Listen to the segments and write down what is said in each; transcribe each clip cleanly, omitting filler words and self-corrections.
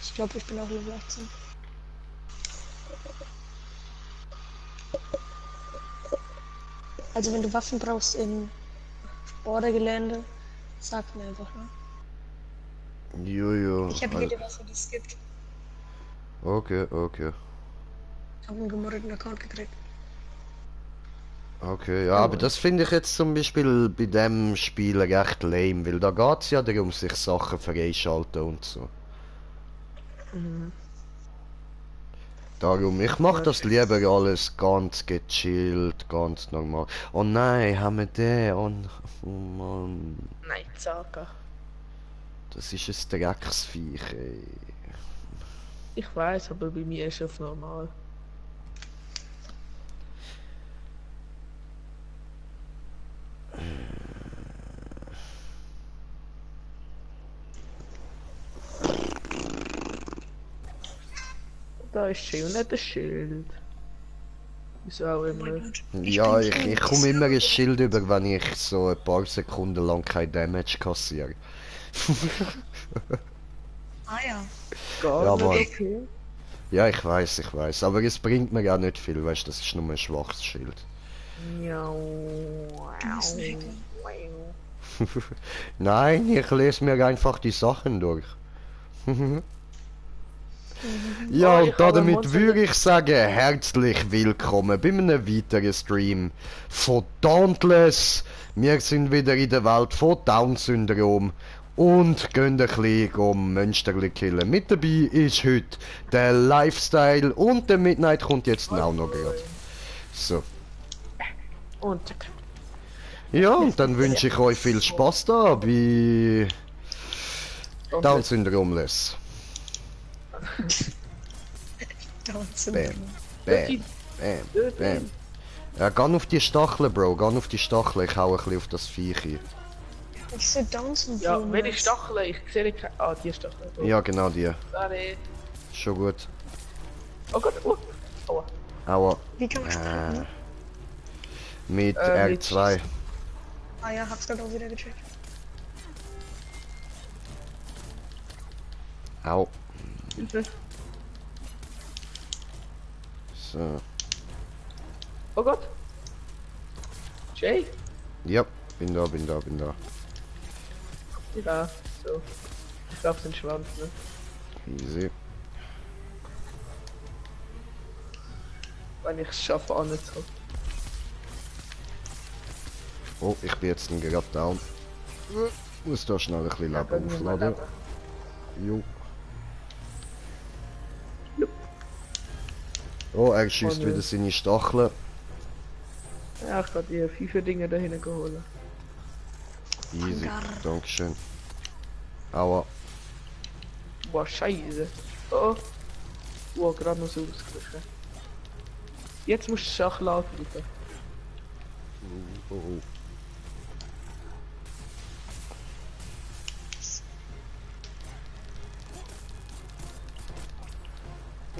Ich glaube, ich bin auch Level 18. Also wenn du Waffen brauchst im Bordergelände, sag mir einfach, ne? Jojo. Ich habe jede Waffe, die es gibt. Okay, okay. Ich habe einen gemoddeten Account gekriegt. Okay, ja, aber das finde ich jetzt zum Beispiel bei dem Spiel recht lame, weil da geht es ja darum, sich Sachen freischalten und so. Mhm. Darum, ich mache Ja, das lieber alles ganz gechillt, ganz normal. Oh nein, haben wir den? Oh Mann. Nein, Saga. Das ist ein Drecksviech, ey. Ich weiß, aber bei mir ist es normal. Da ist Schild und nicht das Schild. Wieso auch immer. Ja, ich komme immer ein Schild über, wenn ich so ein paar Sekunden lang kein Damage kassiere. Ah ja. Gar Ja, nicht Mann. okay. Ja, ich weiß. Aber es bringt mir ja nicht viel, weißt du, das ist nur ein schwaches Schild. Du bist ein Hacker. Nein, ich lese mir einfach die Sachen durch. Ja, Oh, und ich habe ein damit Monster würde ich sagen, herzlich willkommen bei einem weiteren Stream von Dauntless. Wir sind wieder in der Welt von Down-Syndrom und gehen ein bisschen um Monsterli killen. Mit dabei ist heute der Lifestyle und der Midnight kommt jetzt auch noch gerade. So. Und zack. Ja, und dann wünsche ich euch viel Spaß da bei Down-Syndrom-less. Bam, bam, bam, bam. Ja, geh auf die Stacheln, Bro, geh auf die Stacheln. Ich hau ein bisschen auf das Viech hier. Ich sehe Down-Syndrom. Ja, welche Stacheln? Ich sehe keine. Ah, die Stacheln. Oh. Ja, genau die. Sorry. Schon gut. Oh Gott, oh. Aua. Aua. Wie kann man starten? Mit Mit R2. Ah ja, hab's gerade auch wieder gecheckt. Au. Hilfe. So. Oh Gott. Jay? Ja, bin da. Ja, so. Ich glaube, den Schwanz, ne? Easy. Wenn ich es schaffe, auch nicht so. Oh, ich bin jetzt gerade down. Muss da schnell ein bisschen Leben aufladen. Jo. Oh, er schießt Oh, ne. wieder seine Stacheln. Ja, ich habe die FIFA-Dinge da hinten geholt. Easy. Dankeschön. Aua. Boah, scheiße. Oh. Wow, gerade noch so ausgewichen. Jetzt musst du Schach laufen, bitte. Oh, oh.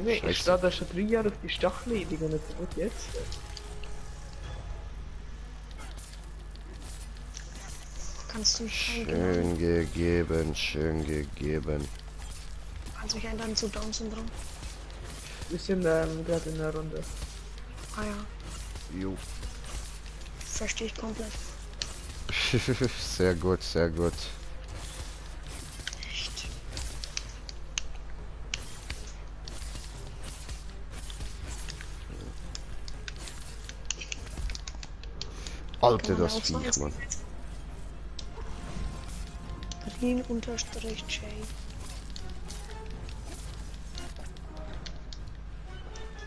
Nee, Scheiße. ich stehe da schon 3 Jahre auf die Stachelleidung und nicht so gut jetzt. Kannst du mich Schön gegeben, schön gegeben. Kannst mich ändern zu Down-Syndrom? Wir sind gerade in der Runde. Ah ja, Jo. verstehe ich komplett. Sehr gut, sehr gut. Echt? Alter, das Viech, Mann. Berlin-J.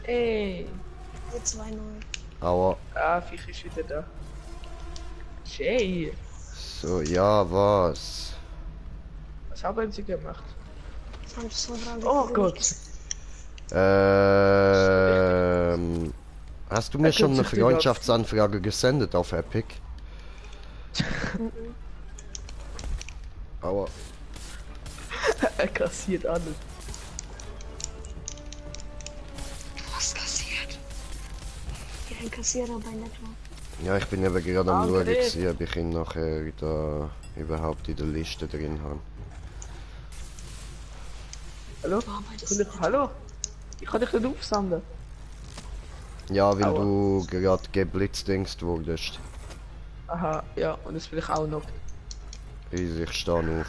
Ey. 2-0. Aua. Ah, Viech ist wieder da. Jay. So, ja, was? Was haben sie gemacht? Oh Gott. Hast du mir schon eine Freundschaftsanfrage gesendet auf Epic? Aua. Er kassiert alles. Was kassiert? Ja, ein Kassierer bei Network. Ja, ich bin eben gerade am Schauen, Angriff. gewesen, ob ich ihn nachher da überhaupt in der Liste drin habe. Hallo? Du arbeitest Kann ich, hallo? Ich kann dich nicht aufsammeln. Ja, weil Aua. du gerade geblitzdingst wurdest. Aha, ja, und das will ich auch noch. Easy, ich stehe auf.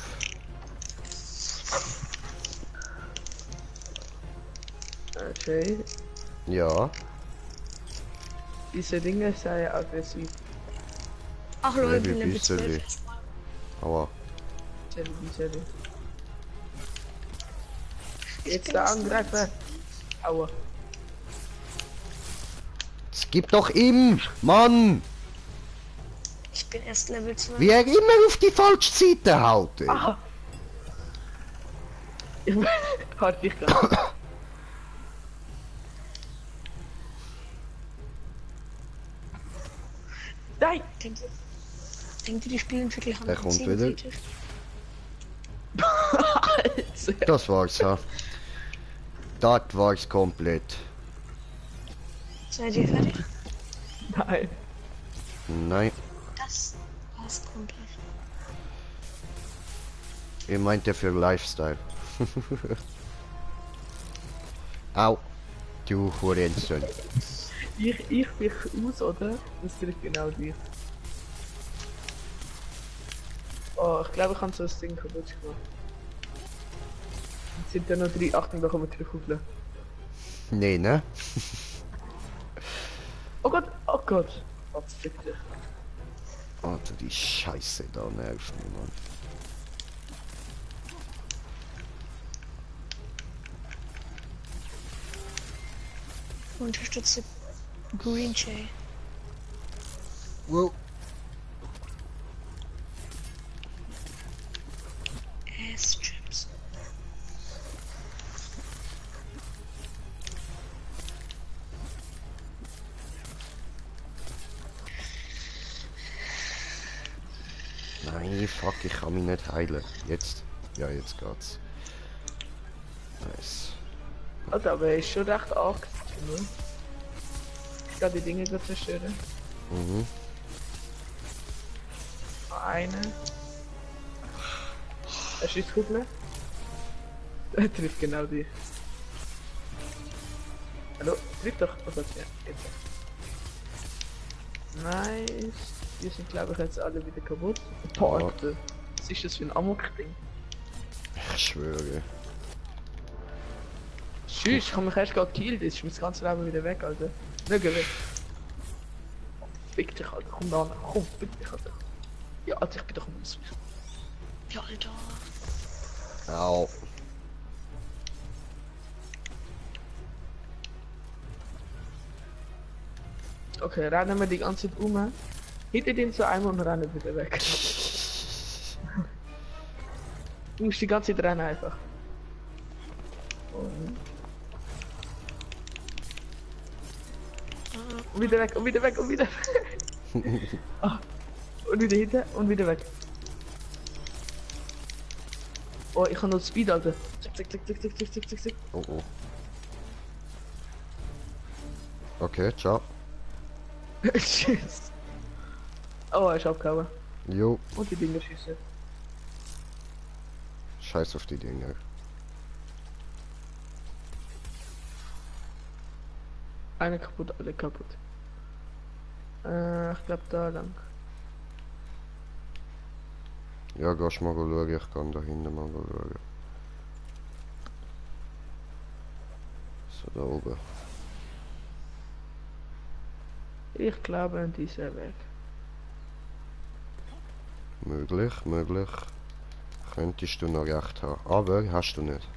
Okay. Ja, Diese Dinge seien aggressiv. Ach Leute, ich wie bin Level bisschen 12 wie. erstmal. Aua. Diese. Ich Jetzt bin da erst Level angreifen. Aua. Es gibt doch ihm, Mann! Ich bin erst Level 12. Wie er immer auf die falsche Seite haut. Ey. Aha. Halt dich gar. Nein! Denkt ihr, die Spielentwickler haben Der kommt wieder. kritisch? Alter. Das war's, ha. Das war's komplett. Seid ihr fertig? Nein. Nein, Das war's komplett. ich meinte für Lifestyle. Au, du Hurensohn. Ich mich aus, oder? Das trifft genau dich. Oh, ich glaube, ich habe so ein Ding kaputt gemacht. Jetzt sind da noch 3. Achtung, da kommen 3 Kugeln. Nee, ne? Oh Gott, oh Gott. Was fick dich. Alter, die Scheiße da nervt mich, Mann. Unterstütze Green Jay. Wow. Ass-Chips. Nein, fuck, ich kann mich nicht heilen. Jetzt. Ja, jetzt geht's. Nice. Alter, aber er ist schon recht arg. Ne? Ich kann die Dinge gut zerstören. Mhm. Eine. Er schießt Kugeln. Er trifft genau dich. Hallo? Trifft doch. Oh Gott, ja. Jetzt. Nice. Die sind glaube ich jetzt alle wieder kaputt. Boah, Ja. Alter. Was ist das für ein Amok-Ding? Ich schwöre. Tschüss, ich habe mich erst gerade gekillt, jetzt ist mein ganzes Leben wieder weg, Alter. Nicht weg. Fick dich, Alter, komm da an. Komm, fick dich, Alter. Ja, Alter, ich bin doch ein Maus. Ja, Alter. Au. Okay, rennen wir die ganze Zeit um. Hinter den zu einmal und rennen wieder weg. Du musst die ganze Zeit rennen einfach. Und wieder weg, und wieder weg, und wieder weg. Ah, und wieder hinten, und wieder weg. Oh, ich habe noch Speed, Alter. Zick, zick, zick, zick, zick, zick, zick, zick, zick. Oh oh. Okay, ciao. Tschüss. Oh, er ist abgehauen. Jo, Und die Dinger schießen. scheiß auf die Dinger. Eine kaputt, alle kaputt. Ich glaube da lang. Ja, gehst mal schauen, ich kann da hinten mal schauen. So, da oben. Ich glaube an dieser Weg. Möglich, möglich. Könntest du noch recht haben. Aber hast du nicht.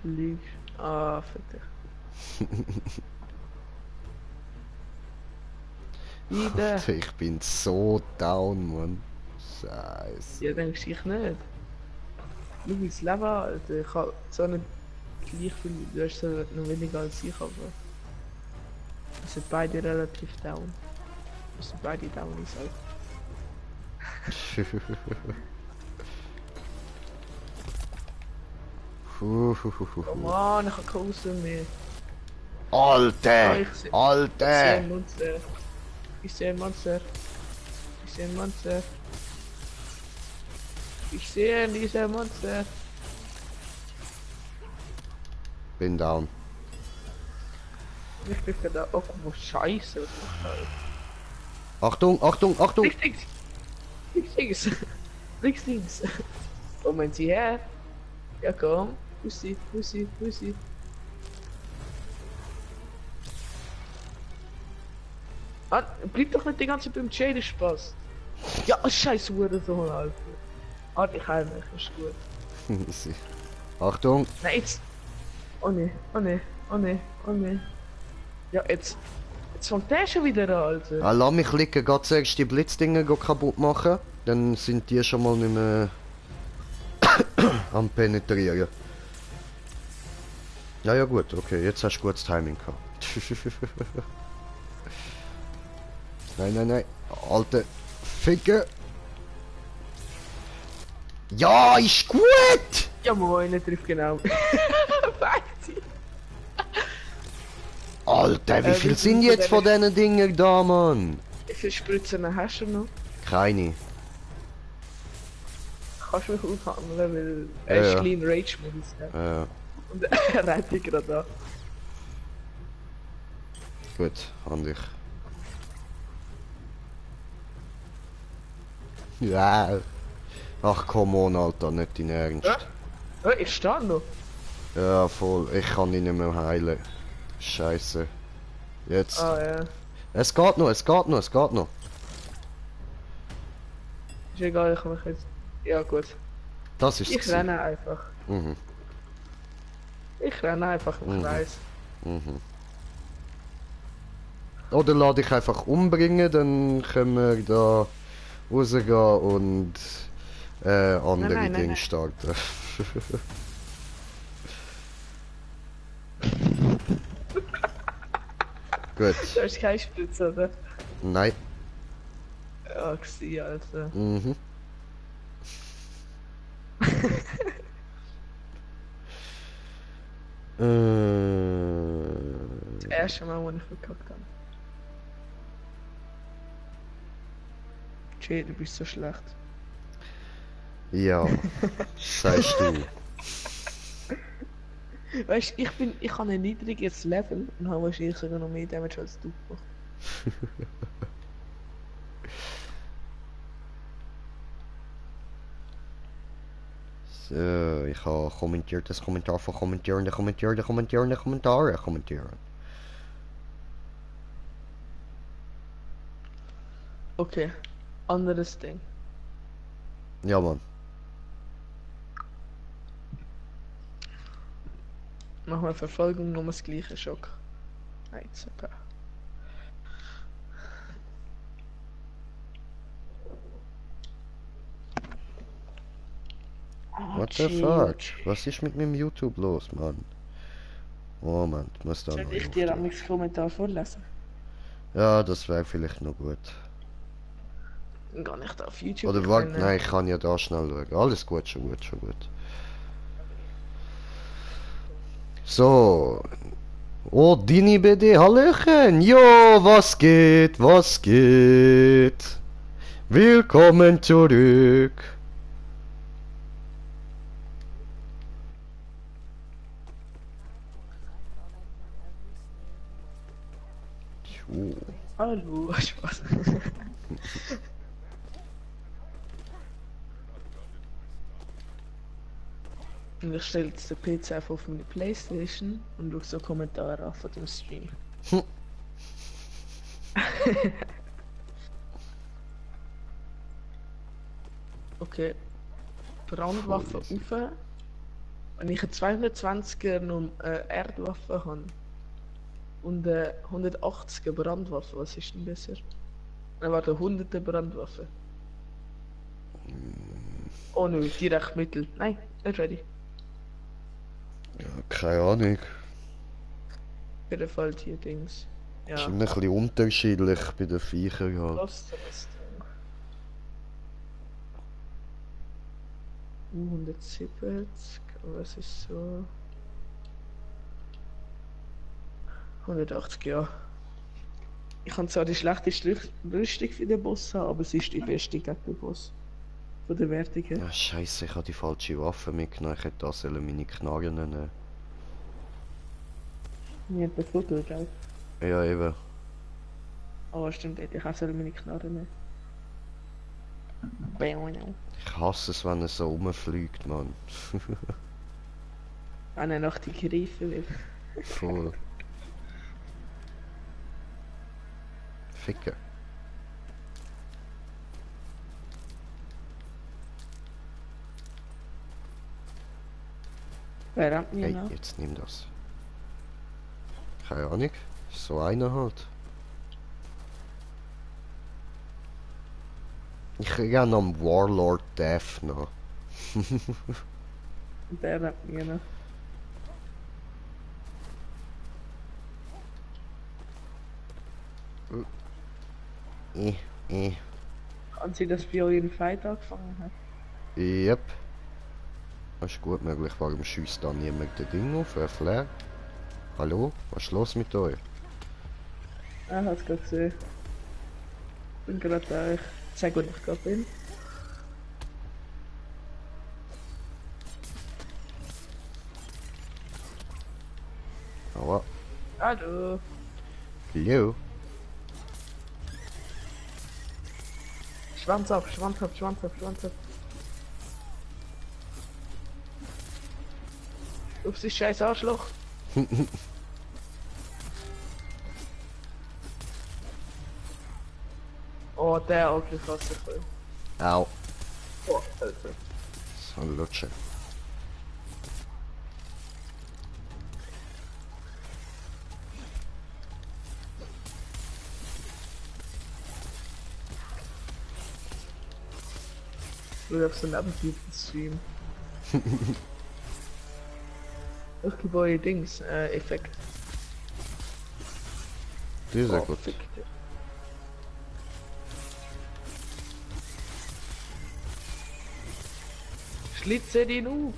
Lügst. Ah, fick dich. Wieder. Alter, ich bin so down, Mann. Scheiße. Ja, denkst ich nicht. Schau mein Leben, Alter. Ich hab so nicht gleich viel, du hast so noch weniger als ich, aber... Wir sind beide relativ down. Wir sind beide down, ist halt. Oh Mann, ich hab keine Aussen mehr. Alter! Ich sehe Alter! ein Monster. Ich sehe ein Monster. Ich sehe ein Monster. Ich sehe dieses Monster. Bin down. Ich bin da. Oh, wo Scheiße. Was macht er? Achtung, Achtung, Achtung! Links, links! Links, links! Links, links! Kommen Sie her! Ja, komm! Pussy, Pussy, Pussy! Mann, bleib doch nicht die ganze Zeit beim Jade Spaß! Ja, scheiß Hurensohn, Alter! Alter, ich heim mich, ist gut. Easy. Achtung! Nein, jetzt! Oh ne, oh ne, oh ne, oh ne. Ja, jetzt fängt der schon wieder an, Alter! Ah, lass mich liegen, geht zuerst die Blitzdinger kaputt machen. Dann sind die schon mal nicht mehr am Penetrieren. Ja, ja gut, okay, jetzt hast du gutes Timing gehabt. Nein, nein, nein. Alte Ficker. Ja, ist gut! Ja moin, er trifft genau. Weißt Alter, wie wie viel viel sind von jetzt von diesen Dingen da, Mann? Wie viele Spritzen hast du noch? Keine. Kannst du mich aufhandeln, weil er Ja, ist ja. clean Rage Modus. Ja. Und er rennt dich gerade an. Gut, an dich. Ja. Ach come on, Alter, nicht dein Ernst. Ja? Ja, ich stehe noch. Ja, voll. Ich kann ihn nicht mehr heilen. Scheiße. Jetzt. Ah ja. Es geht noch, es geht noch, es geht noch. Ist egal, ich kann mich jetzt. Ja gut. Das ist Ich renne einfach. Mhm, Ich renne einfach im Mhm. Kreis. mhm. Oder lade ich einfach umbringen, dann können wir da rausgehen und andere nein, Dinge nein. starten. Gut. Du hast keine Spritze, oder? Nein. Ja, gsi, Alter. Mhm. Das erste Mal, wo ich verkackt habe. Jay, du bist so schlecht. Ja, sagst du. Weißt du, ich habe ein niedriges Level und habe wahrscheinlich sogar noch mehr Damage als du gemacht. So, ich habe kommentiert, das Kommentar von kommentieren. Okay, anderes Ding. Ja, Mann. Machen wir Verfolgung, nur das gleiche Schock. Nein, super. What the fuck? Was ist mit meinem YouTube los, Mann? Moment, muss da Soll noch ich dir aufstehen. am Kommentar vorlesen? Ja, das wäre vielleicht noch gut. Dann gehe ich da auf YouTube. Oder ich warte, meine- nein, ich kann ja da schnell schauen. Alles gut, schon gut, schon gut. So. Oh, Dini BD, Hallöchen. Jo, was geht, was geht? Willkommen zurück. Jo. Hallo, Spaß. Und ich stelle jetzt den PC einfach auf meine Playstation und schaue so Kommentare an von dem Stream. Hm. Okay. Brandwaffe Voll easy. rauf. Wenn ich eine 220er Erdwaffe habe und eine 180er Brandwaffe, was ist denn besser? Dann war der 100er Brandwaffe. Oh nö, direkt mittel. Nein, nicht ready. Ja, keine Ahnung. Auf jeden Fall hier Dings. Ist Ja. immer ein bisschen unterschiedlich bei den Viechern. Ja. Lost. 170, was ist so? 180, ja. Ich kann zwar die schlechteste Rüstung für den Boss haben, aber es ist die beste gegen den Boss. Von der Wertung her. Ja, scheiße, ich habe die falsche Waffe mitgenommen. Ich hätte da sollen meine Knarren nehmen. Mir hat das Foto geschaut. Ja, eben. Aber stimmt, hätte ich auch sollen meine Knarre nehmen. Wenn Ich hasse es, wenn er so rumfliegt, Mann. er nach die greifen will. Voll. Ficker. Wer rennt mir Hey, nach? jetzt nimm das. Keine Ahnung. So einer halt. Ich renne am Warlord Death noch. Der rennt mir nach. Eh. Kann sie, dass bei euch ein Fight angefangen hat? Yep. Das ist gut möglich. Warum schießt da niemand das Ding auf? Ein Flair? Hallo? Was ist los mit euch? Ah, hat's gerade gesehen. Bin gerade da. Ich zeig, wo ich gerade bin. Aua. Hallo. Hallo? Schwanz ab, Schwanz ab, Schwanz ab, Schwanz ab. Ups, die scheiß Arschloch. Oh, der Onkel fasst sich voll. Au. Oh, Alter. So ein Lutscher. Du hast so einen Abendbieten-Stream. Ich gebe euch Dings, Effekt. Das ist ja Oh, gut. fick dich. Schlitze den auf!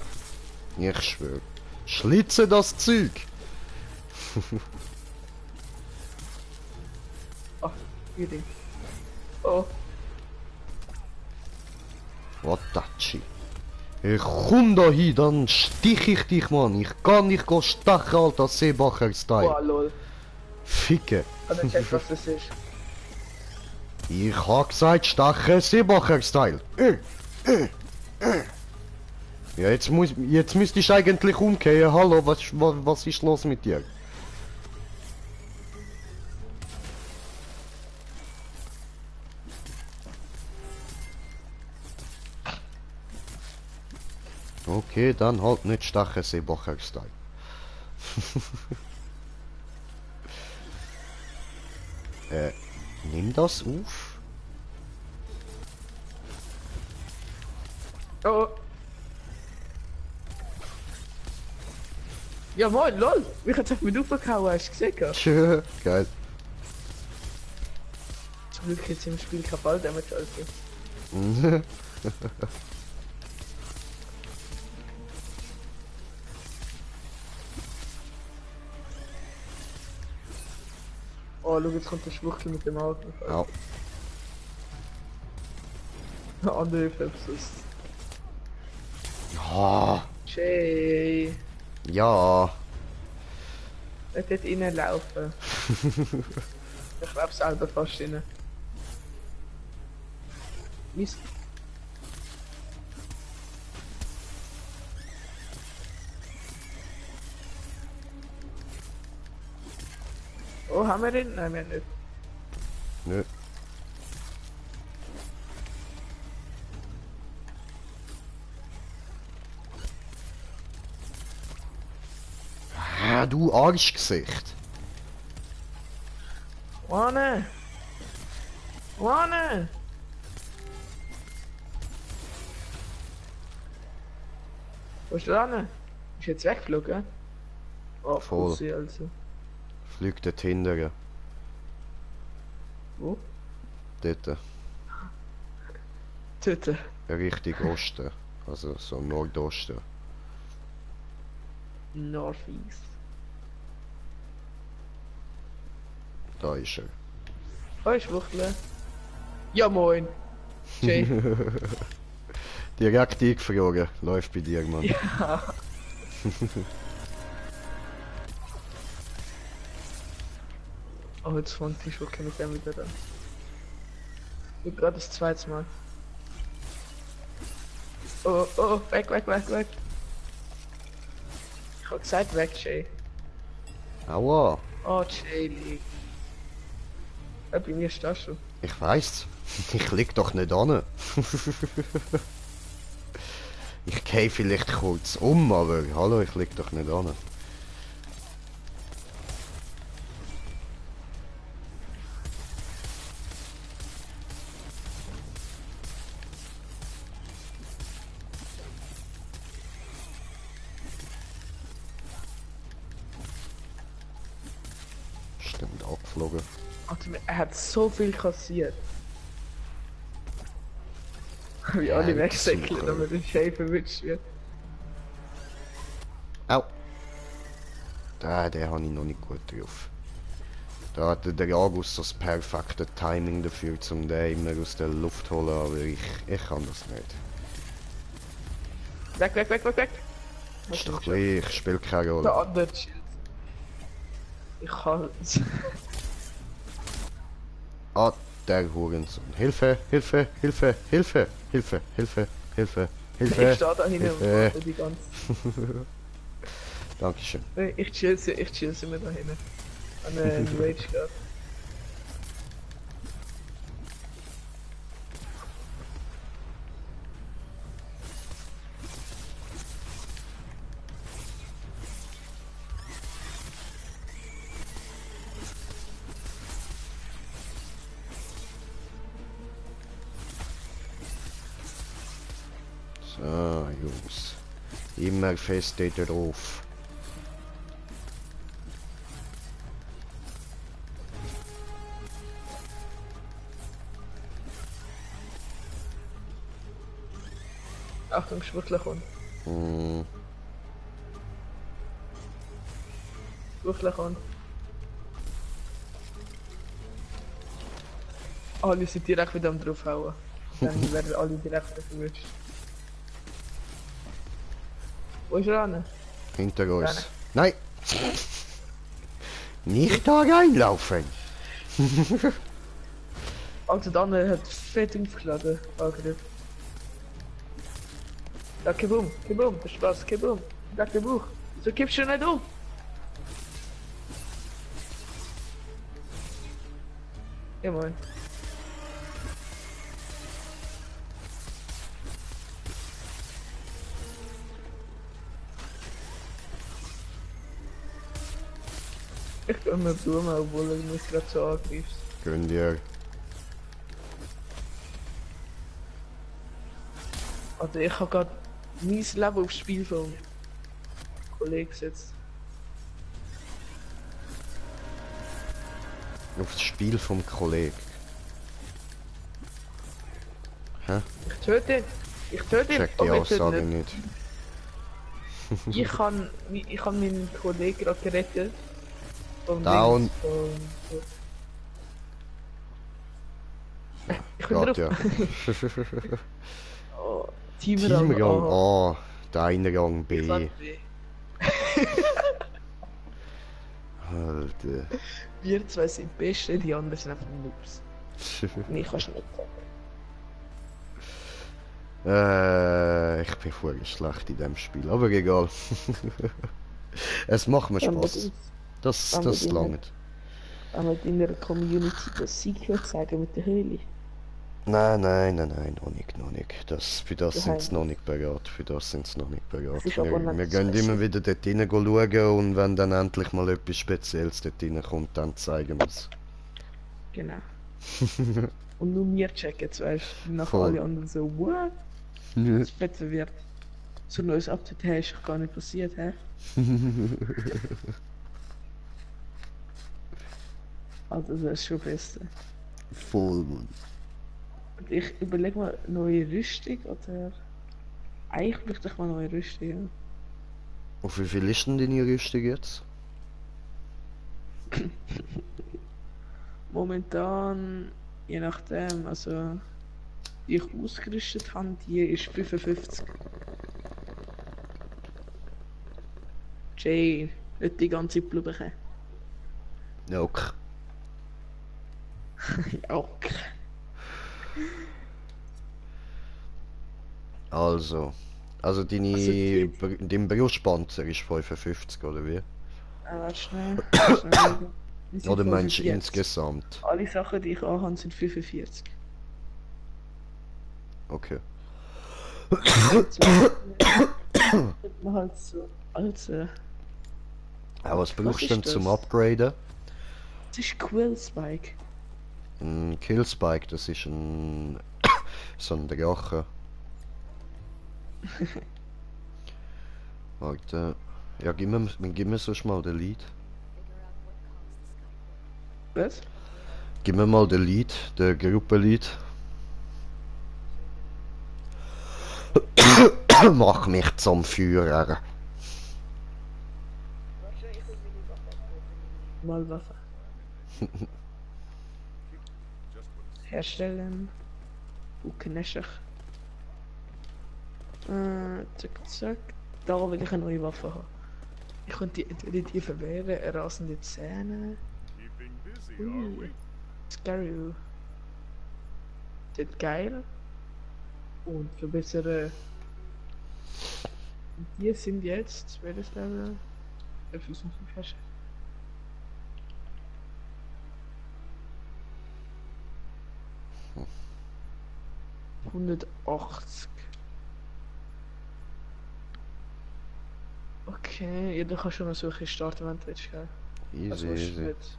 Ich schwöre. Schlitze das Zeug! Ach, hier Ding. Oh, What the shit? Ich komm da hin, dann stich ich dich, Mann. Ich kann nicht stechen, Alter, Seebacher-Style. oh lol. Ficke. Kann ich checken, was das ist? Ich hab gesagt, stechen, Seebacher-Style. Ja, jetzt müsste ich eigentlich umkehren. Hallo, was ist los mit dir? Okay, dann halt nicht stechen, Seebacher-Style. Nimm das auf. Oh. Ja moin, lol! Ich hab's auf mich aufgehauen, hast du gesehen? Tschö, geil. Zum Glück jetzt im Spiel kein Ball-Damage, Alter. Oh, schau, jetzt kommt der Schwuchtel mit dem Auto. Au. Andere Fepsus. Ja. Jay. Ja. Er dort reinlaufen. Ich glaub selber fast rein. Mist. Oh, haben wir ihn? Nein, wir nicht. Nö. Ah, du Arschgesicht. Wanne! Wanne! Wo ist der Anne? Ist jetzt weggeflogen? Oh, Voll. Pussy, also. Fliegt dort hinterher. Wo? Dort. Töten. Richtig Osten. Also so Nordosten. Northeast. Da ist er. Oh, Schwuchtle. Ja moin. Jay. Direkt eingefroren. Läuft bei dir, Mann. Ja. Oh, jetzt fängt die Schurke mit dem wieder an. Ich gerade das zweite Mal. Oh, oh, weg, weg, weg, weg. Ich hab gesagt, weg, Jay. Aua. Oh, Jay liegt. Bei mir stehst du. Ich weiß. Ich lieg doch nicht an. Ich gehe vielleicht kurz um, aber hallo, ich lieg doch nicht an. Stimmt, abgeflogen. Alter, er hat so viel kassiert. Wie Ja, alle das wegsäckeln, super. damit der Jay verwünscht wird. Au. Den habe ich noch nicht gut drauf. Da hatte der August das perfekte Timing dafür, um den immer aus der Luft zu holen, aber ich kann das nicht. Weg, weg, weg, weg, weg! Ist doch gleich, ich spiele keine Der Rolle. andere chillt. Ich kann... Ah, der Hurensohn. Hilfe, Hilfe, Hilfe, Hilfe, Hilfe, Hilfe, Hilfe, Ich Hilfe. stehe da hinten und Hilfe. warte die ganze... Dankeschön. Ich chill sie mir da hinten. An den Rage gehabt. So, Jungs. Immer feste drauf. Achtung, Schwuchtler kommt. Hm, Schwuchtler kommt. Alle sind direkt wieder am draufhauen. Dann werden alle direkt wieder verwünscht. Wo ist er an? hinter uns. Gerne. Nein! Nicht da reinlaufen! Also der andere hat fett aufgeladen. Angriff. Ja, Kebum, Kebum, der Spaß, Kebum. Sag der Buch. So kippst du nicht um. Ja, moin. Ich kann mir Blumen, obwohl er mich gerade so angreifst. Gönn dir. Also ich habe gerade mein Leben aufs Spiel vom Kollegen gesetzt. Auf das Spiel vom Kollegen. Hä? Ich töte ihn! Ich töte ihn! Check die Aber ich töte Aussage ihn nicht. nicht. Ich kann meinen Kollegen gerade gerettet. Vom Down. Dings, ich bin Geht drauf. ja. Oh, Teamrang Teamrang A. A, dein Rang B. Ich sag B. Alter. Wir zwei sind Beste, die anderen sind einfach Noobs. Nee, kannst du nicht sagen. Ich bin vorher schlecht in dem Spiel, aber egal. Es macht mir Spaß. Das langt. Wenn wir deiner Community das Secret zeigen mit der Höhle. Nein, noch nicht. Für das sind sie Geheim. noch nicht bereit. Für das sind sie noch nicht bereit. Das ist aber nicht Wir gehen special. immer wieder dort rein schauen und wenn dann endlich mal etwas Spezielles dort reinkommt, dann zeigen wir es. Genau. Und nur wir checken es, weißt du, nach Voll. alle anderen so, what? Das ist fett verwirrt. So ein neues Update, hey, ist doch gar nicht passiert, hä? Also das ist schon das Beste. Voll, Mann. Und ich überlege mal, neue Rüstung oder... Eigentlich möchte ich mal neue Rüstung, ja. Auf wie viel ist denn deine Rüstung jetzt? Momentan, je nachdem, also... Die ich ausgerüstet habe, die ist 55. Jay, nicht die ganze Blume. Ja, okay. Auch. Also Also die. dein Brustpanzer ist 55, oder wie? Warte schnell. Schnell schauen. Die sind Oder meinst du 45. insgesamt? Alle Sachen, die ich anhabe, sind 45. Okay. Jetzt wird man halt so als. Was brauchst du ist denn zum das? Upgraden? Das ist Quill Spike. Ein Killspike, das ist ein so ein Drache. Warte. Ja, gib mir sonst mal den Lead. Was? Gib mir mal den Lead, den Gruppenlead. Mach mich zum Führer. Mal Waffe. Herstellen. Ukneschig. Zack, zack. Da will ich eine neue Waffe haben. Ich könnte die entweder die verwehren, rasende Zähne. Ui. Scary. Das ist geil. Und verbessere. Die sind jetzt, welches Level? 55 Herrscher. 180. Okay, ja, du kannst schon mal Suche starten, wenn du willst, gell? Also, Easy, ist easy. nicht.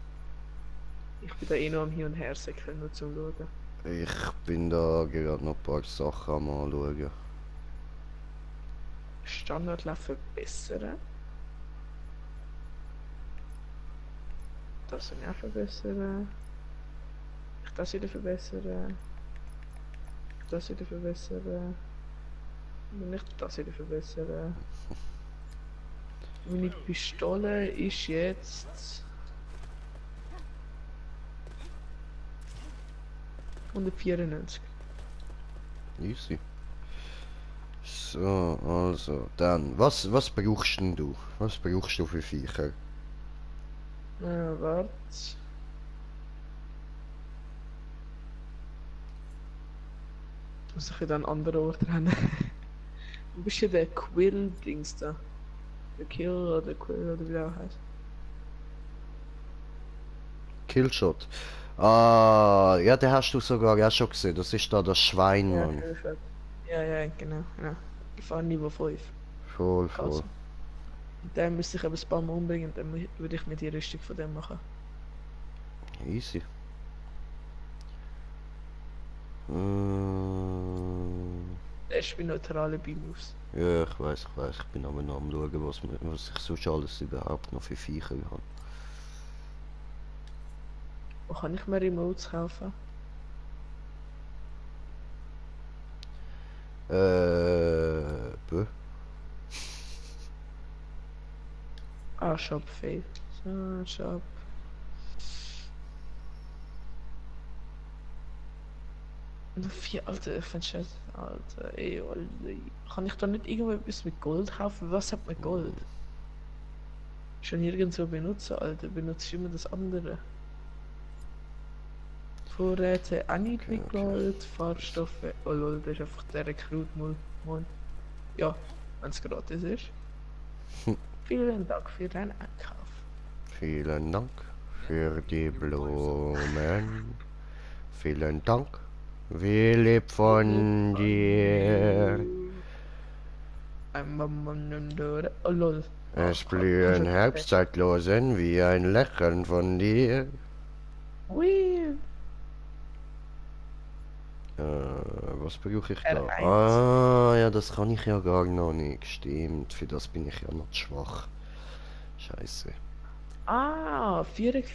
Ich bin da eh noch am Hin- und Hersäckeln, nur zum Schauen. Ich bin da gerade noch ein paar Sachen am anschauen. Standardlauf verbessern. Das will ich auch verbessern. Ich das wieder verbessern. Das wieder verbessern. Und nicht das wieder verbessern. Meine Pistole ist jetzt 194. Easy. So, also, dann, was brauchst denn du? Was brauchst du für Viecher? Warte. Muss ich wieder an anderen Ort rennen. Wo bist du der Quill-Dings da? Der Kill oder der Quill oder wie der auch heißt. Killshot. Ah, ja, den hast du sogar auch schon gesehen. Das ist da das Schwein, Ja, Mann. Killshot. Ja, genau. Gefahren Niveau 5. Voll, voll. Also, den müsste ich aber ein paar Mal umbringen, dann würde ich mir die Rüstung von dem machen. Easy. Der ist bei neutralen B-Moves. Ja, ich weiß. Ich bin aber noch am schauen, was ich sonst alles überhaupt noch für Viecher habe. Wo kann ich mir Remotes kaufen? Bö. Ah, Shop Fail. So, Shop. Nur 4, Alter, ich finde scheiße. Alter, ey, Alter. Kann ich da nicht irgendwo etwas mit Gold kaufen? Was hat man Gold? Schon nirgendwo benutzen, Alter. Benutze ich immer das andere. Vorräte auch nicht mit Gold, Farbstoffe. Oh lol, das ist einfach der Rekrut-Mund. Ja, wenn es gratis ist. Vielen Dank für deinen Einkauf. Vielen Dank für die Blumen. Vielen Dank. Wie lieb von dir. Oh lol. Es blühen Herbstzeitlosen wie ein Lächeln von dir. Ui. Was brauche ich da? R1. Ah, ja, das kann ich ja gar noch nicht. Stimmt, für das bin ich ja noch zu schwach. Scheiße. Ah, Viereck,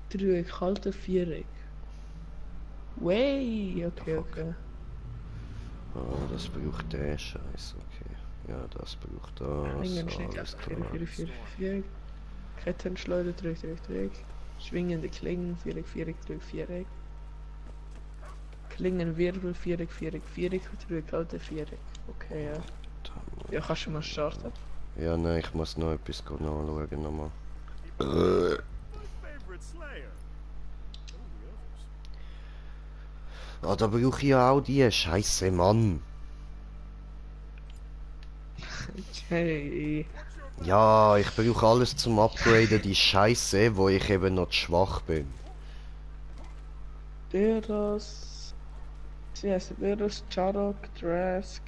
Dreieck, kalter Viereck. Way, okay. Ah, das braucht der Scheiße, okay. Ja, das braucht das. Klingenschnitt, Alles Viereck. Kettenschleuder, Dreieck. Schwingende Klingen, Viereck, Viereck. Klingenwirbel, Viereck, Dreieck, kalter Viereck. Okay, ja. Ja, kannst du mal starten? Ja, nein, ich muss noch etwas nachschauen nochmal. Ah, da brauche ich ja auch die. Scheiße, Mann. Hey. Ja, ich brauche alles zum Upgraden, die Scheiße, wo ich eben noch zu schwach bin. Beros. Wie heißt der? Beros, Charok, Drask,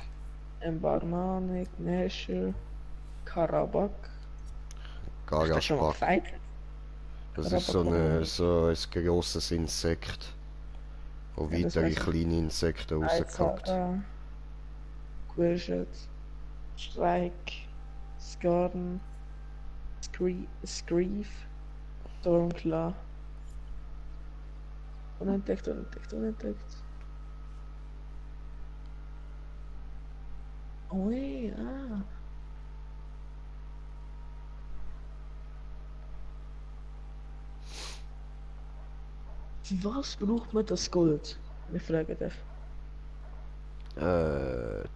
Embarmane, Gnasher, Karabak. Hast du das schon mal Garaspak. gesagt? Das ist so, Karabak noch eine, nicht. so ein grosses Insekt, wo Ja, das weitere weiß ich. kleine Insekten rauskackt. Aizara, Quishet, Strike, Skarn, Screef, Stormclaw. Unentdeckt, unentdeckt, unentdeckt. Ui, ah. Für was braucht man das Gold? Ich frage dich.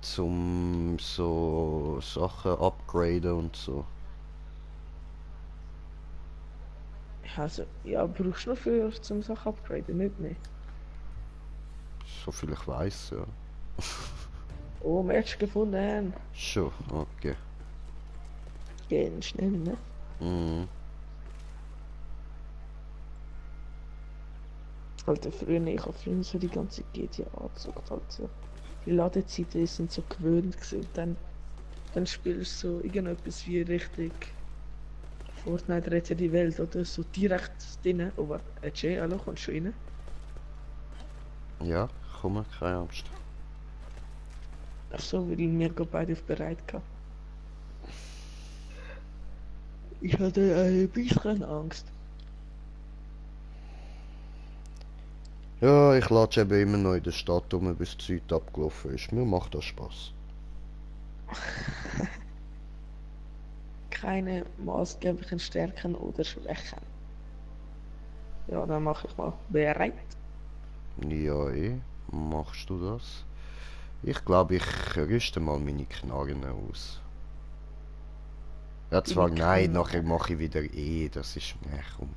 Zum so Sachen upgraden und so. Also, ja, brauchst du noch für zum Sachen upgraden, nicht mehr. So viel ich weiß, ja. Oh, Match gefunden. Schon, okay. Gehen schnell, ne? Mhm. Alter, früher, ich habe früher so die ganze GTA angezockt, halt so. Die Ladezeiten sind so gewöhnt gewesen. Und dann spielst du so irgendetwas wie richtig Fortnite rettet die Welt oder so direkt drinnen. Oh, warte, Jay, hallo, kommst du rein? Ja, komm, keine Angst. Ach so, weil wir beide auf bereit gehabt. Ich hatte ein bisschen Angst. Ja, ich latsche eben immer noch in der Stadt rum, bis die Zeit abgelaufen ist. Mir macht das Spaß. Keine maßgeblichen Stärken oder Schwächen. Ja, dann mache ich mal bereit. Ja, machst du das? Ich glaube, ich rüste mal meine Knarren aus. Ja, zwar Deine nein, Knarren. nachher mache ich wieder das ist mir komm.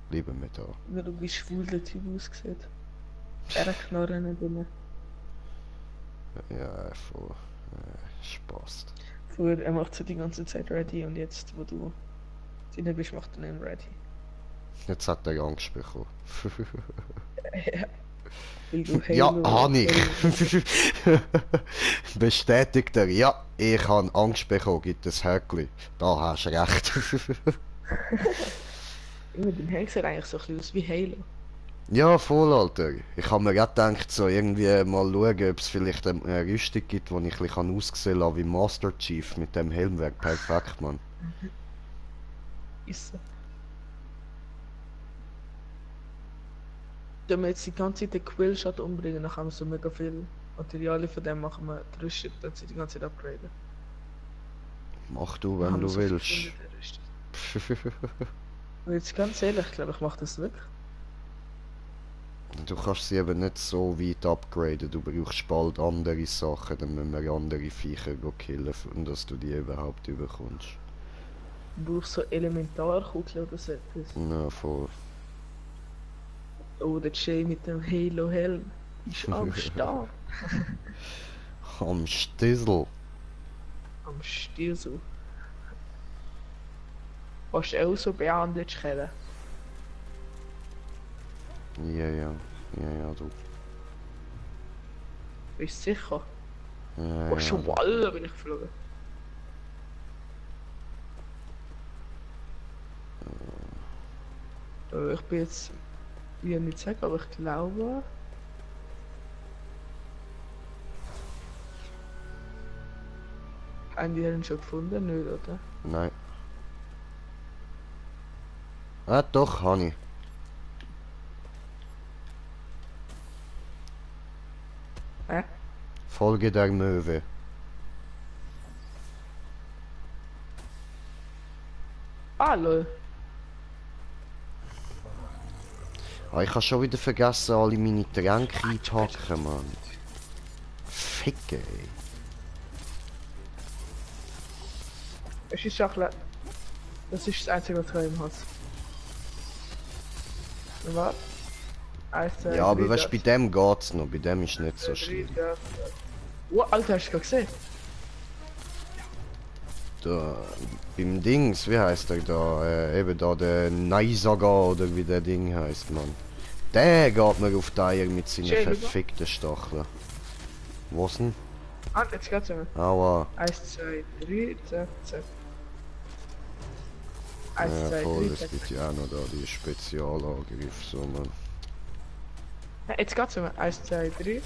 Bleiben wir da. Nur du bist schwul, der Typ aussieht. Er Knarren drin. Ja, voll. Spaß. Früher, er macht so die ganze Zeit ready und jetzt, wo du drin bist, macht er nicht mehr ready. Jetzt hat er Angst bekommen. Ja. Weil du Ja, Halo- habe ich. Bestätigt er. Ja, ich habe Angst bekommen, gibt es Häkli. Da hast du recht. Immer dein Hang sieht eigentlich so ein bisschen aus wie Halo. Ja, voll, Alter. Ich habe mir auch gedacht, so irgendwie mal schauen, ob es vielleicht eine Rüstung gibt, wo ich ein bisschen aussehen kann wie Master Chief mit dem Helm. Wäre perfekt, Mann. Ist so. Wenn wir jetzt die ganze Zeit den Quillshot umbringen, dann haben wir so mega viel Materialien von dem machen wir die Rüstung, dann sie die ganze Zeit upgraden. Mach du, Dann wenn haben wir du so viel willst. gefunden in der Rüstung. Und jetzt ganz ehrlich, ich glaube, ich mache das wirklich. Du kannst sie eben nicht so weit upgraden. Du brauchst bald andere Sachen, dann müssen wir andere Viecher killen, und dass du die überhaupt überkommst. Du brauchst so Elementarkugeln oder so etwas. Na, voll. Oh, der Jay mit dem Halo-Helm ist am Start. Am Stissel. Am Stiel. Hast du auch so behandelt, Kelle? Ja, du. Bist du sicher? Ja, Oh, schon du. mal bin ich geflogen. Ich bin jetzt, wie nicht sagen, aber ich glaube. Haben die ihn schon gefunden? Nicht, oder? Nein. Ah, doch, habe ich. Hä? Folge der Möwe. Ah, lol. Ah, ich habe schon wieder vergessen, alle meine Tränke einzuhacken, Mann. Ficke, ey. Es ist Schachle. Das ist das Einzige, was ich im Hass. Was? 1, 2, Ja, aber 3, weißt du, bei dem geht's noch, bei dem ist nicht so schlimm. Oh, Alter, hast du gesehen? Da, beim Dings, wie heißt der da? Eben da, der Neisaga oder wie der Ding heißt, man. Der geht mir auf die Eier mit seinen Schön, oder? verfickten Stacheln. Was denn? Ah, jetzt geht's mir. Aua. 1, 2, 3, zack, zack. 1, Ja, 2, voll, 3, es zack. gibt ja auch noch da die Spezialangriffe, so, man. Ja, jetzt geht's mir. 1, 2, 3.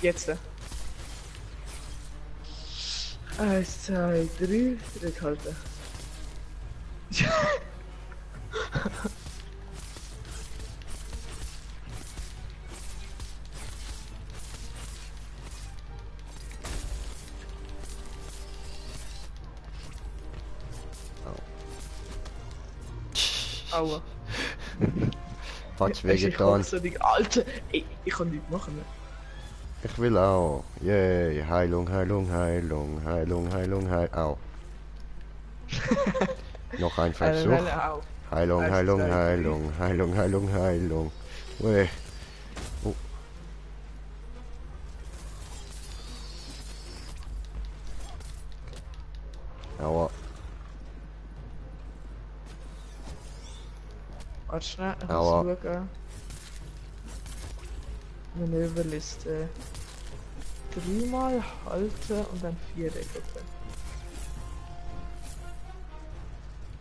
Jetzt. 1, 2, 3. Zurückhalten. Aua. Hat's Ich wehgetan. so die Alter. Ey, ich kann nichts machen. Ich will auch. Yay, Heilung, Heilung, Heilung, Heilung, Heilung, Heilung. Au. Noch ein Versuch. Au. Heilung, Eins, Heilung, zwei, Heilung, Heilung, Heilung, Heilung. Ui. Oh. Aua. Warte schnell, ich Aua. muss schauen. Manöverliste. 3-mal halten und dann 4 gucken.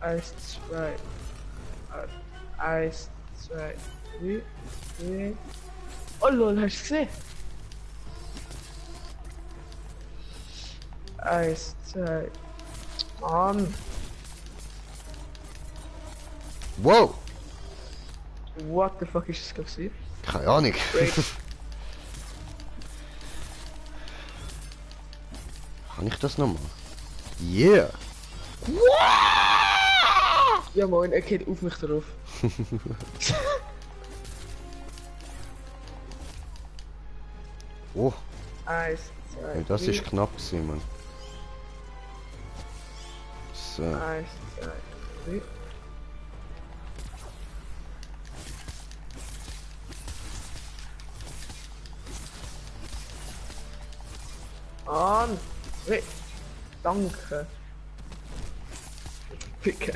1, 2. 1, 2, 3, 4. Oh lol, hast du gesehen? 1, 2. Mann. Wow. What the fuck ist das gewesen? Keine Ahnung. Great. Kann ich das nochmal? Yeah. Ja moin, er geht auf mich drauf. Oh, 1, 2, hey, das ist knapp gewesen, Mann. So. 1, 2, 3. Mann! Hey, danke. Picke.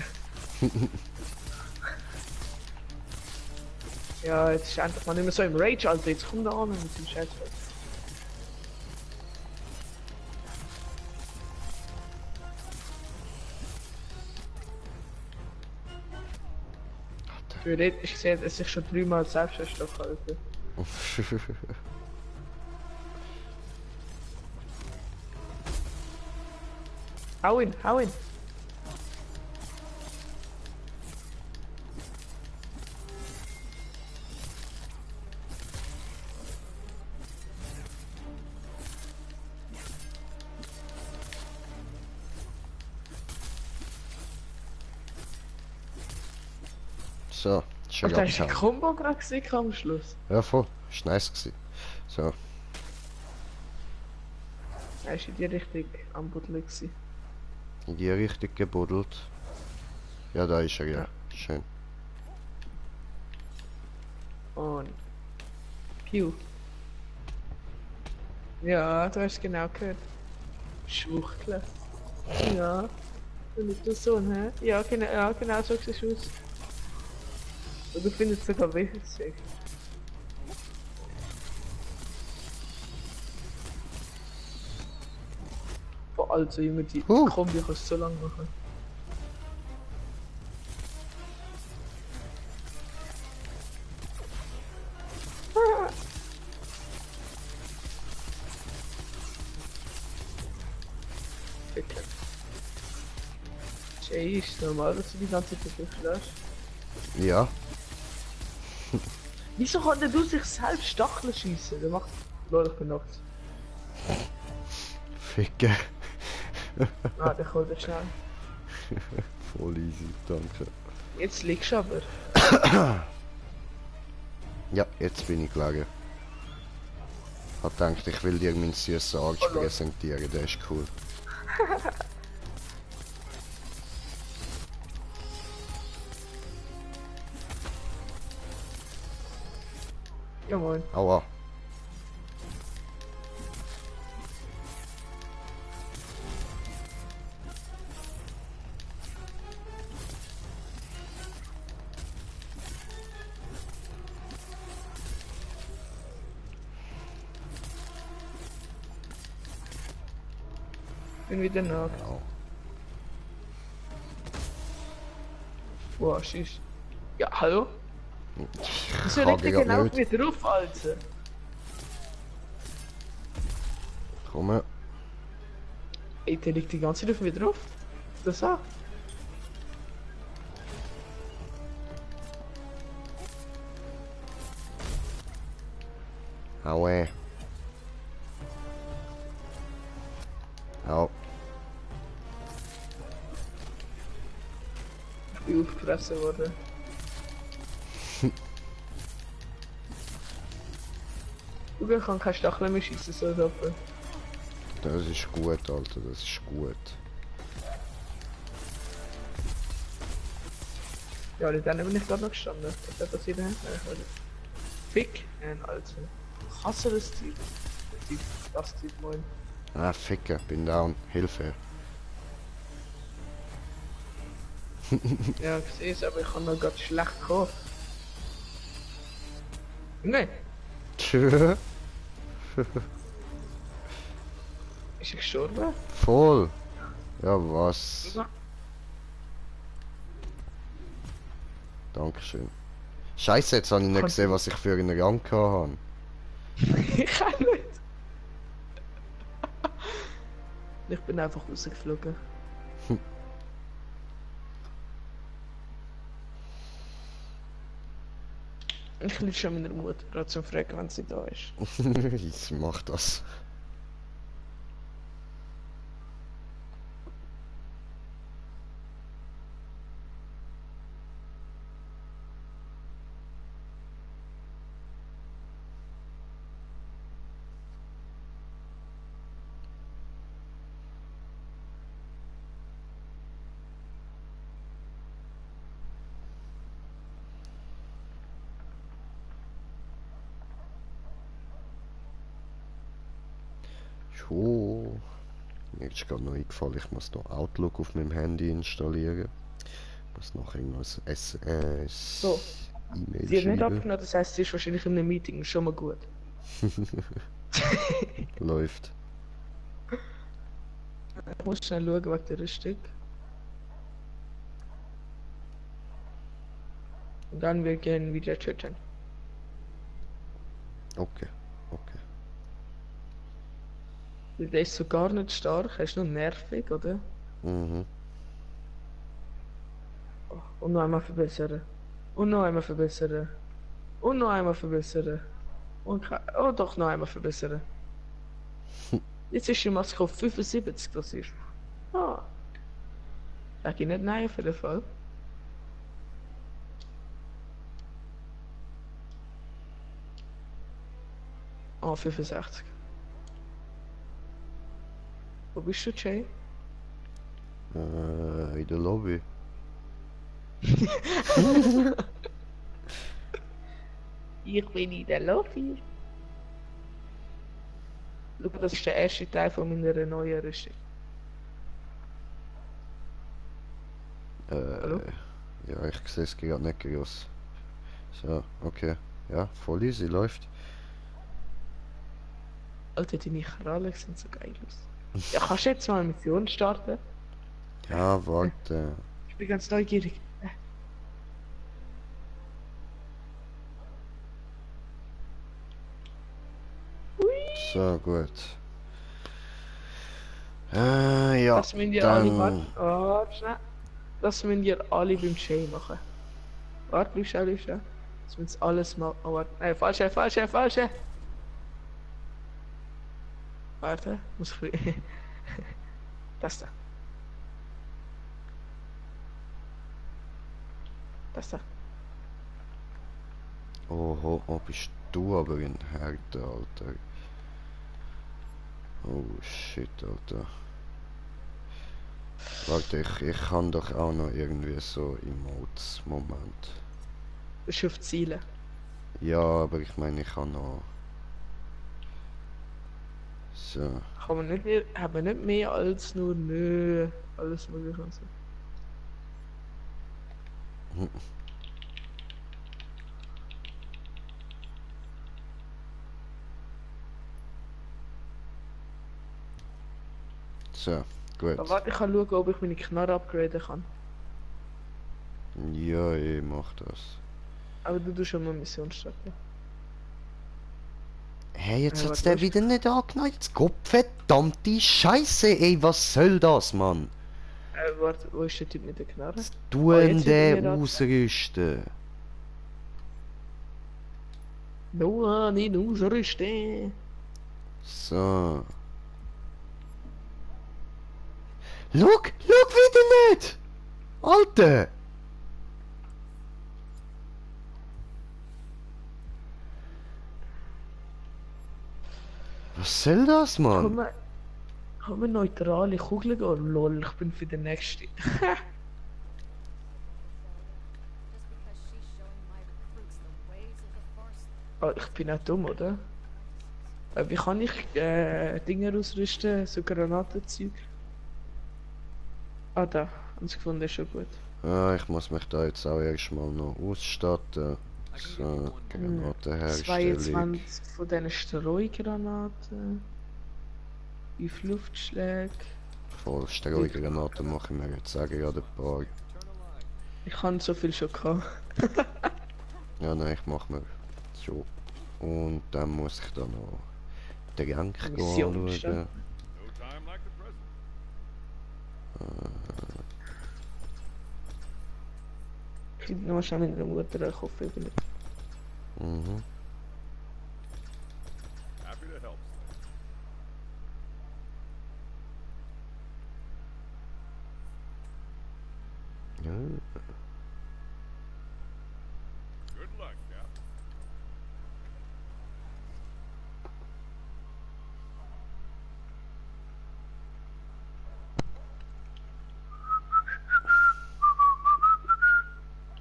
Ja, jetzt ist einfach mal nicht mehr so im Rage, Alter. Jetzt kommt er an mit dem Scheiß. Theoretisch gesehen, es sich schon 3-mal selbst erstochen, Alter. Hau ihn, hau ihn! So, schon Und da ist der abgehauen. Combo gerade gesehen am Schluss. Ja, voll. Ist nice gewesen. So, Er ist in die Richtung am Buddeln gewesen. in die Richtung gebuddelt. Ja, da ist er, ja. Ja. Schön. Und... Piu. Ja, du hast genau gehört. Schuchtle. Ja. Du nicht der Sohn, hä? Ja, genau so sieht es aus. Und du findest es sogar witzig. Boah, Alter, Junge, die Kombi kannst du so lang machen. Bitte. Jay, ist normal, dass du die ganze Zeit durchlässt. Ja. Wieso kann der du sich selbst Stacheln schießen? Der macht Leute genockt. Ficke. Ah, der kommt jetzt schnell. Voll easy, danke. Jetzt liegst du aber. Ja, jetzt bin ich gelegen. Hab gedacht, ich will dir meinen süßen Arsch präsentieren, der ist cool. Ja moin. Aua. Bin wieder nach. Au. Boah, schieß. Ja, hallo? Ich Wieso kann legt er grad genau nicht. wieder drauf, Alter? Komm her. Ey, der liegt die ganze Zeit auf mir drauf. Das auch. Aua. Au. Ich bin aufgefressen worden. Ich kann keine Stacheln mehr schießen, so doppelt. Das ist gut, Alter, das ist gut. Ja, dann bin ich gerade noch gestanden. Was hat das hier hinten? Fick, Alter. Ich hasse das Typ. Das Typ, moin. Ah, Ficker, bin down. Hilfe. Ja, ich sehe es, aber ich kann noch gerade schlecht kommen. Nein, Tschö. ist er gestorben? Voll. Ja, was? Ja. Dankeschön. Scheiße, jetzt habe ich nicht gesehen, was ich für einen Rang hatte. Ich kann nicht. Ich bin einfach rausgeflogen. Ich liebe schon meiner Mutter, gerade zum Fragen, wenn sie da ist. Ich mach das. Schon. Mir ist gerade noch eingefallen, ich muss noch Outlook auf meinem Handy installieren. Ich muss noch irgendwas So. E-Mail Sie hat nicht schreiben. abgenommen, das heißt, sie ist wahrscheinlich in einem Meeting, schon mal gut. Läuft. Ich muss schnell schauen wegen der Rüstung. Und dann wir gehen wieder töten. Okay, okay. Weil der ist so gar nicht stark, er ist nur nervig, oder? Mhm. Oh, und noch einmal verbessern. Und noch einmal verbessern. Und noch einmal verbessern. Und oh doch, noch einmal verbessern. Jetzt ist die Maske auf 75, das ist. Ah. Sag ich nicht nein auf jeden Fall. Oh, 65. Wo bist du, Jay? In der Lobby. Ich bin in der Lobby. Schau, das ist der erste Teil von meiner neuen Rüstung. Hallo? Ja, ich sehe es gerade nicht groß. So, okay. Ja, voll easy, läuft. Alter, deine Krallen sehen so geil aus. Ja, kannst du jetzt mal eine Mission starten? Ja, warte. Ich bin ganz neugierig. So, gut. Ja, Das müssen ihr alle dann... warten. Warte schnell. Das müssen ihr alle beim Jay machen. Warte, bleib schnell, bleib schnell. Das müssen alles mal. Oh, warte. Nein, falsche, falsche, falsche. Warte, muss ich. Das da. Das da. Oho, oh, bist du aber in Härte, Alter. Oh, shit, Alter. Warte, ich kann doch auch noch irgendwie so Emotes. Moment. Das ist auf Ziele. Ja, aber ich meine, ich kann noch... So. Kann man nicht mehr, haben wir nicht mehr als nur nö, alles mögliche und so. So, gut. Aber warte, ich kann schauen, ob ich meine Knarre upgraden kann. Ja, ich mach das. Aber du tust schon mal Mission starten. Hey, jetzt hat's warte, der wo ist- wieder nicht angenommen. Jetzt Gott verdammte Scheiße, ey, was soll das, Mann? Warte, wo ist der Typ mit der Knarre? Du jetzt wird er den mir ausrüsten. Noah, nicht ausrüsten. So. Look wieder nicht! Alter! Was soll das, Mann? Kann man neutrale Kugeln gehen? Lol, ich bin für den nächsten. Just because she's showing my recruits the ways of the Force. Ich bin auch dumm, oder? Wie kann ich Dinge ausrüsten, so Granatenzeug? Ah, da, haben sie gefunden, ist schon gut. Ah, ich muss mich da jetzt auch erstmal noch ausstatten. So, Granatenherstellung. 22 von diesen Streugranaten. 5 Luftschläge. Voll Streugranaten mache ich mir jetzt auch gerade ein paar. Ich habe so viel schon gehabt. Ja, nein, ich mach mir so. Und dann muss ich da noch den Rank Mission anschauen. bestellen. No time like the present. Ich gebe noch schnell in der Mutter einen Kopf über. Mhm. Happy to help. Ja. Good luck, Cap.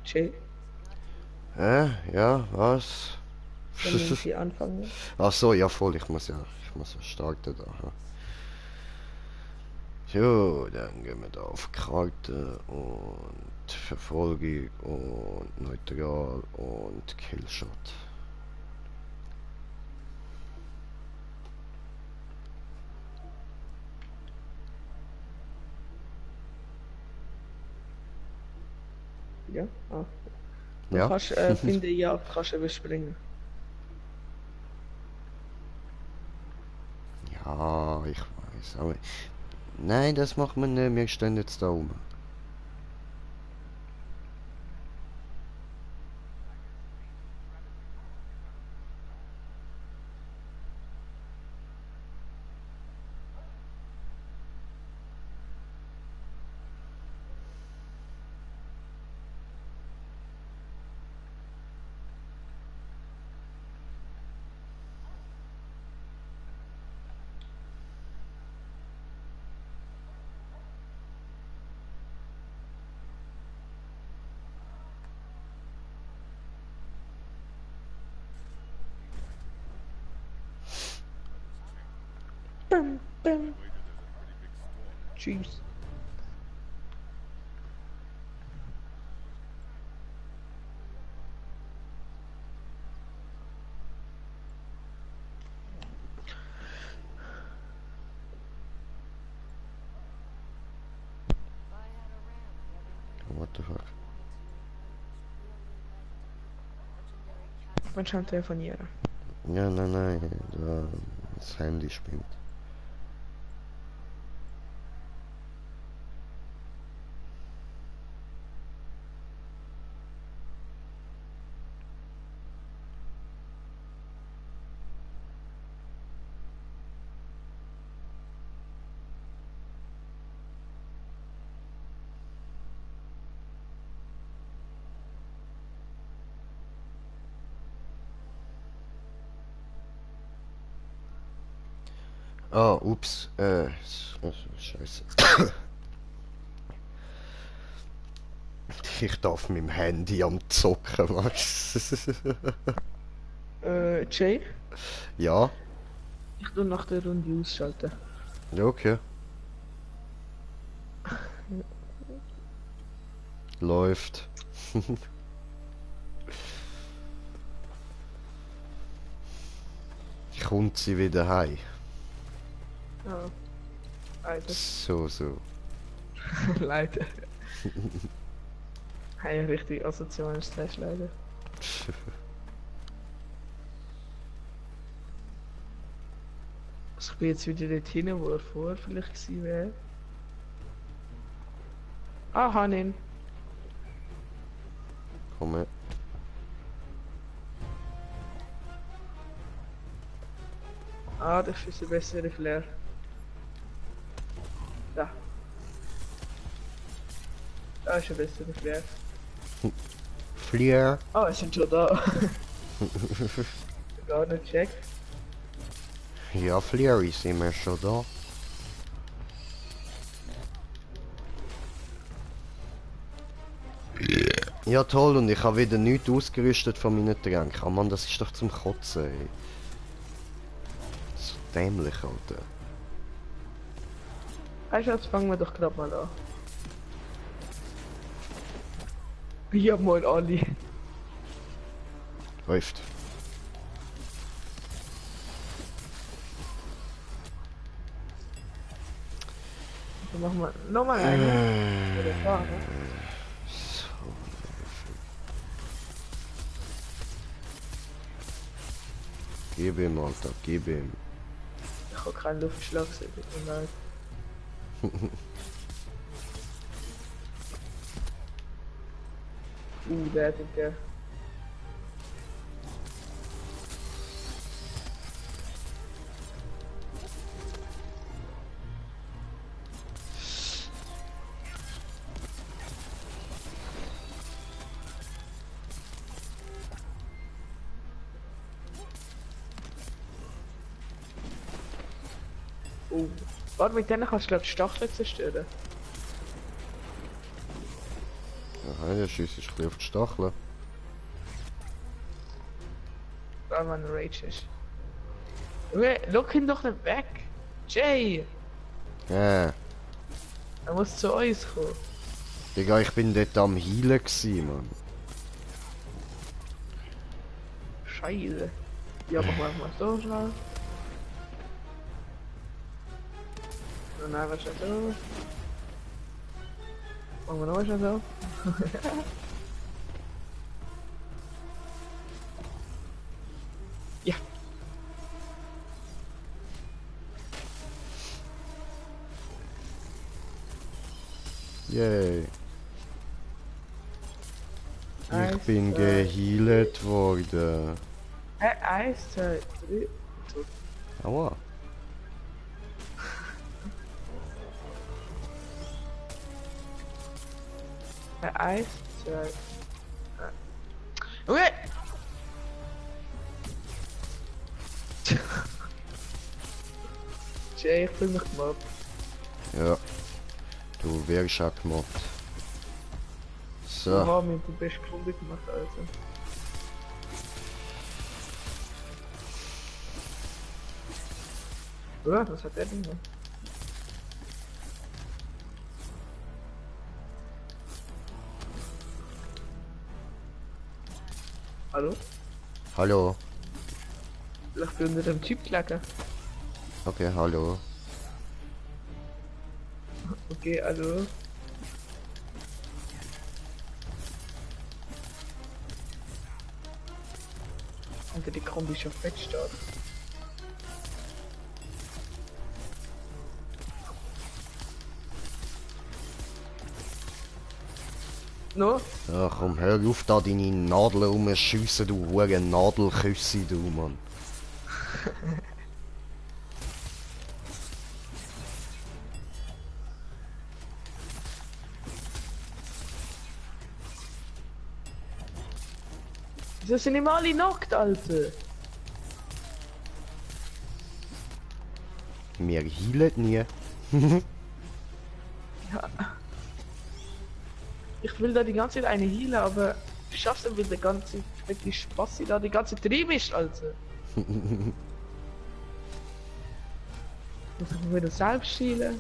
Jay, Ja, was? wenn sie anfangen. Ach so, ja voll, ich muss ja starten da. Ja. So, dann gehen wir da auf Karte und Verfolgung und Neutral und Killshot. Ja? Ah. Du Ja? kannst, finde ja, kannst überspringen. Ja, ich weiß, aber... Nein, das macht man nicht, wir stehen jetzt da oben. Bam, bam. Tschüss. If I had a ramp, the other What the fuck? legendary cat Man kann telefonieren. Ja, nein, da, das Handy spinnt. Ah, ups, scheiße. Ich darf mit dem Handy am Zocken, weißt du? Jay, Ja? ich tu nach der Runde ausschalten. Ja, okay. Läuft. Kommt sie wieder heim? Ja. Alter. So, so. Leider. Hey, richtig asozialen Stress leider. Also ich bin jetzt wieder dort hin, wo er vorher vielleicht gewesen wäre. Ah, Hanin. Komm her. Ah, das ist ein besserer Flair. Da. Da ist ein besserer Flair. Flair. Ah, wir sind schon da. Gar nicht checkt. Ja, Flair ist immer schon da. Ja toll, und ich habe wieder nichts ausgerüstet von meinen Tränken. Oh Mann, das ist doch zum Kotzen, ey. So dämlich, Alter. Weißt du, jetzt fangen wir doch gerade mal an. Ja, moin Ali. Läuft. Dann machen wir nochmal einen. Oder da, ne? Gib ihm, Alter, gib ihm. Ich habe keinen Luftschlag gesehen, tut mir leid. Der Digga. Warte, mit denen kannst du glaub ich Stacheln zerstören. Ja, der schießt ein bisschen auf die Stacheln. Vor allem wenn er Rage ist. Junge, lock ihn doch nicht weg! Jay! Ja. Er muss zu uns kommen. Digga, ich bin dort am Healen gsi, Mann. Scheiße. Ja, machen wir einfach mal so schnell. Und dann einfach so. Machen wir noch schnell so. Ja. Yay. Ich Eins, bin zwei. gehealt worden. 1, 2, 3. Aua. Eins, zwei. Junge! Jay, ich bin mich gemobbt. Ja. Du wirst auch gemobbt. So. Oha, mir du bist Klumpig gemacht, Alter. Ja, was hat der denn noch? Hallo? Hallo. Vielleicht bin ich unter dem Typ klacken. Okay, hallo. Okay, hallo. Alter, die Kombi ist schon fett stark. No? Ja, komm, hör auf da deine Nadeln rumschiessen, du hure Nadelküsse, du Mann. Wieso sind immer alle nackt, Alter? Wir heilen nie. Ja. Ich will da die ganze Zeit eine healen, aber ich schaff's dann wieder die ganze Zeit fette Spassi da die ganze Trieb ist, Alter. Muss ich mir wieder selbst schielen?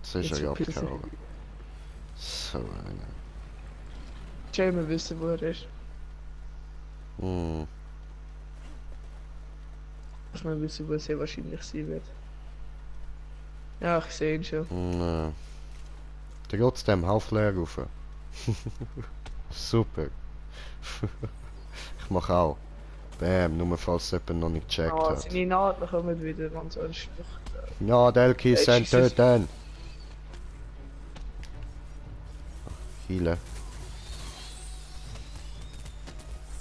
Das ist Jetzt ja verpiss dich. abgehauen. So eine. Jamie wissen, wo er ist. Hm. Ich mal wissen, wo er sehr wahrscheinlich sein wird. Ja, ich sehe ihn schon. Nee. Trotzdem, Haufen leer rauf. Super. Ich mach auch. Bam, nur falls jemand noch nicht gecheckt Ah, hat. seine Nadeln kommen wieder, man so ein Stück. Ja, Delki sind Jesus. töten. Heile.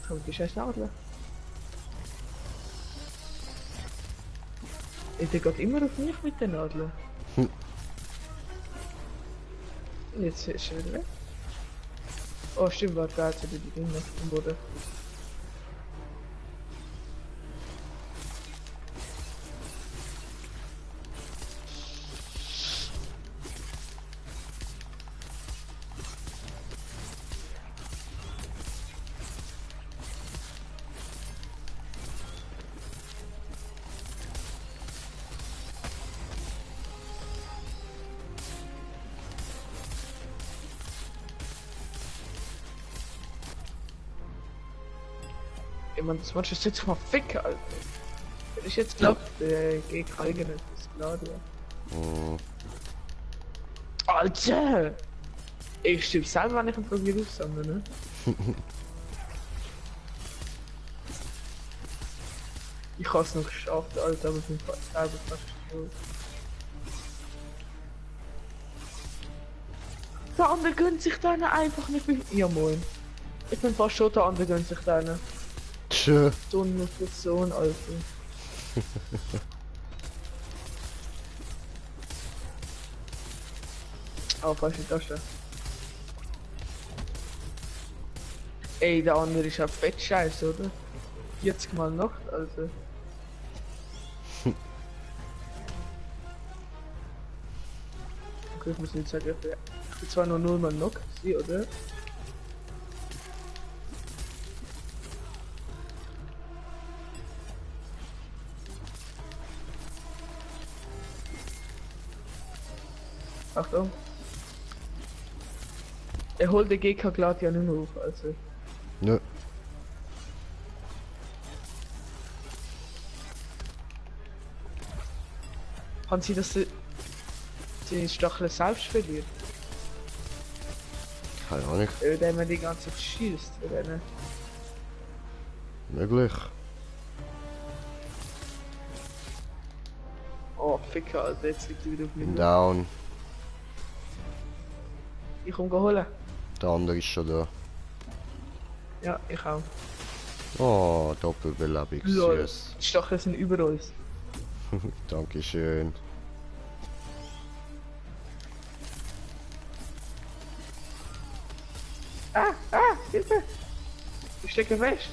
Kommt die scheiß Nadeln. Der geht immer auf mich mit den Nadeln. Hm. Jetzt ist er wieder weg. Oh stimmt, warte, da hat die Dinge auf dem Boden. Ey, man, das Match ist jetzt mal fick, Alter. Hätte ich jetzt glaubt, geh kriegen, das ist klar, ja. Hm. Alter! Ich stimme selber, wenn ich ein Probier aufsammle, ne? Ich hab's noch geschafft, Alter, aber ich bin selber fast tot. Der andere gönnt sich deine einfach nicht mehr. Ja moin. Ich bin fast schon, der andere gönnt sich deine. Tschö. So eine Person, Alter. Oh, falsche Tasche. Ey, der andere ist ja fett scheiße, oder? 40 mal Nacht, Alter. Okay, ich muss nicht sagen, ich bin zwar nur 0 mal Nacht, sie, oder? Achtung. Er holt den GK glatt ja nicht mehr auf, also. Nö. Haben sie das die Stachel selbst verliert? Keine Ahnung. Wenn man die ganze Zeit schießt, oder ne? Möglich. Oh, Ficker, Alter, jetzt liegt er wieder auf Bin mir. down. Ich komm holen. Der andere ist schon da. Ja, ich auch. Oh, Doppelbelebung. Lol. Süß. Die Stacheln sind über uns. Dankeschön. Hilfe! Ich stecke fest.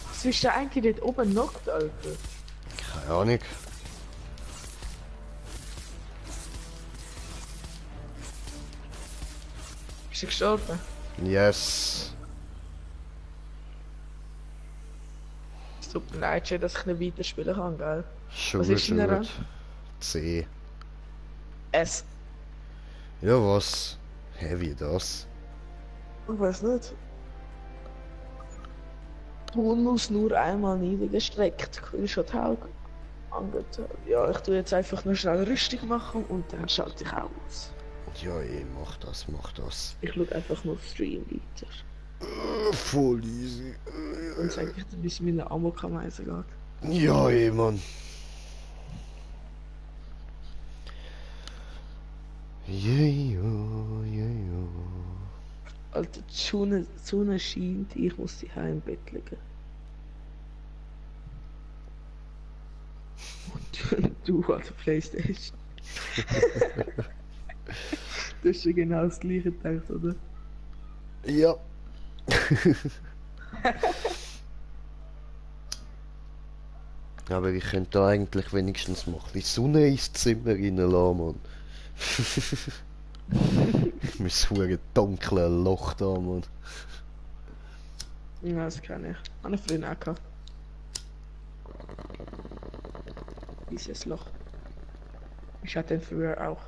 Was ist der eigentlich dort oben knockt, Alter? Keine Ahnung. Ist er gestorben? Yes. Es tut mir leid, schon, dass ich nicht weiterspielen kann, gell? Schon Was ist denn er? gut. C. S. Ja, was? Hä, wie das? Ich weiß nicht. Bonus nur einmal niedergestreckt. Ich schon Tag angetan. Ja, ich tue jetzt einfach nur schnell Rüstung machen und dann schalte ich auch aus. Ja, mach das, mach das. Ich schaue einfach nur Stream weiter. Voll easy. Und sage ich dir, bis meine Amok-Ameise geht. Ja, Mann. Yeah, yeah, yeah. Alter, die Sonne scheint, ich muss die im Bett liegen. Und du an der Playstation. Du hast ja genau das gleiche gedacht, oder? Ja. Aber ich könnte da eigentlich wenigstens mal ein bisschen Sonne ins Zimmer reinlassen, Mann. Mein hure dunkle Loch da, Mann. Ja, das kann ich. Habe ich früher auch gehabt. Dieses Loch. Ich hatte den früher auch.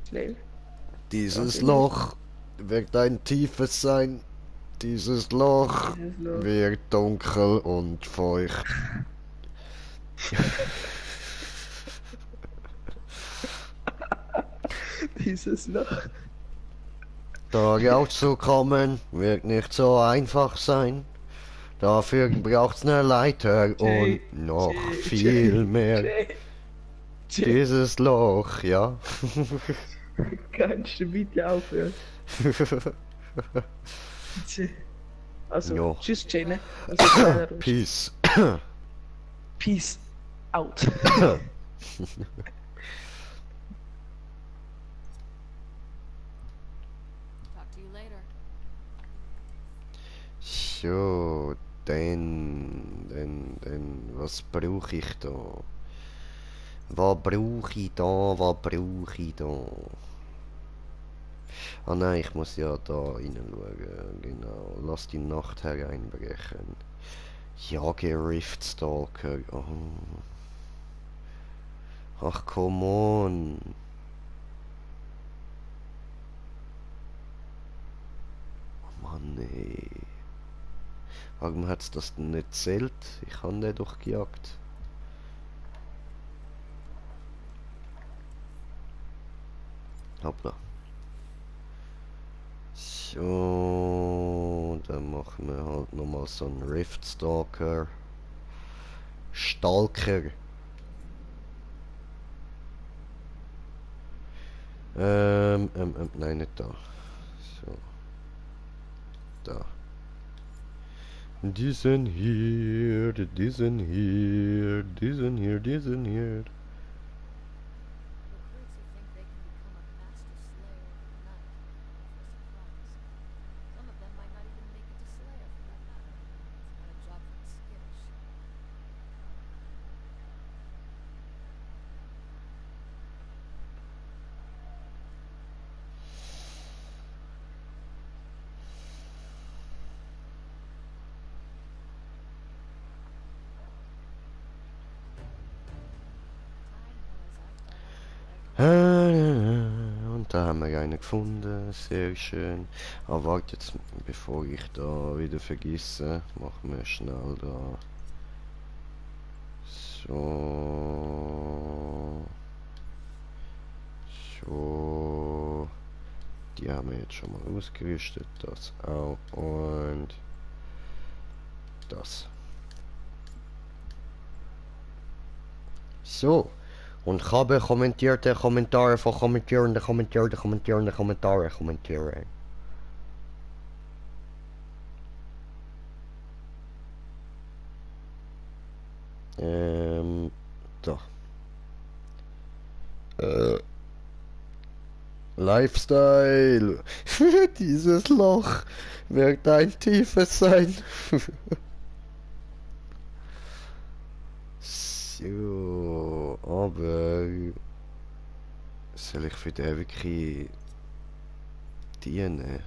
Slave. Dieses Okay. Loch wird ein tiefes sein. Dieses Loch Dieses Loch. wird dunkel und feucht. Dieses Loch. Da rauszukommen wird nicht so einfach sein. Dafür braucht's eine Leiter Jay, und noch Jay, viel Jay, mehr. Jay. Dieses Loch, ja. Kannst du bitte aufhören? Jay. Also, Ja. tschüss, Jay, ne? Also, schneller raus. Peace. Peace out. Talk to you later. So, was brauche ich da? Was brauche ich da? Was brauche ich da? Ah nein, ich muss ja da reinschauen. Genau, lass die Nacht hereinbrechen. Jage Riftstalker. Oh. Ach, come on. Oh Mann, ey. Warum hat's das denn nicht zählt? Ich habe den doch gejagt. Hoppla. So, dann machen wir halt nochmal so einen Riftstalker. Stalker. Nein, nicht da. So. Da. Diesen hier, diesen hier, diesen hier, diesen hier. Recruits who think they can become a master slayer overnight. For surprise. Some of them might not even make it to Slayer for that matter. It's not a job for the skittish. Und da haben wir einen gefunden, sehr schön. Aber warte jetzt, bevor ich da wieder vergesse, machen wir schnell da. So. So. Die haben wir jetzt schon mal ausgerüstet, das auch und das. So. Und ich habe kommentierte Kommentare von kommentierende Kommentare. Da. Lifestyle. Dieses Loch wird ein tiefes sein. So, aber soll ich für den wirklich dienen?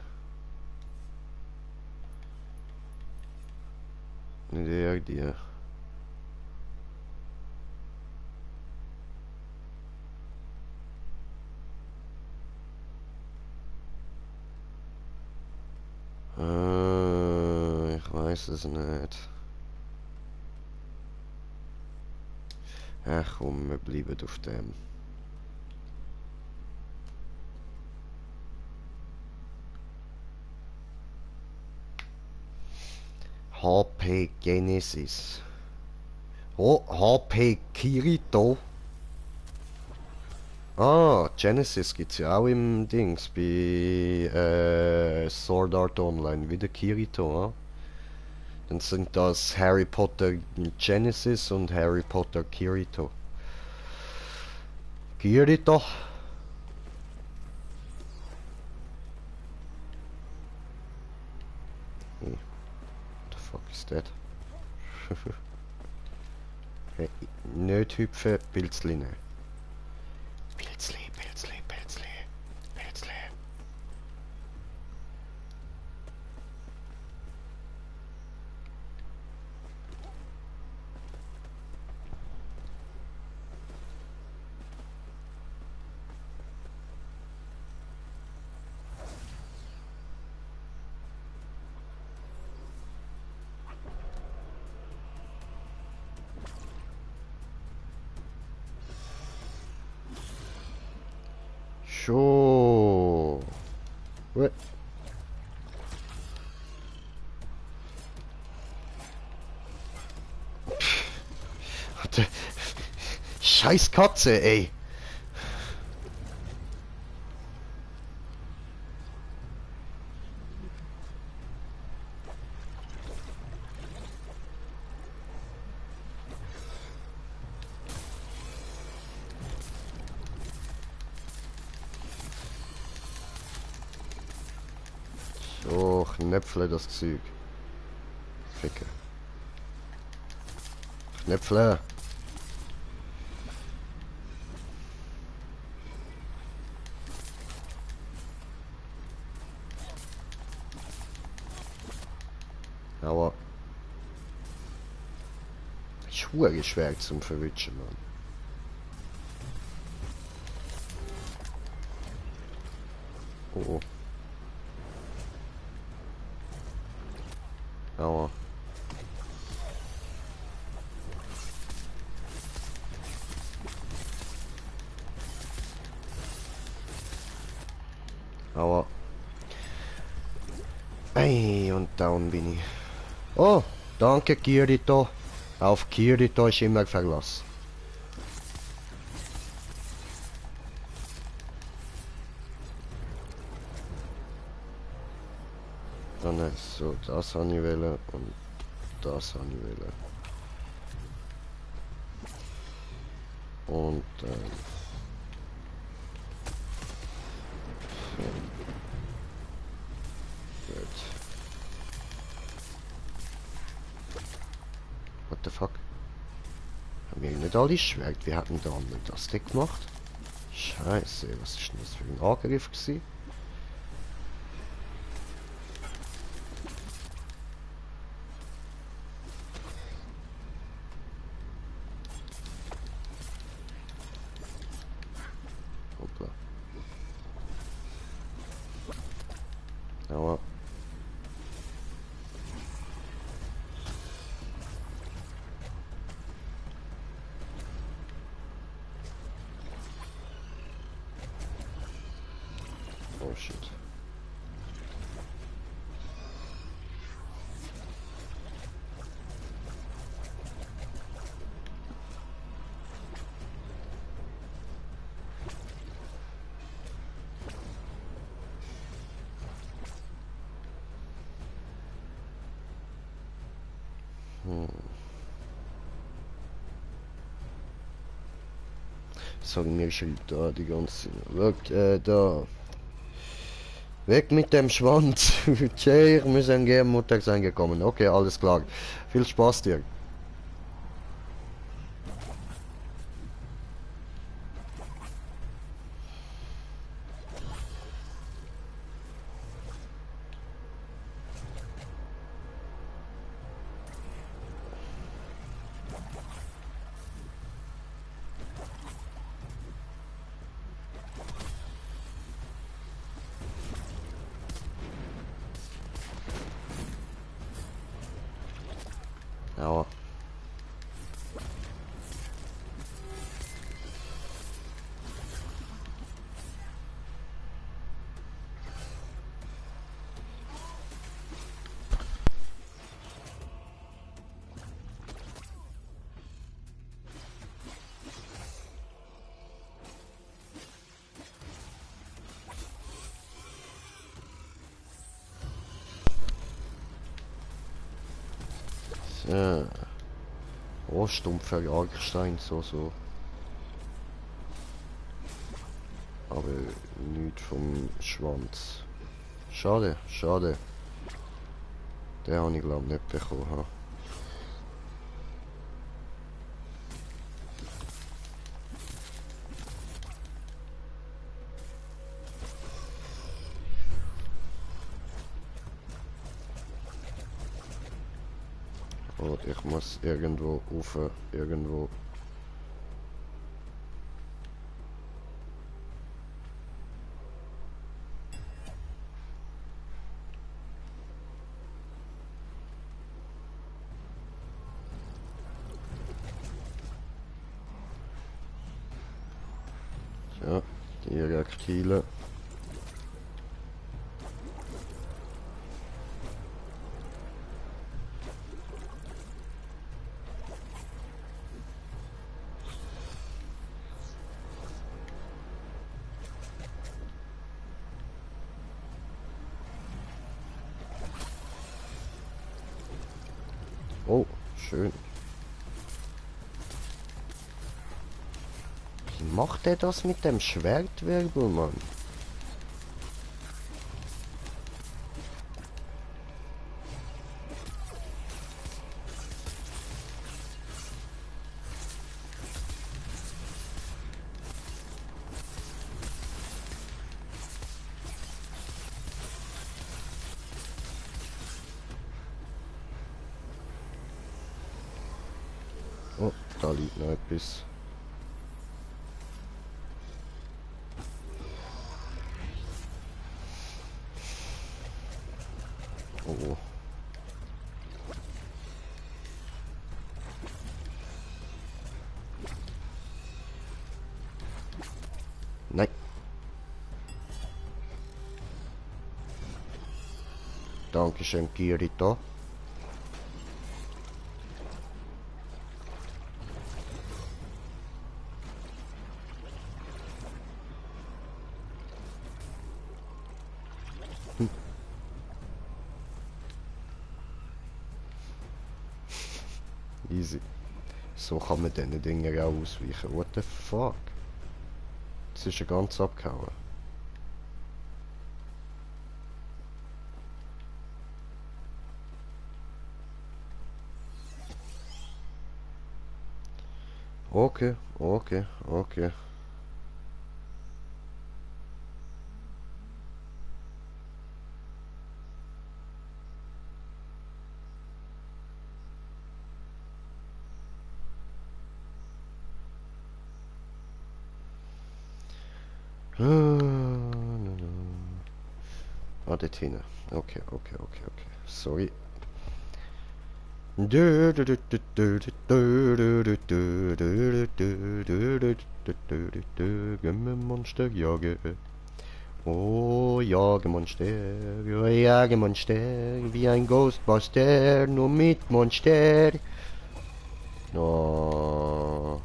Nicht eher die. Ich weiß es nicht. Ach komm, wir bleiben auf dem. HP Genesis. Oh, HP Kirito. Ah, Genesis gibt's ja auch im Dings, bei Sword Art Online, wie der Kirito, ah? Dann sind das Harry Potter Genesis und Harry Potter Kirito. Kirito? What the fuck is that? Hey, nicht hüpfen, Pilzli nehmen. Pilzli, Pilzli, Pilzli, Pilzli. Schon. What? Warte. Scheiß Katze, ey. So, Knöpfle das Zeug. Ficke. Knöpfle. Aber ist schwer zum Verwitschen, Mann. Oh oh. Aua. Aua. Ey, und down bin ich. Oh, danke Kirito. Auf Kirito ist immer Verlass. Dann so, das habe ich wählen und das habe ich wählen. Und so. Gut. What the fuck? Haben wir nicht alle Schwert? Wir hatten da nicht das Ding gemacht. Scheiße, was ist denn das für ein Angriff gewesen? Hoppla. Aua. Oh shit. Sagen mir schon da die ganze. Look, da. Weg mit dem Schwanz. Tja, wir sind gegen Mutter angekommen. Okay, alles klar. Viel Spaß dir. Aua. Oh, stumpfer Jagdstein, so. Aber nicht vom Schwanz. Schade. Den habe ich glaube nicht bekommen. Ha. Und ich muss irgendwo rauf, irgendwo. Ja, direkt healen. Oh, schön. Wie macht er das mit dem Schwertwirbel, Mann? Oh, da liegt noch etwas. Oh. Nein. Dankeschön, Kirito. Easy. So kann man diesen Dingen auch ausweichen. What the fuck? Das ist ja ganz abgehauen. Okay. Ah, dort hinten. Okay. Sorry. Gehen wir Monster jagen. Oh, Jagemonster, Jagemonster, wie ein Ghostbuster, nur mit Monster. Oh.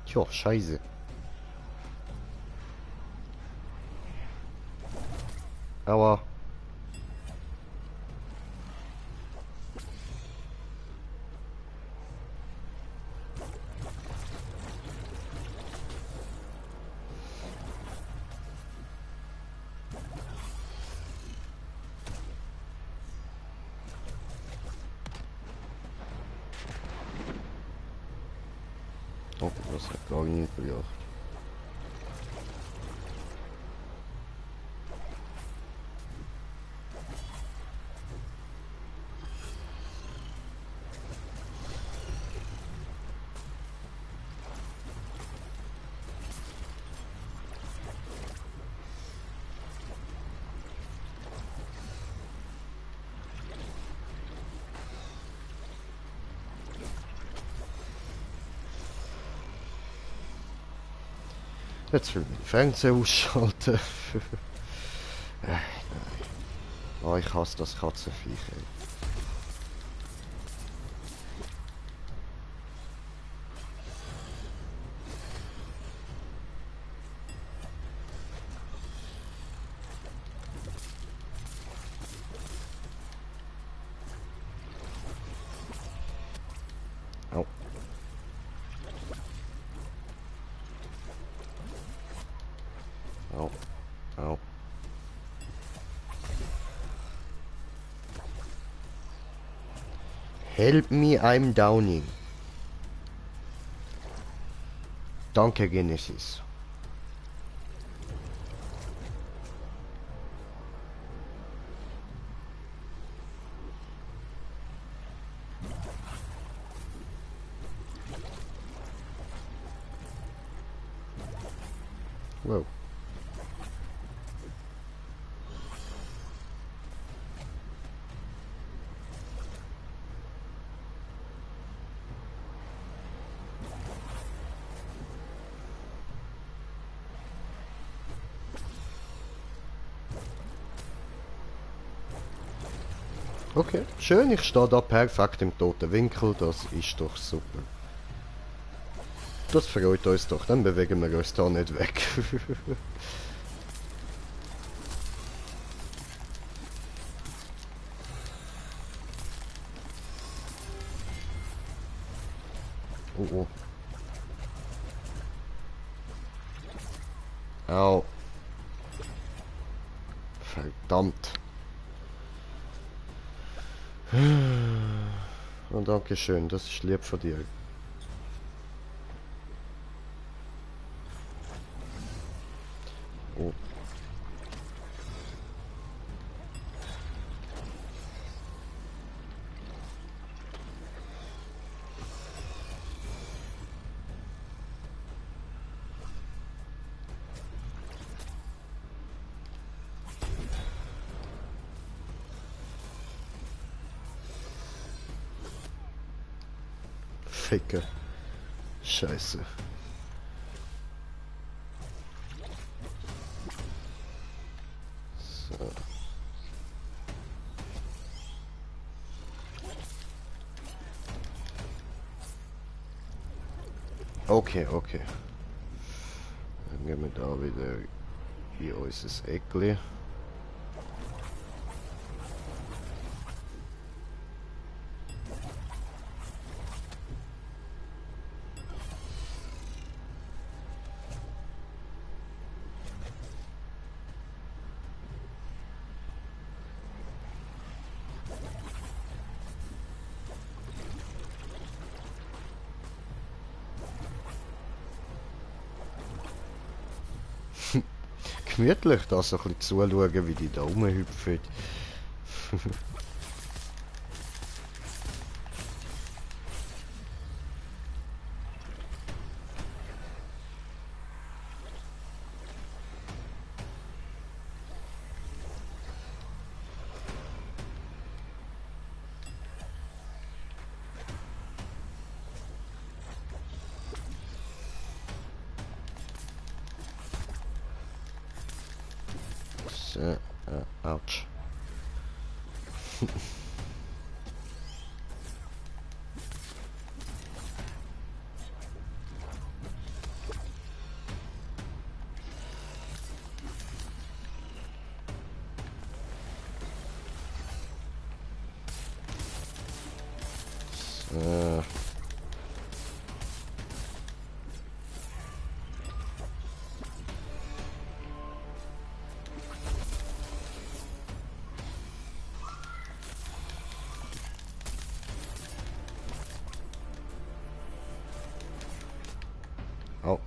Tja, scheiße. Aua. Oh, das hat gar nicht gebracht. Jetzt will ich den Fernseher ausschalten. Nein. Oh, ich hasse das Katzenviech, ey. Help me, I'm downing. Danke, Genesis. Wow. Okay, schön, ich stehe da perfekt im toten Winkel, das ist doch super. Das freut uns doch, dann bewegen wir uns da nicht weg. Oh oh. Au. Verdammt. Oh, danke schön, das ist lieb von dir. Oh. Ficke. Scheiße. So. Okay, okay. Dann gehen wir da wieder in unser Eckli. Gemütlich, da so ein bisschen zuschauen, wie die da rumhüpfen. So, ouch. So. Oh.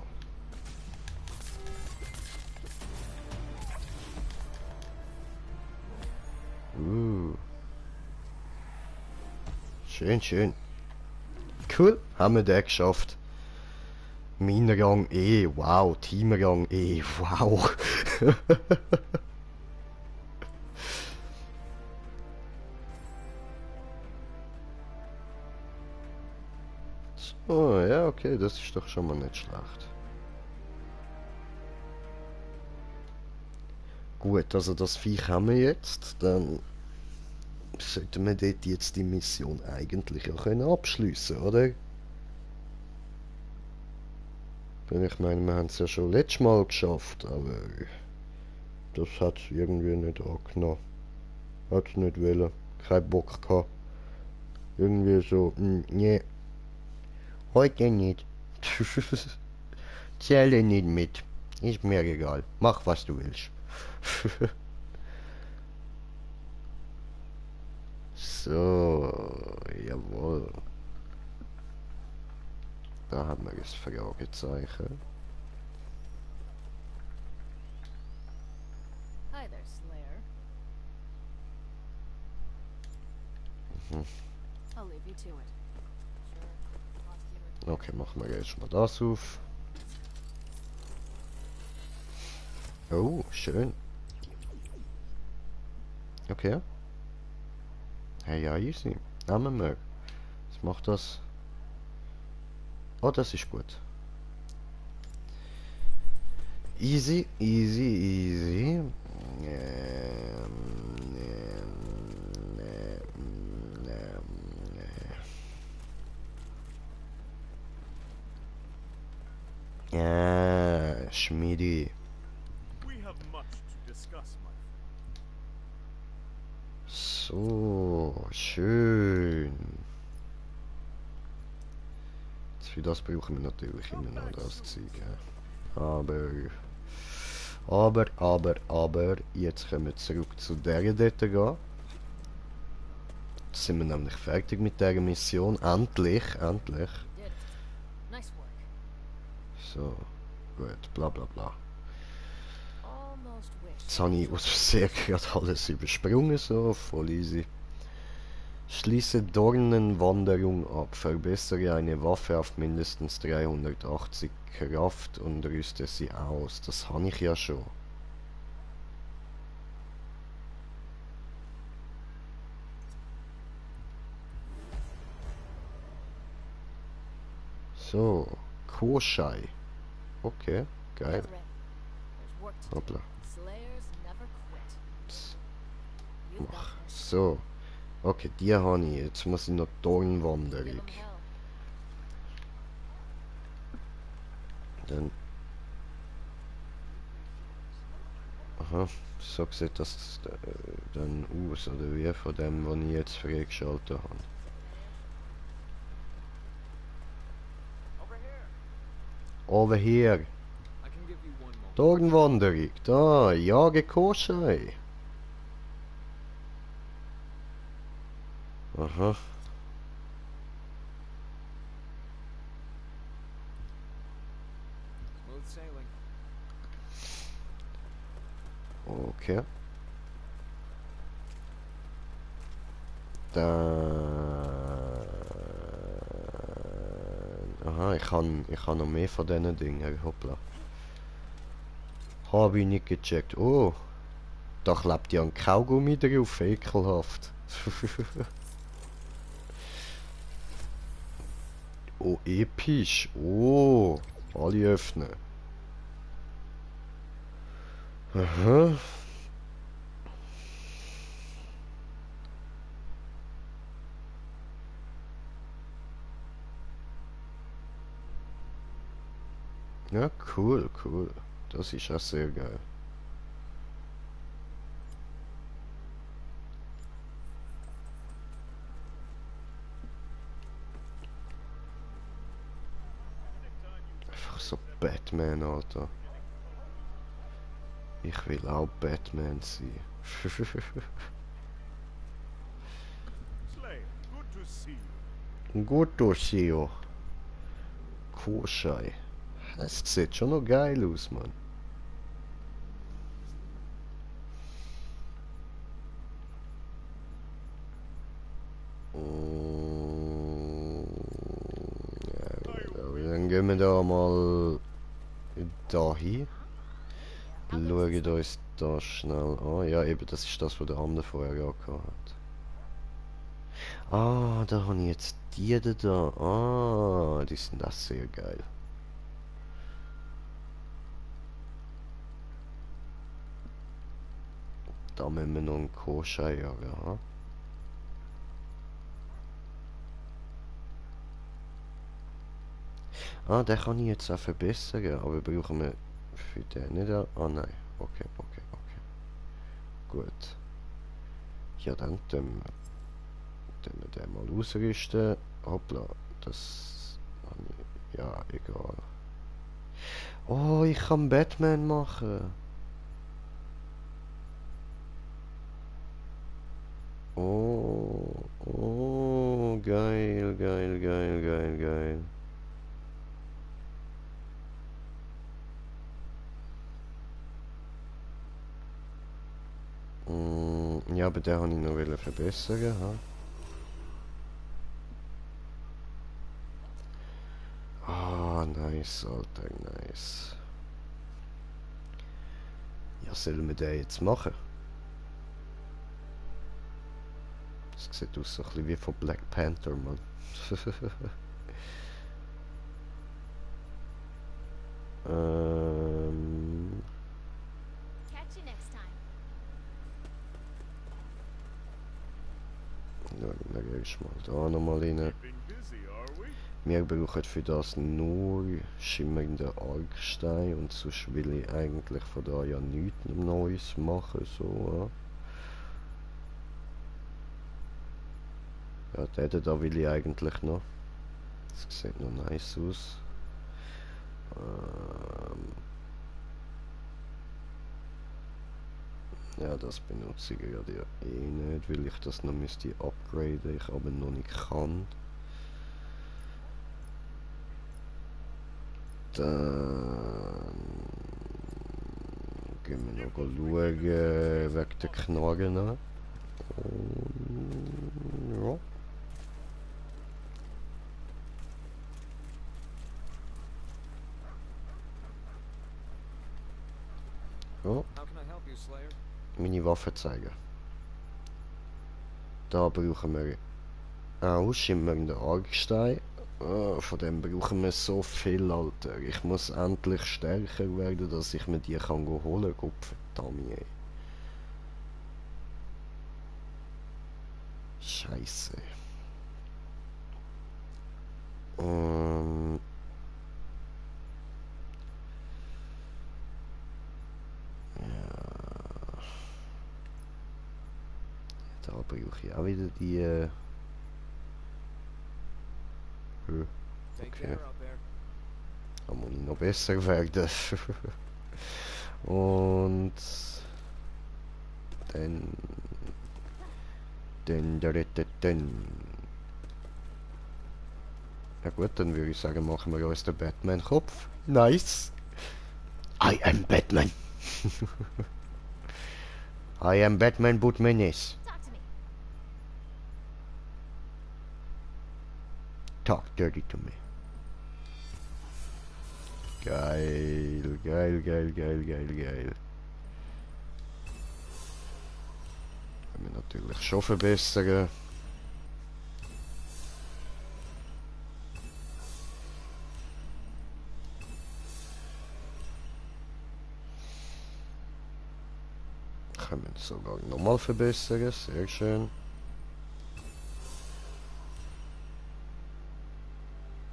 Schön, schön. Cool, haben wir den geschafft. Minenrang E, wow. Teamrang E, wow. So, ja, okay, das ist doch schon mal nicht schlecht. Gut, also das Viech haben wir jetzt. Dann sollten wir dort jetzt die Mission eigentlich auch können abschliessen, oder? Weil ich meine, wir haben es ja schon letztes Mal geschafft, aber das hat irgendwie nicht angenommen. Hat es nicht wollen. Kein Bock gehabt. Irgendwie so, nee. Heute nicht. Zähle nicht mit. Ist mir egal. Mach, was du willst. So, jawohl. Da haben wir das Fragezeichen. Hi there, Slayer. Mhm. I'll leave you to it. Sure, costume or Okay, machen wir erstmal das auf. Oh, schön. Okay. Hey, ja, easy. Nehmen wir. Was macht das? Oh, das ist gut. Easy, easy, easy. Ja, Schmiedi. We have much to discuss, my friend. So, schön. Für das brauchen wir natürlich immer noch das Zeug. Aber, jetzt können wir zurück zu der dort gehen. Jetzt sind wir nämlich fertig mit dieser Mission. Endlich. you did it. Nice work. So, gut, bla bla bla. Almost wish. Jetzt habe ich aus Versehen gerade alles übersprungen, so, voll easy. Schließe Dornenwanderung ab. Verbessere eine Waffe auf mindestens 380 Kraft und rüste sie aus. Das habe ich ja schon. So, Koschei. Okay, geil. Get ready. There's work to do. Hoppla. Slayers never quit. Psst, You've got mach. this. So. Okay, die habe ich. Jetzt muss ich noch Give Dornwanderung. 'em hell. Dann. Aha, so sieht das dann aus, oder wie von dem, was ich jetzt freigeschaltet habe. Over here. I can give you one moment. Dornwanderung. Da, jage Koschei. Aha. Smooth sailing. Okay. Dann... Aha, ich kann noch mehr von diesen Dingen. Hoppla. Habe ich nicht gecheckt. Oh, da klebt ja ein Kaugummi drauf. Ekelhaft. Oh, episch. Oh, alle öffnen. Aha. Ja, cool, cool. Das ist auch sehr geil. Einfach so Batman, Alter. Ich will auch Batman sein. Slayer, good to see you. Gut durchsehen. Koschei. Das sieht schon noch geil aus, Mann. Ja, dann gehen wir da mal dahin. Schauen uns das schnell an. Ja, eben, das ist das, was der andere vorher gehabt hat. Ah, da habe ich jetzt die da. Ah, die sind auch sehr geil. Da müssen wir noch einen Koschei jagen, ha? Ah, den kann ich jetzt auch verbessern, aber brauchen wir für den nicht auch? Ah nein, okay. Gut. Ja, dann tun wir den mal ausrüsten. Hoppla, das... Ja, egal. Oh, ich kann Batman machen. Oh. Geil, geil, geil, geil. Ja, aber den wollte ich noch verbessern. Ha? Ah, nice, Alter, nice. Ja, sollen wir den jetzt machen? Das sieht aus so ein bisschen wie von Black Panther, Mann. Catch you next time. Schauen wir erstmal da nochmal rein. Keeping busy, are we? Wir brauchen für das nur schimmernde Argstein und sonst will ich eigentlich von da ja nichts Neues machen, so. Ja, den da will ich eigentlich noch. Das sieht noch nice aus. Ja, das benutze ich gerade ja eh nicht, weil ich das noch müsste upgraden, ich aber noch nicht kann. Dann gehen wir noch schauen wegen der Knarren an. Ja. Ja, How can I help you, Slayer? meine Waffe zeigen. Da brauchen wir auch schimmernde Argstein. Von dem brauchen wir so viel, Alter. Ich muss endlich stärker werden, dass ich mir die kann holen kann. Verdammt, ey. Scheiße. Ja. Da brauche ich auch wieder die. Take Okay. care out there. Da muss ich noch besser werden. Und dann. Dann. Ja gut, dann würde ich sagen, machen wir uns den Batman-Kopf. Nice. I am Batman. I am Batman, but menace. Talk to me. Talk dirty to me. Geil, geil, geil, geil, geil, geil. Können wir natürlich schon verbessern. Können wir sogar nochmal verbessern, sehr schön.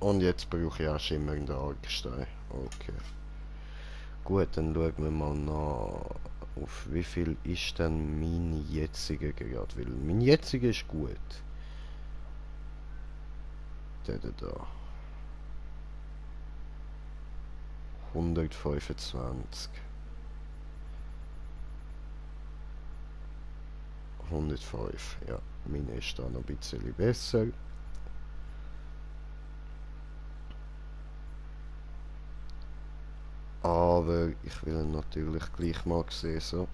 Und jetzt brauche ich auch schimmernde Argstein. Okay. Gut, dann schauen wir mal nach, auf wie viel ist denn mein jetziger gerade, weil mein jetziger ist gut. Der da. 125. 105, ja. Meine ist da noch ein bisschen besser. Aber ich will ihn natürlich gleich mal sehen, so.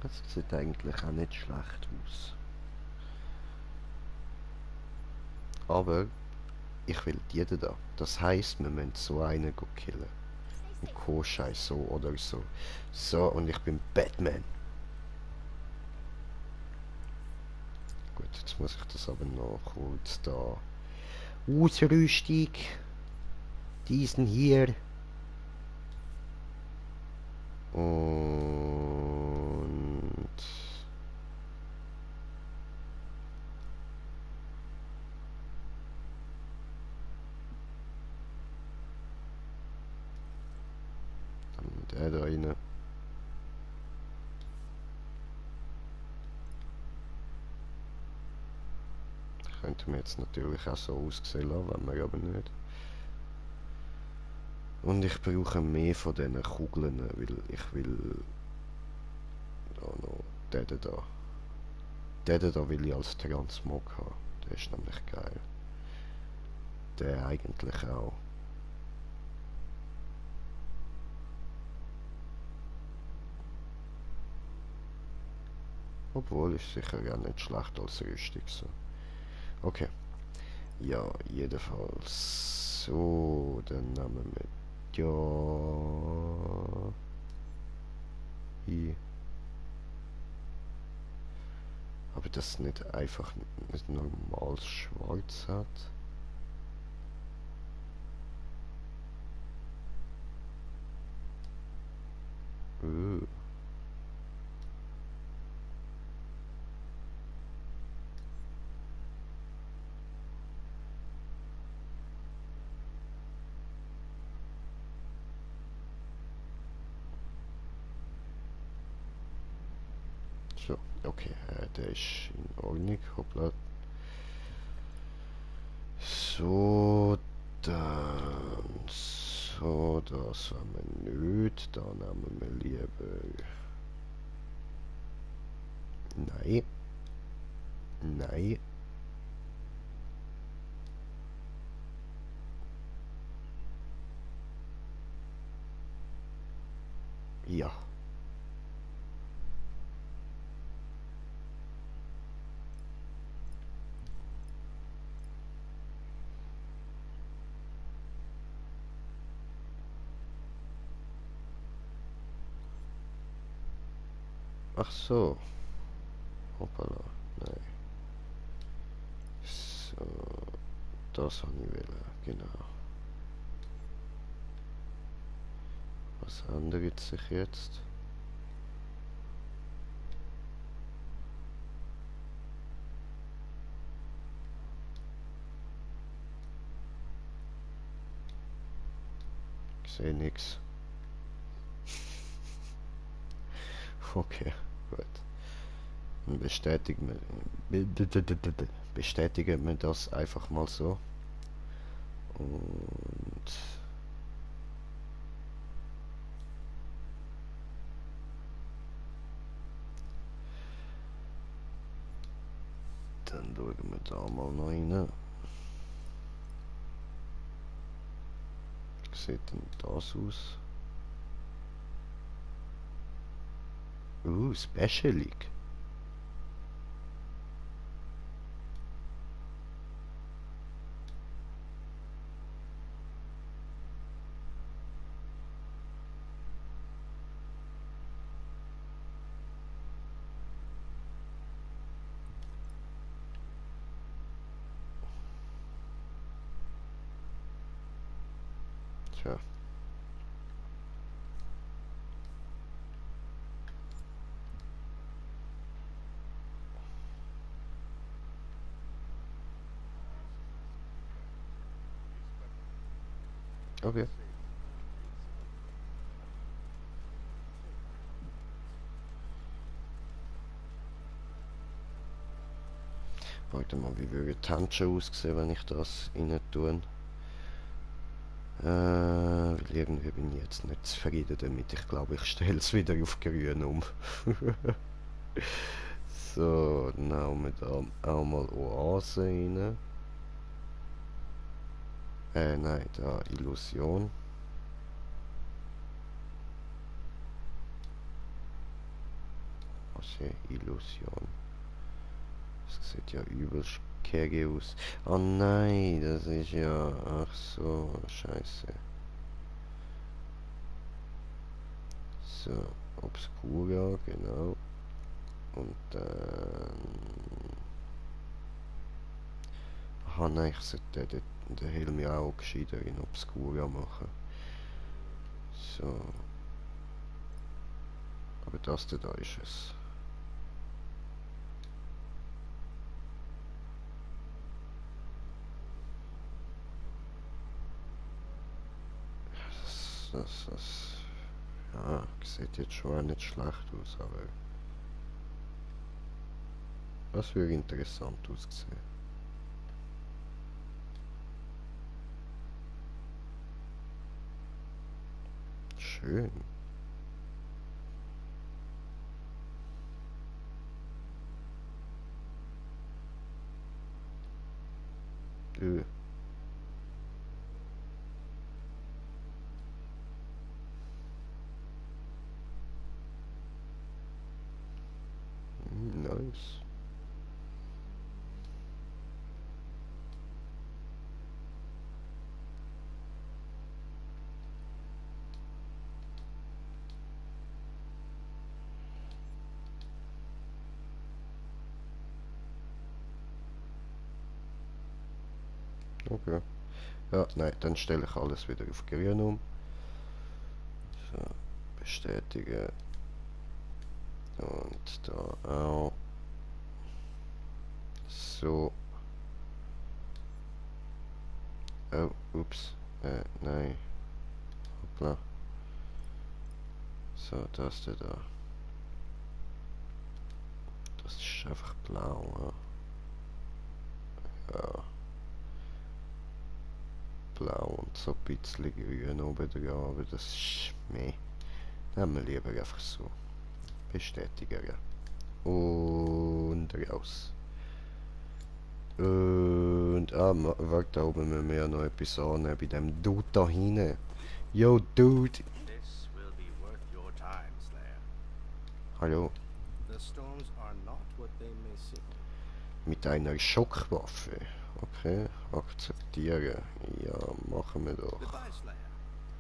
Das sieht eigentlich auch nicht schlecht aus. Aber ich will die da. Das heisst, wir müssen so einen killen. Stay Ein safe. Koschei so oder so. So, und ich bin Batman. Gut, jetzt muss ich das aber noch kurz da ausrüstung. Diesen hier. Und dann der da rein. Könnte mir jetzt natürlich auch so aussehen lassen, wenn wir aber nicht. Und ich brauche mehr von diesen Kugeln, weil ich will den da. Den da will ich als Transmog haben. Der ist nämlich geil. Der eigentlich auch. Obwohl, ist sicher ja nicht schlecht als Rüstung so. Okay. Ja, jedenfalls. So, dann nehmen wir ja. Hier. Aber das nicht einfach ein normales Schwarz hat. Uh. So, okay, der ist in Ordnung. Hoppla. So, dann. So, das haben wir nicht. Dann nehmen wir lieber. Nein. Nein. Ja. Ach so. Hoppala. Nein. So. Das habe ich wollen. Genau. Was ändert sich jetzt? Ich sehe nichts. Okay, gut. Dann bestätigen wir das einfach mal so. Und dann schauen wir da mal noch rein. Wie sieht denn das aus? Special League. Tja. Okay. Warte mal, wie würde die Handschuhe aussehen, wenn ich das rein tue? Weil irgendwie bin ich jetzt nicht zufrieden damit. Ich glaube, ich stelle es wieder auf grün um. So, dann hauen wir da auch mal Oase rein. Nein, da Illusion. Was ist Illusion? Das sieht ja übelst kacke aus. Oh nein, das ist ja... Ach so, scheiße. So, Obscura, genau. Und dann... Aha, nein, ich sollte den Helm ja auch gescheiter in Obscura machen. So. Aber das da ist es. Das ja, sieht jetzt schon auch nicht schlecht aus, aber das würde interessant aussehen. Schön. Ö. Nice. Okay. Ja, nein, dann stelle ich alles wieder auf grün um. So, bestätigen. Und da auch. So. Oh, ups. Nein. Hoppla. So, das da. Das ist einfach blau. Ja. Blau und so ein bisschen grün oben dran, aber das ist mehr. Nehmen wir lieber einfach so. Bestätigen. Und raus. Und, warte, da oben müssen wir ja noch etwas annehmen bei dem Dude da hinten. Yo, Dude. This will be worth your time, Slayer. Hallo. The storms are not what they may seem. Mit einer Schockwaffe. Okay, akzeptieren. Ja, machen wir doch. Goodbye, Slayer,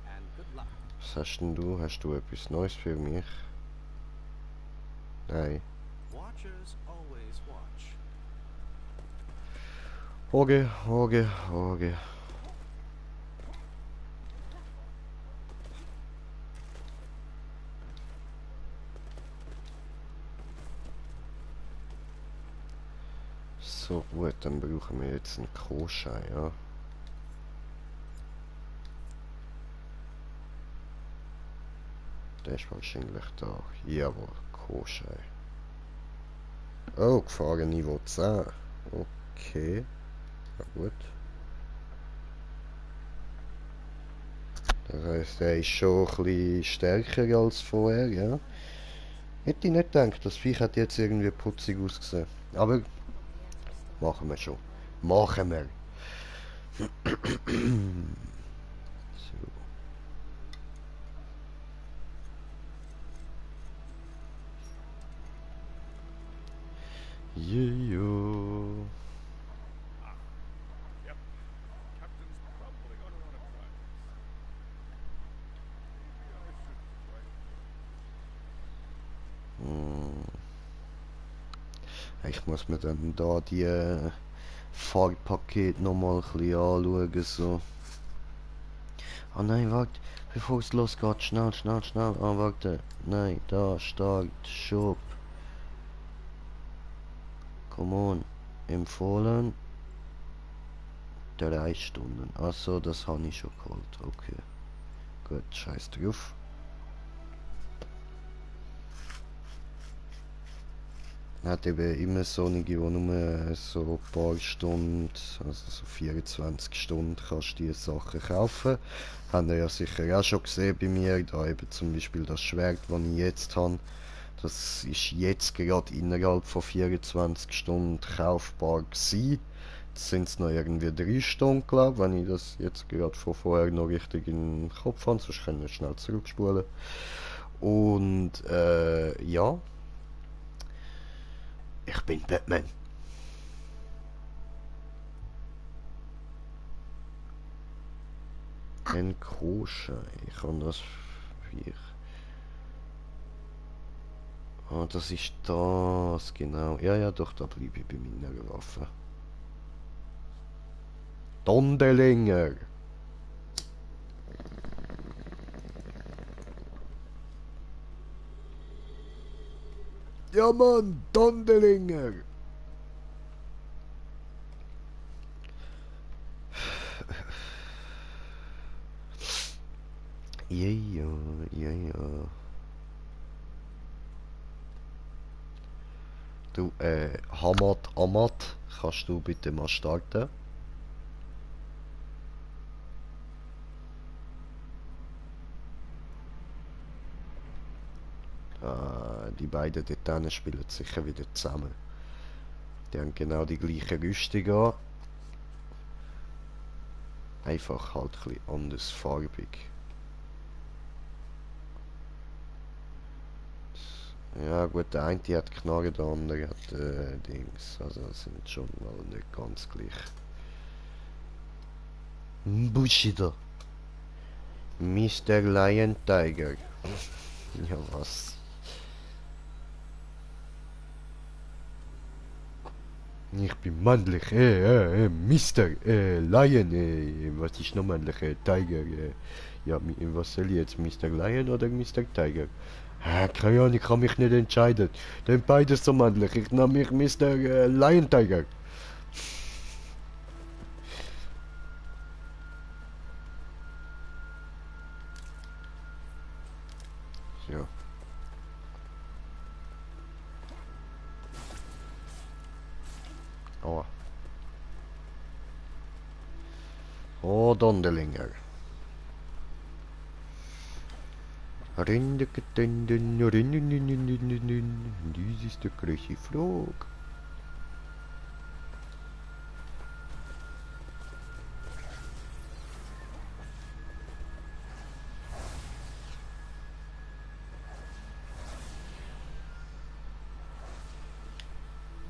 and good luck. Was hast denn du? Hast du etwas Neues für mich? Nein. Watchers always watch. Okay. So gut, dann brauchen wir jetzt einen Koschein, ja. Der ist wahrscheinlich da. Jawohl, Koschein. Oh, Gefahrenniveau 10. Okay. Na gut. Das heisst, er ist schon ein bisschen stärker als vorher, ja. Hätte ich nicht gedacht, das Viech hat jetzt irgendwie putzig ausgesehen. Aber machen wir schon. Machen wir. So. Yeah. Yep. Captain's probably gonna want to try this. Ich muss mir dann da die Fahrpaket nochmal ein bisschen anschauen. So. Ah nein, warte. Bevor es losgeht, schnell. Ah, warte. Nein, da, Start, Shop. Come on. Empfohlen. 3 Stunden. Achso, das habe ich schon geholt. Okay. Gut, scheiß drauf. Hat eben immer solche, die nur so ein paar Stunden, also so 24 Stunden kannst du diese Sachen kaufen. Habt ihr ja sicher auch schon gesehen bei mir, da eben zum Beispiel das Schwert, das ich jetzt habe. Das ist jetzt gerade innerhalb von 24 Stunden kaufbar gewesen. Jetzt sind es noch irgendwie 3 Stunden, glaube ich, wenn ich das jetzt gerade von vorher noch richtig in den Kopf habe, sonst können wir schnell zurückspulen. Und ja. Ich bin Batman. Ein Kroschein. Ich kann das... Ah, das ist das, genau. Ja, doch, da bleibe ich bei meiner Waffe. Dondelinger. Ja, Mann, Dondelinger. Ja. Du, Hamad Ahmad, kannst du bitte mal starten? Die beiden dort spielen sicher wieder zusammen. Die haben genau die gleiche Rüstung an. Einfach halt ein bisschen anders farbig. Ja gut, der eine hat Knarre, der andere hat Dings. Also das sind schon mal nicht ganz gleich. Bushido. Mr. Lion Tiger. Ja was? Ich bin männlich, Mr. Lion, was ist noch männlich, Tiger, ja, was soll ich jetzt, Mr. Lion oder Mr. Tiger? Keine Ahnung, ich kann mich nicht entscheiden, denn beides so männlich, ich nenne mich Mr. Lion Tiger. So. Aua. Oh, Donderlinger. Dies ist der große Frage.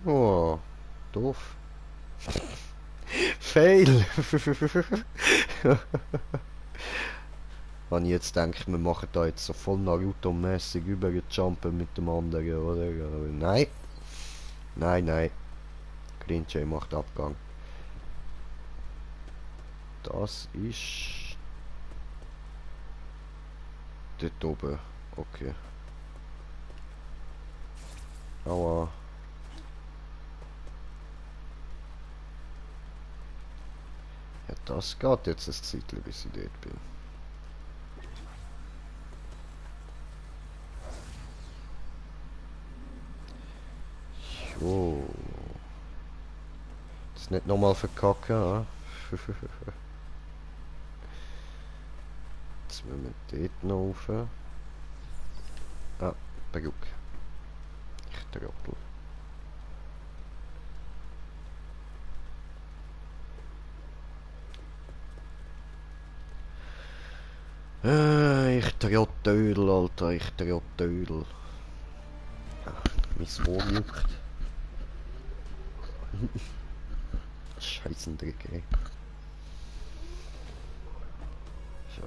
Oh, doof. Fail! Wenn ich jetzt denke, wir machen da jetzt so voll Naruto-mäßig übergejumpen mit dem anderen, oder? Aber nein. Nein, nein. Green Jay macht Abgang. Das ist... dort oben. Okay. Aua. Ja, das geht jetzt ein Zeitchen, bis ich dort bin. Jo. Jetzt nicht nochmal verkacken, ah? Jetzt müssen wir dort noch rauf. Ah, Brücke. Ich Trottel. Ich Trottödel, Alter, ich Trottödel. Mein Ohr juckt. Scheißendreck, ey. So.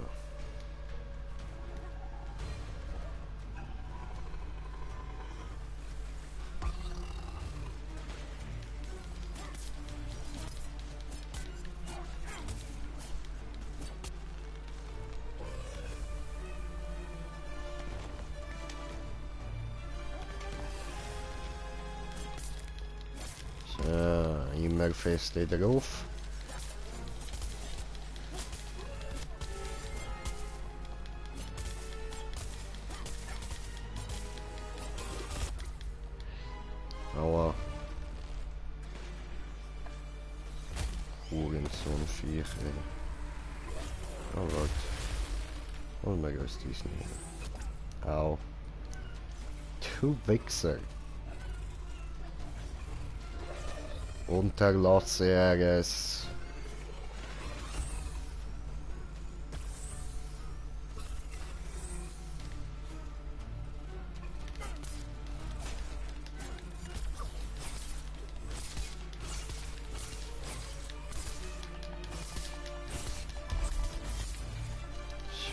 Immer fest drauf. Aua. Hurensohn Viech, ey. Oh Gott. Und mir ist dies nicht. Au. Du Wichser. Unterlasse er es.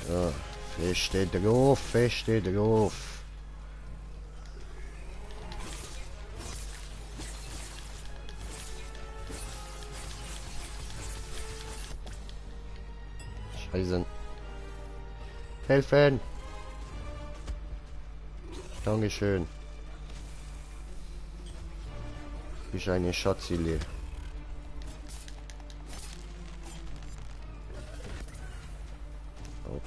So, feste drauf, feste drauf. Scheiße. Helfen! Dankeschön. Du bist eine Schatzile. Oh.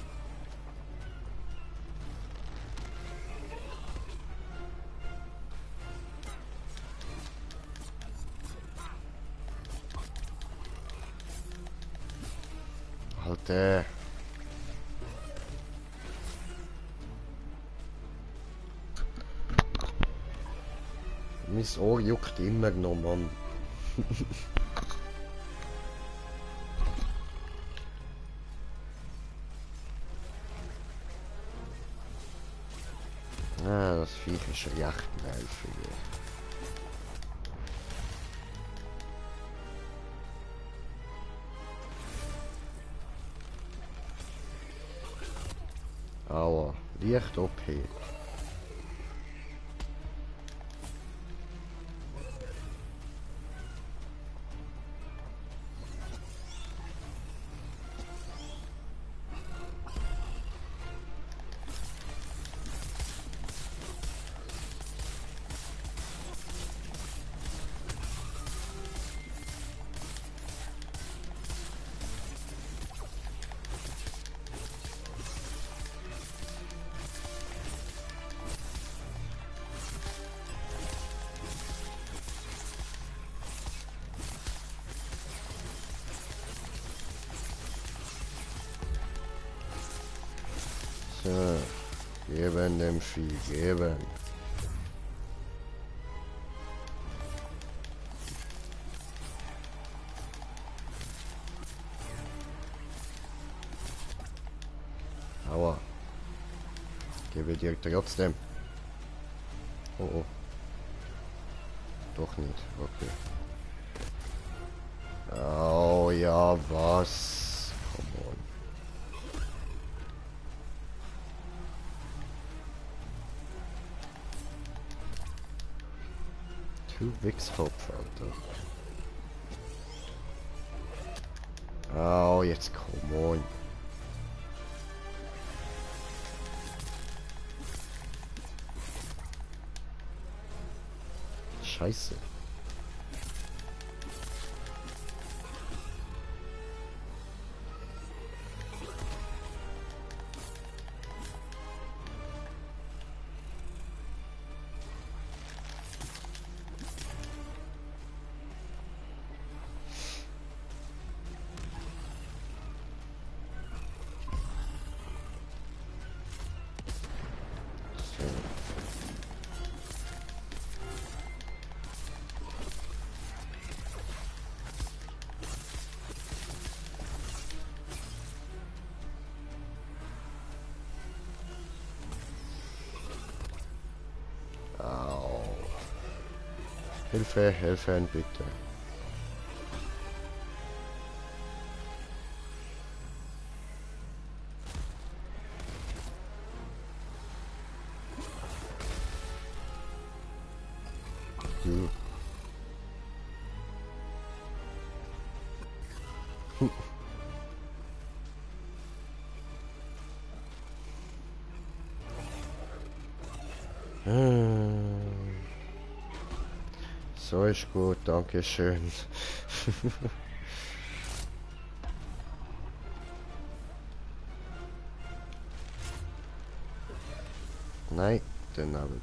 Alter. Mein Ohr juckt immer noch, Mann. Ist recht nervig. Aua, leicht OP. So, geben dem Vieh, geben. Aua. Gebe dir trotzdem. Oh, oh. Doch nicht, okay. Oh ja, was? Come on. Du Wichskopf, Alter. Oh, jetzt come on. Scheiße. Au. Hilfe, helfen bitte. Du. So ist gut, danke schön. Nein, den Abend.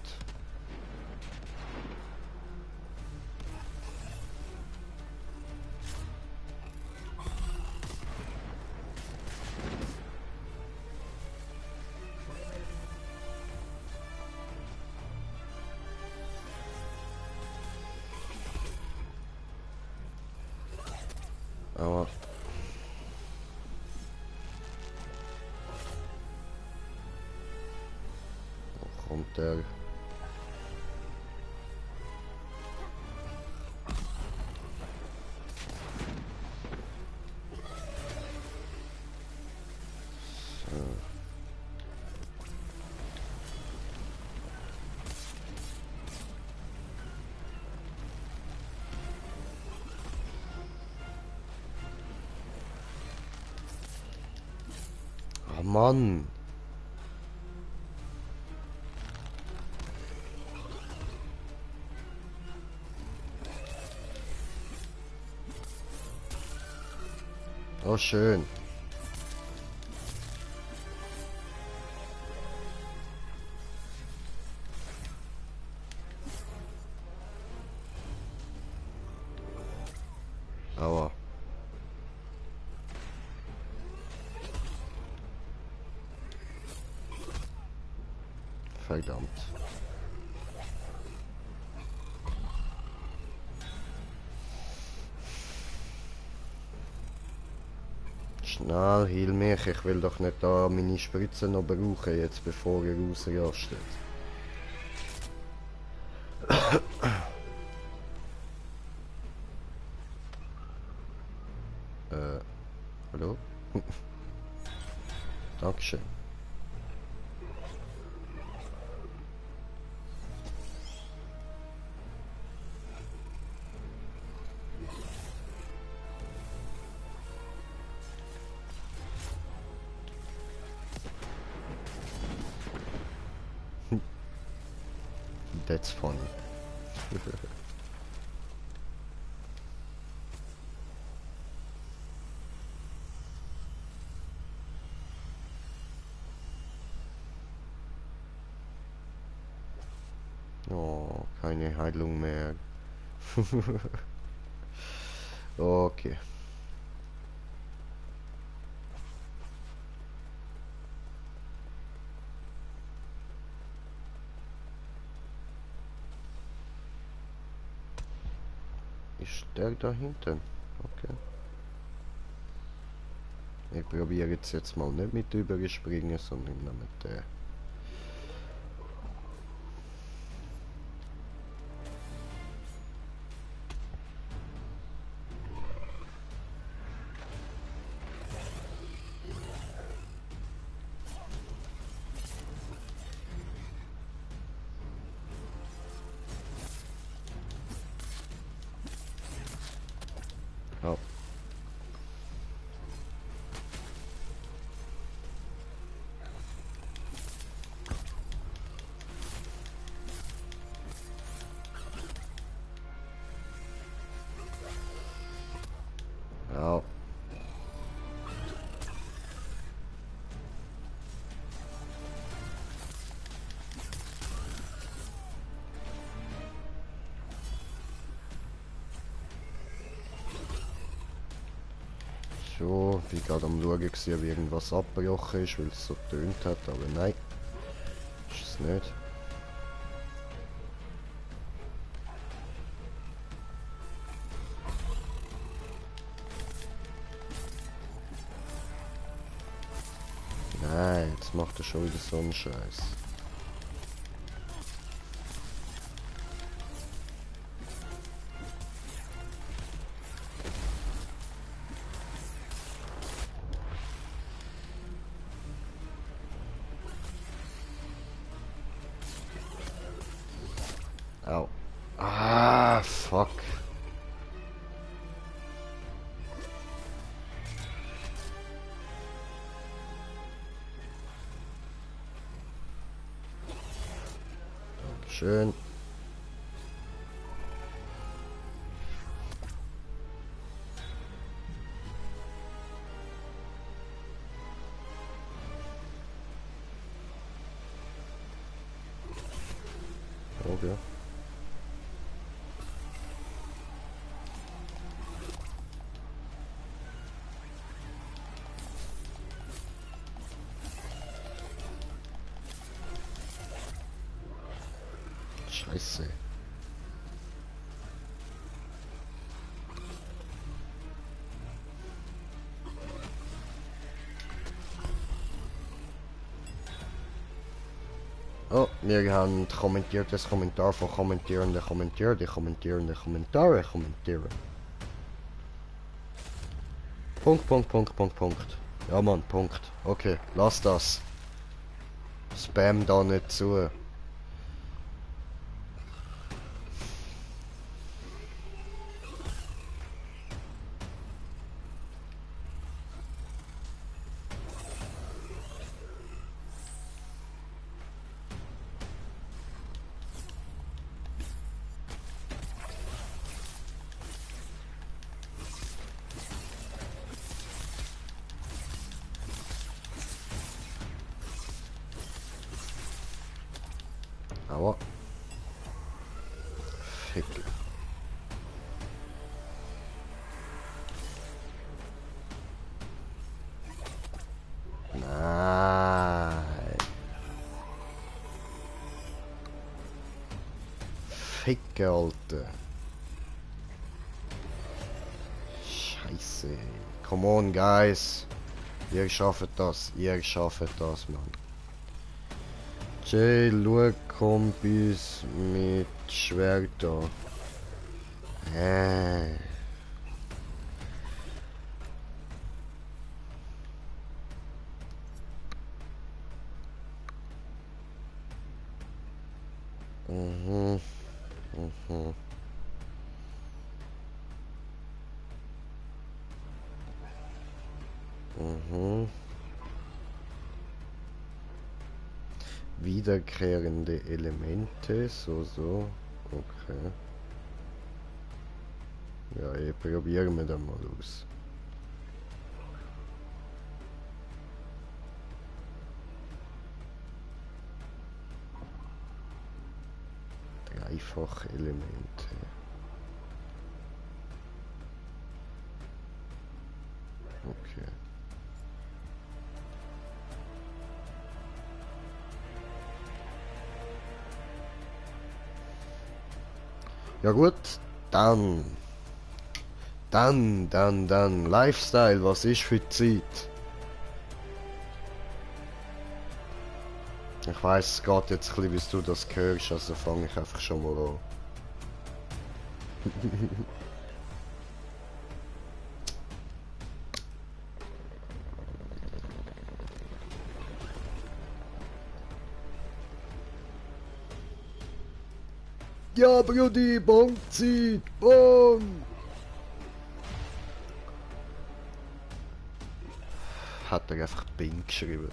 Aber wo kommt der? So. Oh Mann. Oh schön. Aua. Verdammt. Schnell, heal mich. Ich will doch nicht da meine Spritzen noch brauchen, jetzt bevor er ausrastet. Dankeschön. That's funny. Oh, keine Heilung mehr. Okay. Ist der da hinten? Okay. Ich probiere jetzt mal nicht mit überspringen, sondern mit der. Ja. Ja. So, wie gerade am Schauen gewesen, ob irgendwas abgebrochen ist, weil es so getönt hat, aber nein. Ist es nicht. Nein, jetzt macht er schon wieder so einen Scheiß. Au. Ah, fuck. Schön. Okay. Scheiße. Oh, wir haben kommentiertes Kommentar von kommentierende Kommentare kommentieren. Punkt. Ja Mann, Punkt. Okay, lass das. Spam da nicht zu. Aua. Fick. Nein. Ficke, Alter. Scheiße. Come on, guys. Ihr schafft das, Mann. Jay, schau, Kombis mit Schwert da. Mhm. Mhm. Mhm. Wiederkehrende Elemente, so. Okay. Ja, probieren wir dann mal aus. Dreifachelemente. Okay. Ja gut, dann. Dann. Lifestyle, was ist für die Zeit? Ich weiß, es geht jetzt ein bisschen, bis du das hörst, also fange ich einfach schon mal an. Ja, Brudi, Bonzeit, Bon! Hat er einfach Bing geschrieben.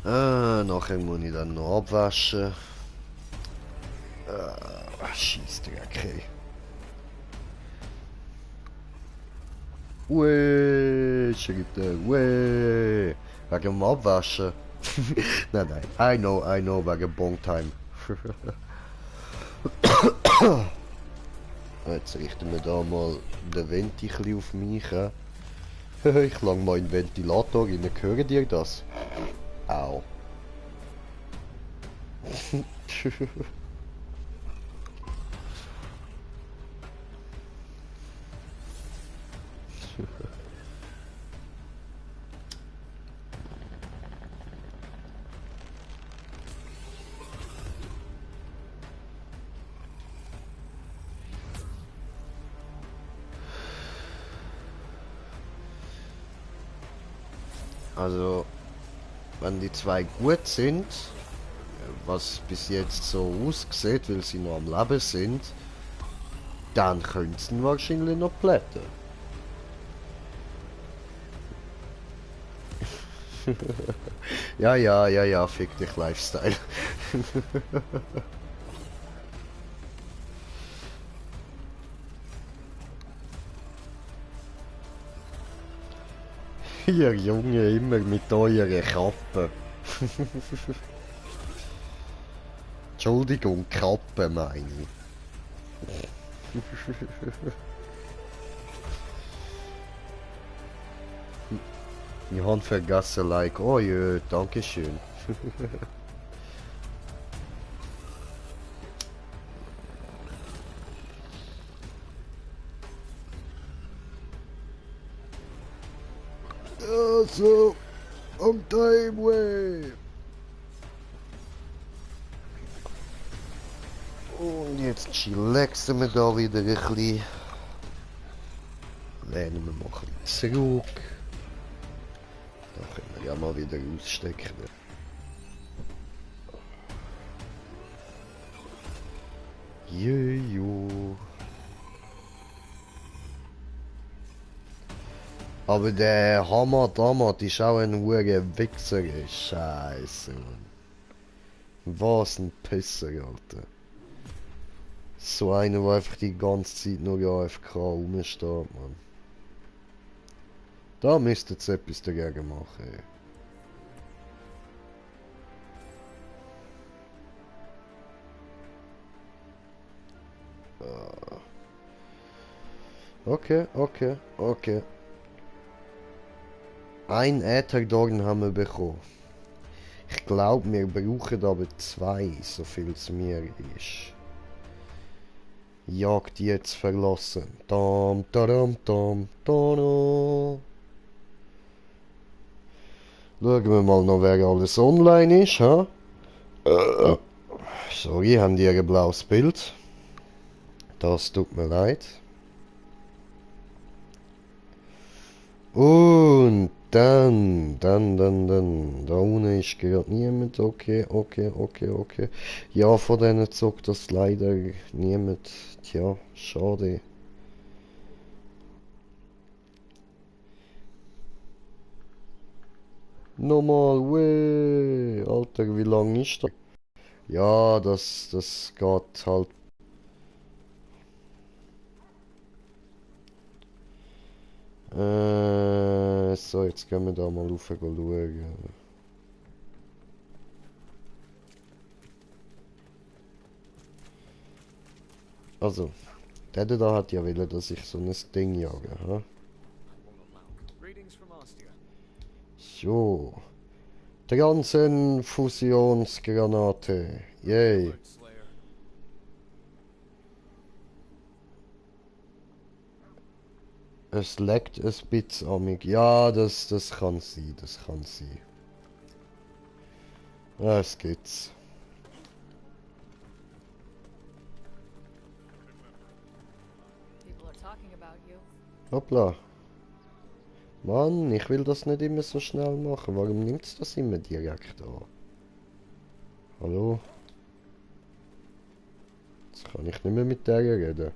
Nachher muss ich dann noch abwaschen. Scheissdreck, ey. Schreibt er, wegen dem Abwaschen. Nein, I know, wegen Bongtime. Jetzt richten wir da mal den Venti ein bisschen auf mich. Ich lang mal in den Ventilator rein, hören dir das? Au. Also, wenn die zwei gut sind, was bis jetzt so aussieht, weil sie noch am Leben sind, dann können sie ihn wahrscheinlich noch plätten. Ja, fick dich Lifestyle. Ihr Junge, immer mit eurer Kappe. Entschuldigung, Kappe meine ich. Ich habe vergessen, like, oh ja, danke schön. So, on time way. Und jetzt chillaxen wir da wieder ein bisschen. Lehnen wir mal ein bisschen zurück. Da können wir ja mal wieder ausstecken. Jojo. Aber der Hammer Damat ist auch ein hoher Wichser. Scheiße, Mann. Was ein Pisser, Alter. So einer, der einfach die ganze Zeit nur AFK rumsteht, Mann. Da müsst ihr jetzt etwas dagegen machen, ey. Okay. Ein Ätherdorn haben wir bekommen. Ich glaube, wir brauchen aber 2, so viel es mir ist. Jagd jetzt verlassen. Schauen wir mal noch, wer alles online ist, ha? Sorry, haben die ein blaues Bild? Das tut mir leid. Und Dann. Da unten ist gerade niemand. Okay. Ja, von denen zog das leider niemand. Tja, schade. Nochmal, weh. Alter, wie lang ist das? Ja, das geht halt. So, jetzt gehen wir da mal rauf schauen. Also, der da hat ja wollen, dass ich so ein Ding jage, ha? Won't allow. Greetings from Ostia. So. Transenfusionsgranate. Yay. Alert, Slayer. Es leckt ein bisschen an mich. Ja, das kann sein, Ja, es geht's. People are talking about you. Hoppla. Mann, ich will das nicht immer so schnell machen. Warum nimmt's das immer direkt an? Hallo? Jetzt kann ich nicht mehr mit der reden.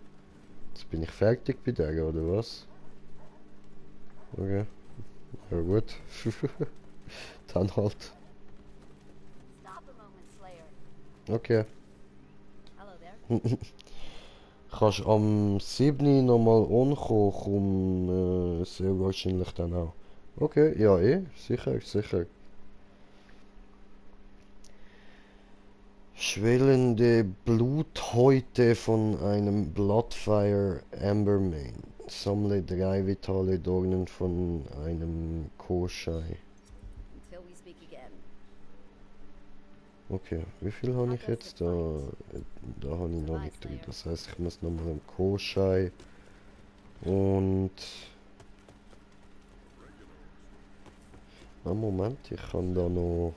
Jetzt bin ich fertig bei der, oder was? Okay. Ja gut. Dann halt. Stop a moment, Slayer. Okay. Hello there. Kannst am 7. nochmal ankommen, komm sehr wahrscheinlich dann auch. Okay, ja sicher. Schwellende Bluthäute von einem Bloodfire Ambermane. Sammle 3 vitale Dornen von einem Koschei. Until we speak again. Okay, wie viel habe ich jetzt? Da habe ich noch nicht drin. Das heißt, ich muss nochmal einen Koschei und... Moment, ich kann da noch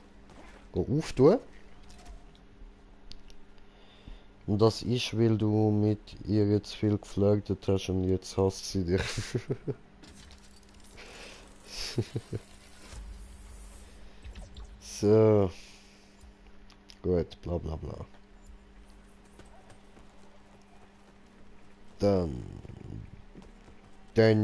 auftun. Und das ist, weil du mit ihr zu viel geflirtet hast und jetzt hasst sie dich. So. Gut, bla bla bla. Dann. Dun.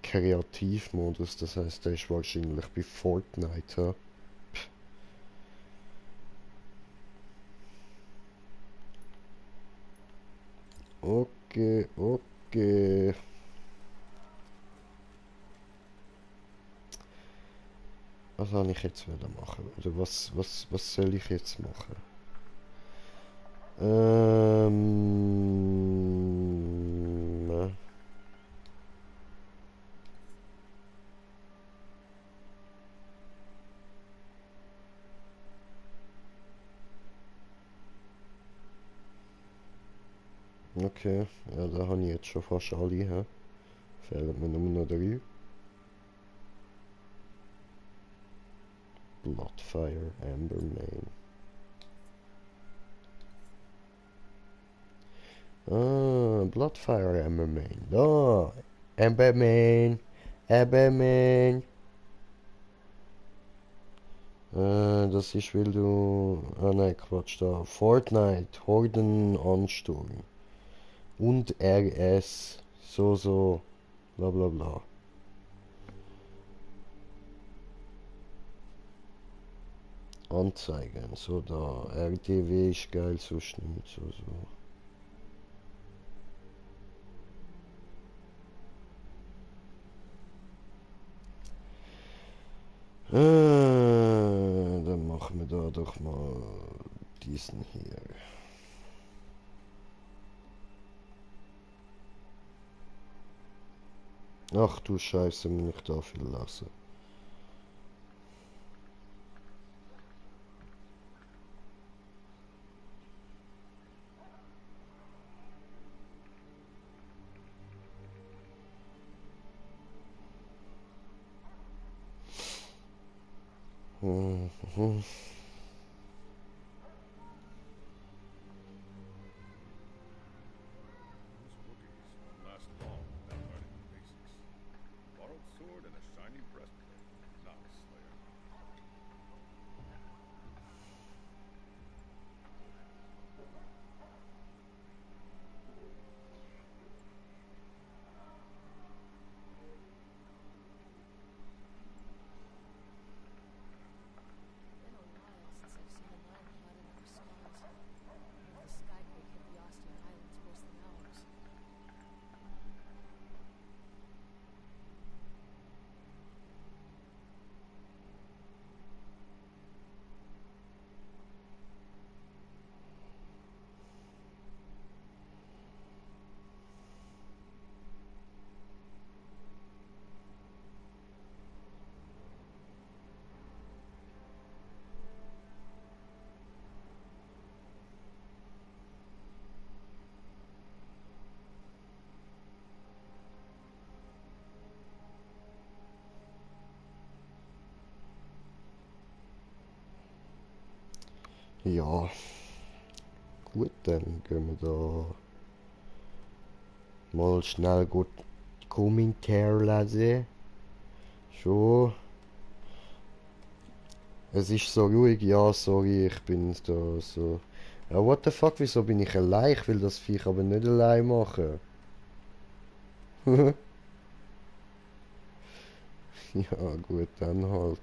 Kreativmodus, das heißt, der ist wahrscheinlich bei Fortnite. Ja? Okay. Was soll ich jetzt wieder machen? Oder was soll ich jetzt machen? Ähm... Okay, ja, da habe ich jetzt schon fast alle. He? Fehlen mir nur noch 3. Bloodfire Ambermane. Ah, Bloodfire Ambermane. Da! Ambermane! Das ist, weil du... Ah nein, Quatsch, da. Fortnite, Hordenansturm. Und RS. So. Bla bla bla. Anzeigen. So da. RTW ist geil, sonst nicht. So. Dann machen wir da doch mal diesen hier. Ach du Scheiße, muss ich da viel lassen. Mhm. Those rookies won't last long without learning the basics. Borrowed sword and a shiny breastplate. Nox Slayer. Been a while since I've seen the Nile plot in other skies. If the Skyquake hit the Ostian Highlands worse than ours. Ja. Gut, dann gehen wir da mal schnell gut Kommentar lesen. Schon. Es ist so ruhig, ja, sorry, ich bin da so. Ja, what the fuck, wieso bin ich allein? Ich will das Viech aber nicht allein machen. Ja, gut, dann halt.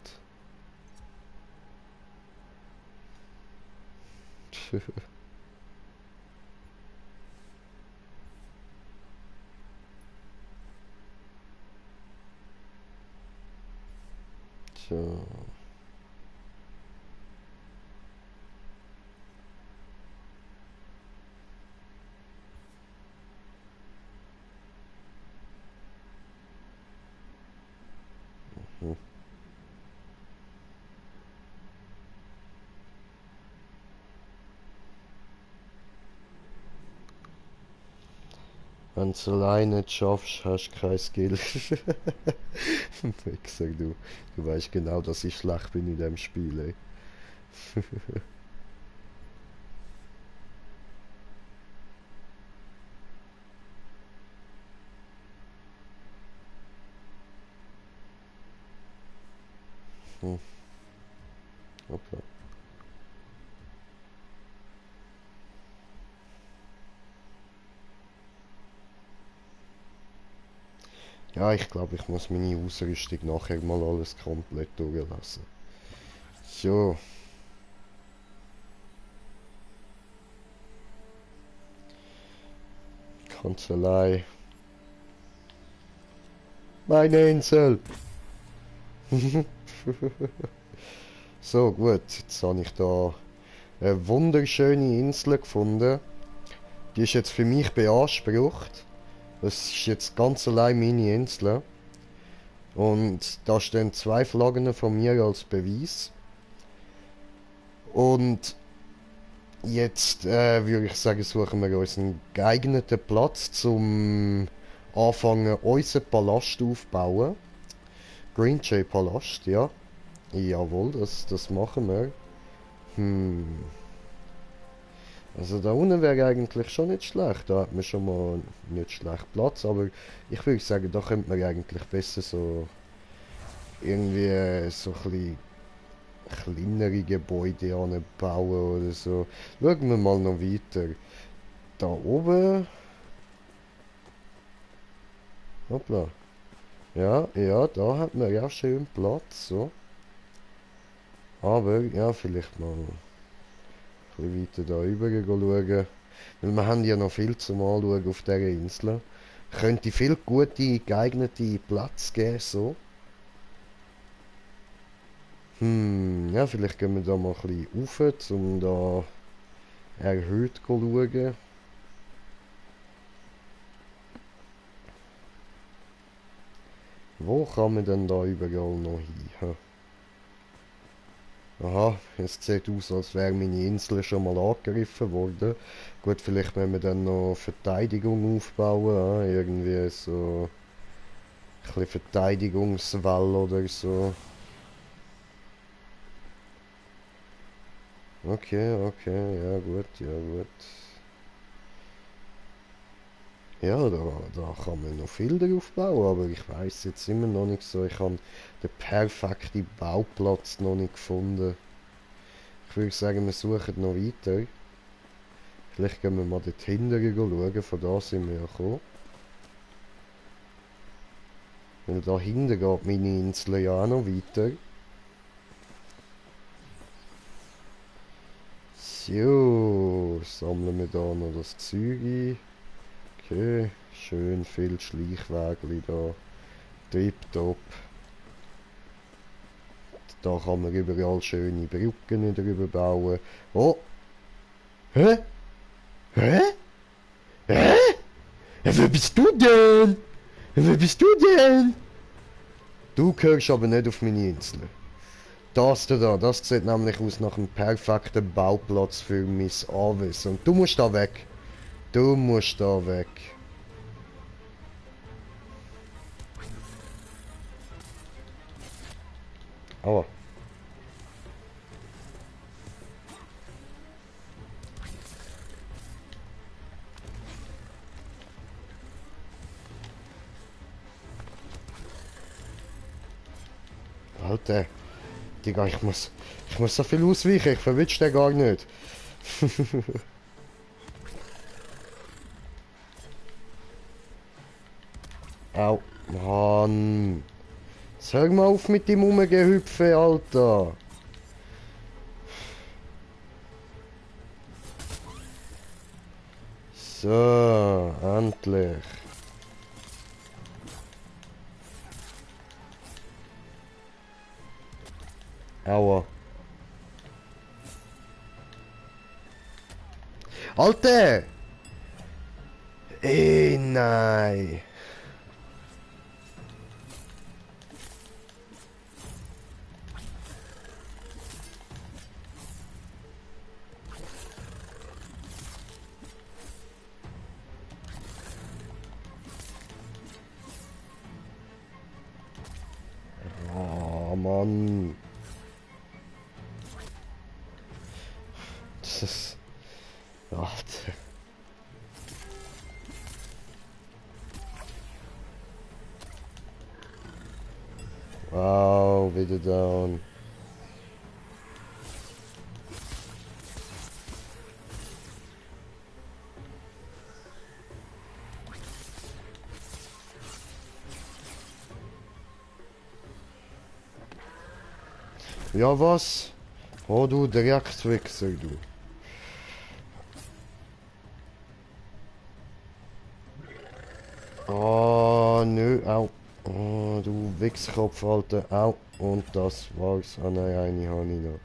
Tja. Hm. Wenn du es alleine nicht schaffst, hast du kein Skill. Wichser, du. Du weißt genau, dass ich schlecht bin in dem Spiel, ey. Hm. Hoppla. Ja, ich glaube, ich muss meine Ausrüstung nachher mal alles komplett durchlassen. So. Kanzlei. Meine Insel! So, gut. Jetzt habe ich da eine wunderschöne Insel gefunden. Die ist jetzt für mich beansprucht. Das ist jetzt ganz allein meine Insel. Und da stehen 2 Flaggen von mir als Beweis. Und jetzt würde ich sagen, suchen wir uns einen geeigneten Platz zum anfangen, unseren Palast aufbauen. Green Jay Palast, ja. Jawohl, das machen wir. Also da unten wäre eigentlich schon nicht schlecht. Da hat man schon mal nicht schlecht Platz, aber ich würde sagen, da könnte man eigentlich besser so irgendwie so ein bisschen kleinere Gebäude anbauen oder so. Schauen wir mal noch weiter. Da oben. Hoppla. Ja, ja, da hat man ja schön Platz, so. Aber, ja, vielleicht mal ein bisschen weiter da rüber schauen. Weil wir haben ja noch viel zum Anschauen auf dieser Insel. Könnte viel gute, geeignete Plätze geben, so. Ja, vielleicht gehen wir da mal ein bisschen rauf, um da erhöht zu schauen. Wo kann man denn da überall noch hin? Aha, es sieht aus, als wäre meine Insel schon mal angegriffen worden. Gut, vielleicht müssen wir dann noch Verteidigung aufbauen, irgendwie so ein bisschen Verteidigungswall oder so. Okay, okay, ja gut, ja gut. Ja, da kann man noch viel drauf bauen, aber ich weiß jetzt immer noch nicht so. Ich habe den perfekten Bauplatz noch nicht gefunden. Ich würde sagen, wir suchen noch weiter. Vielleicht gehen wir mal dort hinten schauen, von da sind wir ja gekommen. Weil da hinten geht meine Insel ja auch noch weiter. So, sammeln wir da noch das Zeug ein. Okay, schön viel Schleichwägli da. Tipptopp. Da kann man überall schöne Brücken drüber bauen. Oh! Hä? Hä? Hä? Wer bist du denn? Wer bist du denn? Du gehörst aber nicht auf meine Insel. Das da, das sieht nämlich aus nach einem perfekten Bauplatz für mein Anwesen. Und du musst da weg. Du musst da weg. Aua. Alter. Digga, ich muss so viel ausweichen, ich verwitsche den gar nicht. Au, Mann. Jetzt hör mal auf mit dem Rumgehüpfen, Alter. So, endlich. Aua. Alter! Ey, nein. Oh, Mann. Das ist... Alter. Wow, wieder down. Ja, was? Oh, du Dreckswichser, du. Oh, nö, au. Oh, du Wichskopf, Alter, au. Und das war's. Ah, nein, eine habe ich noch.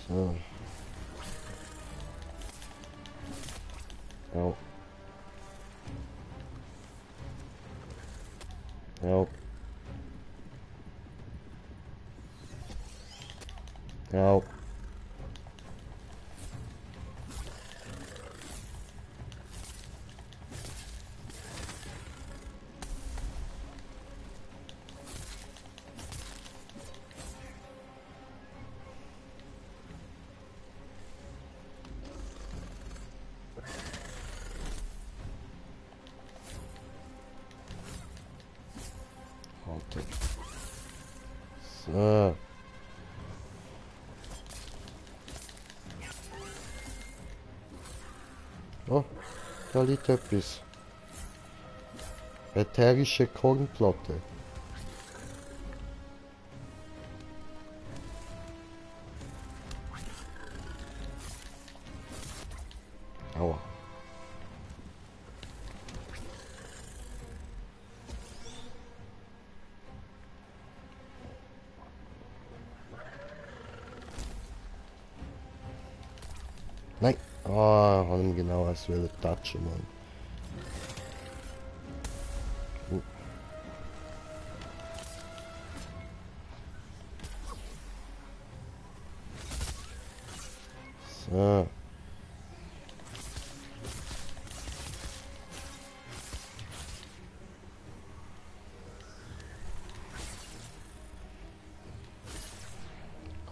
So. Au. Au. Au. Alter. So. Oh, da liegt etwas. Ätherische Kornplatte. Aua. Nein. Ah, haben genau als will touchen, Mann.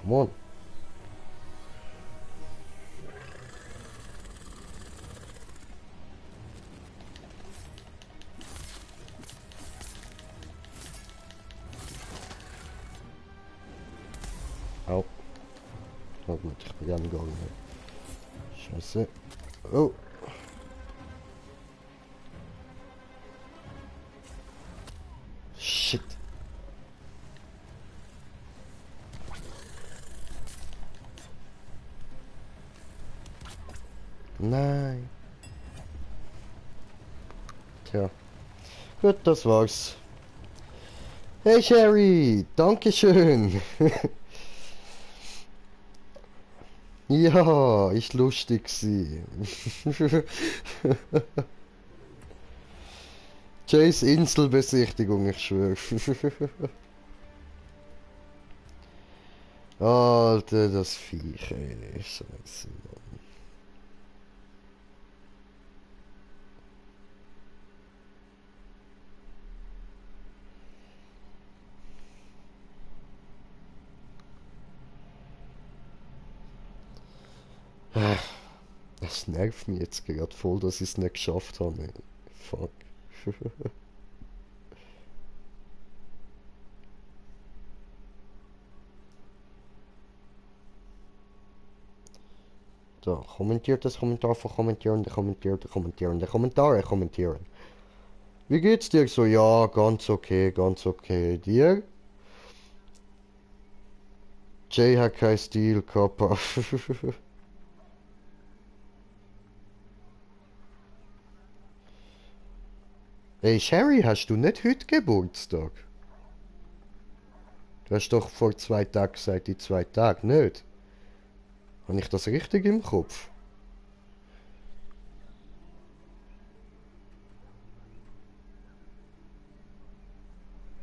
Come on. Au. Oh gut, ich bin gerne gegangen. Scheiße. Oh. Shit. Nein. Tja. Gut, das war's. Hey Sherry, Dankeschön. Ja, ist lustig sie. Jays Inselbesichtigung, ich schwöre. Alter, das Viech, ey. Scheiße. Das nervt mich jetzt gerade voll, dass ich es nicht geschafft habe. Fuck. Da, kommentiert das Kommentar von kommentieren, kommentieren. Wie geht's dir so? Ja, ganz okay, ganz okay. Dir? Jay hat kein Stil, Kappa. Ey, Sherry, hast du nicht heute Geburtstag? Du hast doch vor 2 Tagen gesagt, die 2 Tage, nicht? Habe ich das richtig im Kopf?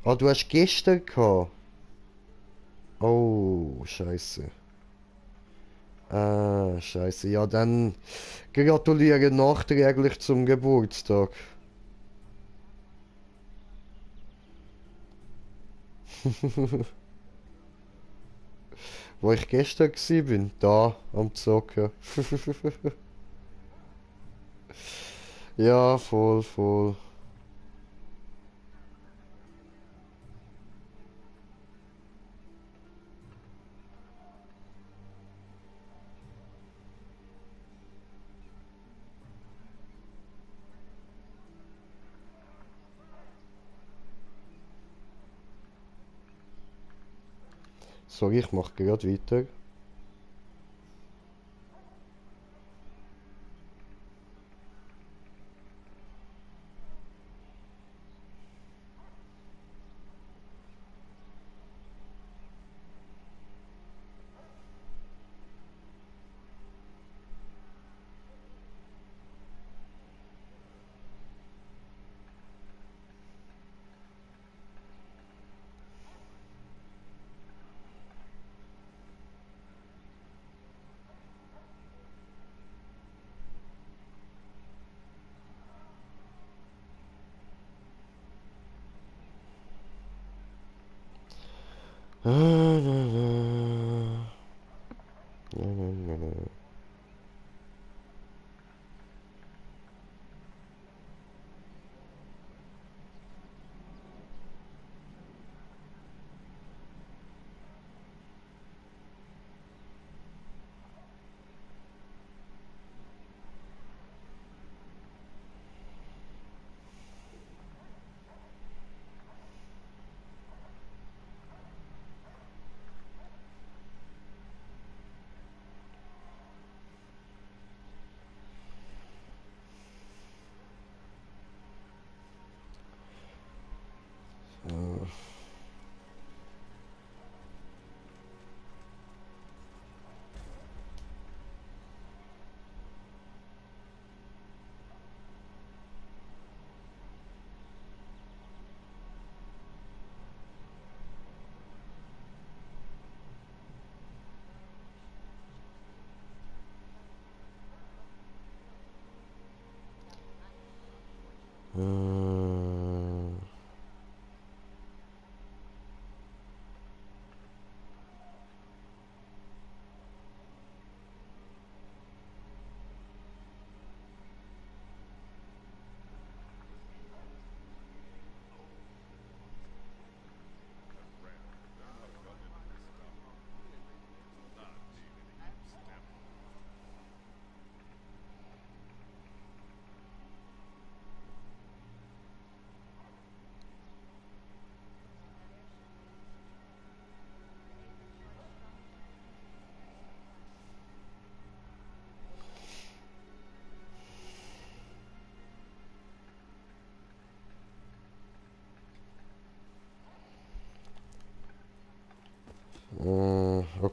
Ah, du hast gestern gehabt. Oh, scheiße. Ah, scheiße. Ja, dann gratuliere nachträglich zum Geburtstag. Wo ich gestern gsi bin, da am Zocken. Ja, voll, voll. Sorry, ich mach gerade weiter.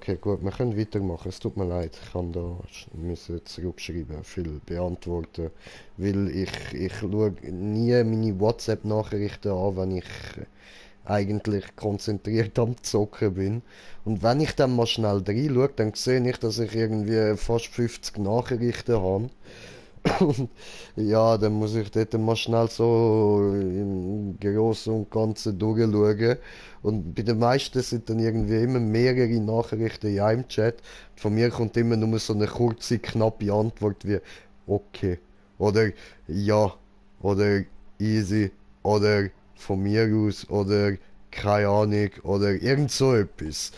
Okay, gut, wir können weitermachen. Es tut mir leid, ich kann da müssen zurückschreiben, viel beantworten, weil ich schaue nie meine WhatsApp-Nachrichten an, wenn ich eigentlich konzentriert am Zocken bin. Und wenn ich dann mal schnell reinschaue, dann sehe ich, dass ich irgendwie fast 50 Nachrichten habe. Und ja, dann muss ich dort mal schnell so im Großen und Ganzen durchschauen. Und bei den meisten sind dann irgendwie immer mehrere Nachrichten in einem Chat. Von mir kommt immer nur so eine kurze, knappe Antwort wie okay oder ja oder easy oder von mir aus oder keine Ahnung oder irgend so etwas.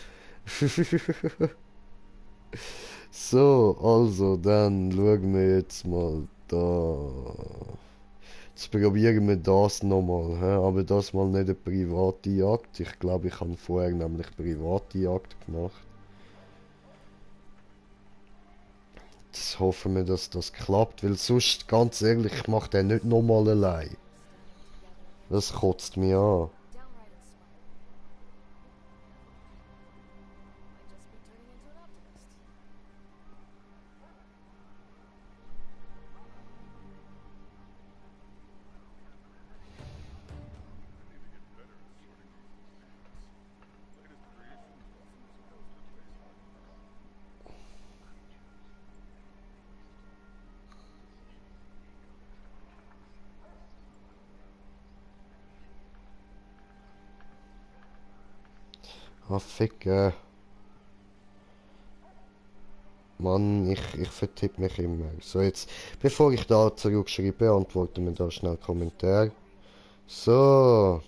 So, also, dann schauen wir jetzt mal da. Jetzt probieren wir das nochmal, hä? Aber das mal nicht eine private Jagd. Ich glaube, ich habe vorher nämlich private Jagd gemacht. Jetzt hoffen wir, dass das klappt, weil sonst, ganz ehrlich, ich mache den nicht nochmal allein. Das kotzt mich an. Downright inspiring. Might just be turning into an optimist. Ah, fick. Mann, ich vertipp mich immer. So, jetzt, bevor ich da zurückschreibe, beantworten wir da schnell Kommentar. So.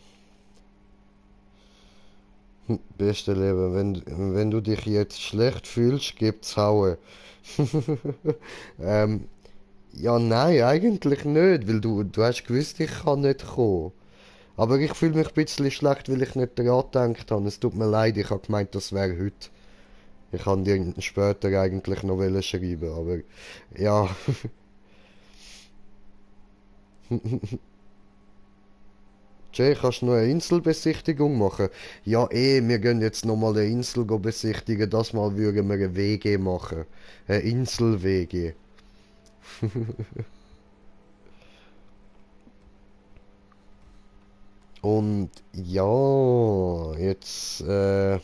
Beste Leben, wenn du dich jetzt schlecht fühlst, gibt's Haue. ähm, ja, nein, eigentlich nicht, weil du hast gewusst, ich kann nicht kommen. Aber ich fühle mich ein bisschen schlecht, weil ich nicht daran gedacht habe. Es tut mir leid, ich habe gemeint, das wäre heute. Ich kann dir später eigentlich noch schreiben, aber ja. Jay, kannst du noch eine Inselbesichtigung machen? Ja, wir gehen jetzt nochmal eine Insel besichtigen. Das Mal würden wir eine WG machen. Eine Insel-WG. Und ja, jetzt, da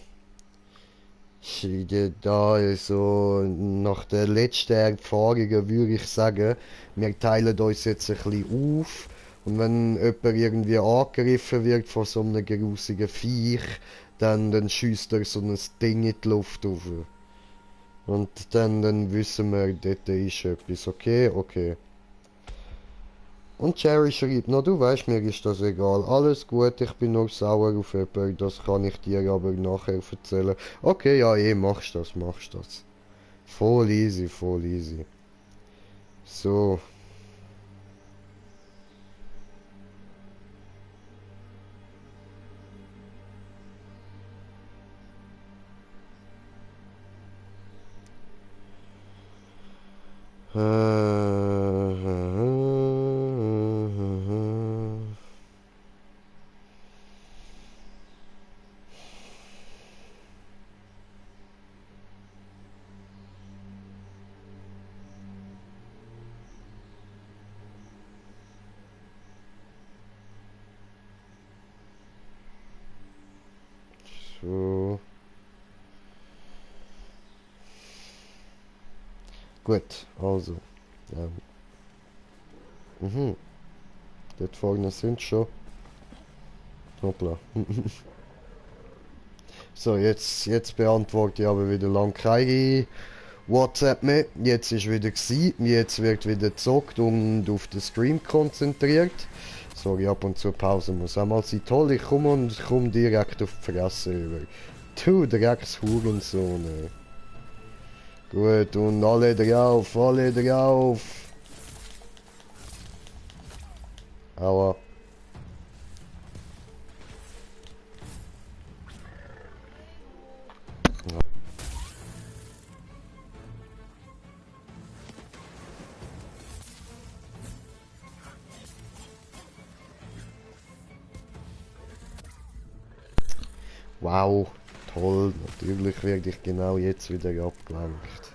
also nach der letzten Erfahrungen würde ich sagen, wir teilen uns jetzt ein bisschen auf. Und wenn jemand irgendwie angegriffen wird von so einem grusigen Viech, dann schießt er so ein Ding in die Luft auf. Und dann wissen wir, dort ist etwas. Okay, okay. Und Jerry schreibt noch, du weißt, mir ist das egal. Alles gut, ich bin nur sauer auf jemanden, das kann ich dir aber nachher erzählen. Okay, ja, machst das, machst das. Voll easy, voll easy. So. So. Gut, also. Dort vorne sind schon. Hoppla. So, jetzt beantworte ich aber wieder lang keine WhatsApp mehr. Jetzt ist wieder gsi. Jetzt wird wieder gezockt und auf den Stream konzentriert. Sorry, ab und zu Pause muss auch mal sein. Toll, ich komme direkt auf die Fresse über. Du Drecks Hurensohn. Ey. Gut, und alle drauf, alle drauf. Aua. Wow, Toll, natürlich werde ich genau jetzt wieder abgelenkt.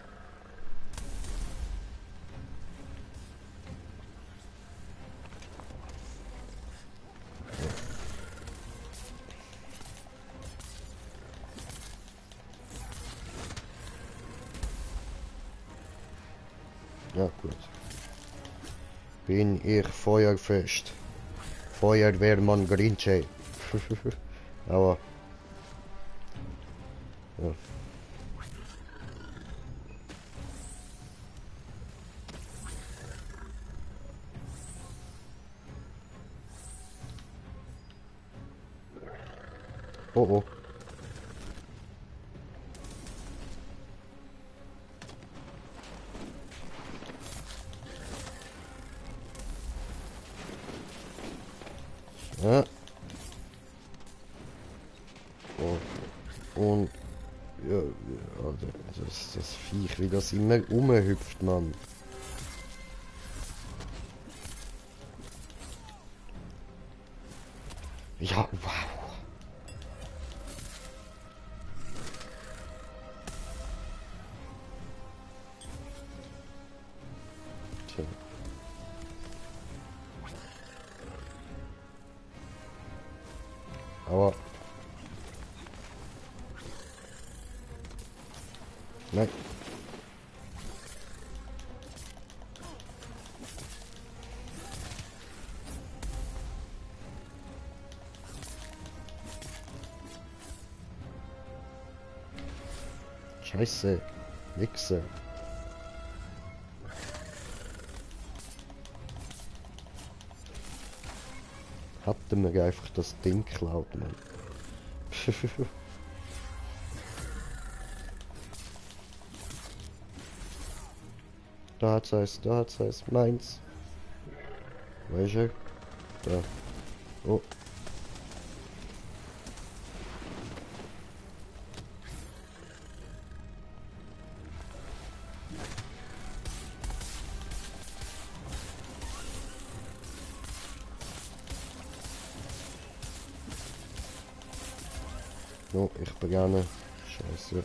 Ja gut. Bin ich feuerfest. Feuerwehrmann Grinche. Aber. Ja. Oh oh. Ja. Oh. Und ja, Alter, das Viech, wie das immer rumhüpft, Mann. Ja, wow. Tja. Aber. Nein. Scheiße. Wichse. Hatte mir einfach das Ding geklaut, Mann. Da hat's eins, meins. Wo ist er? Da. Oh. No, ich brenne. Scheiße.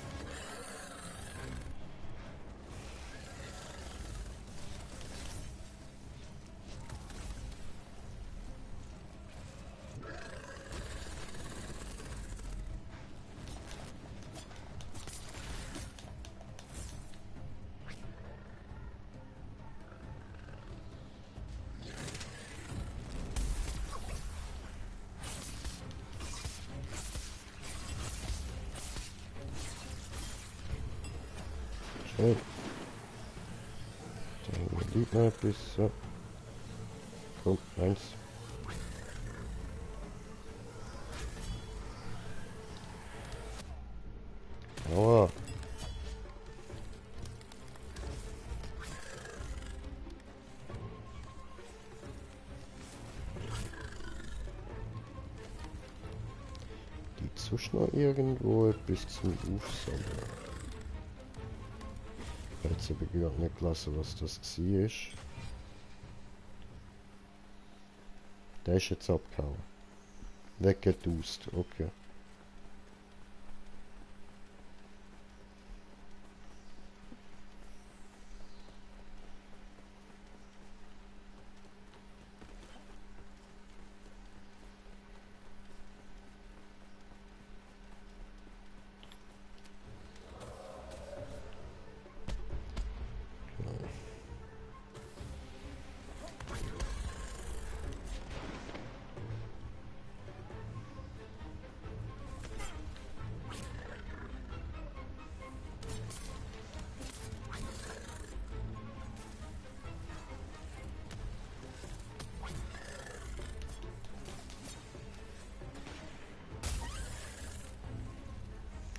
Schön. Dann liegt noch etwas. So. Komm, eins. Aua. Gibt es noch irgendwo etwas zum Aufsammeln? Jetzt habe ich gerade nicht gelassen, was das war. Der ist jetzt abgehauen. Weggedust, okay.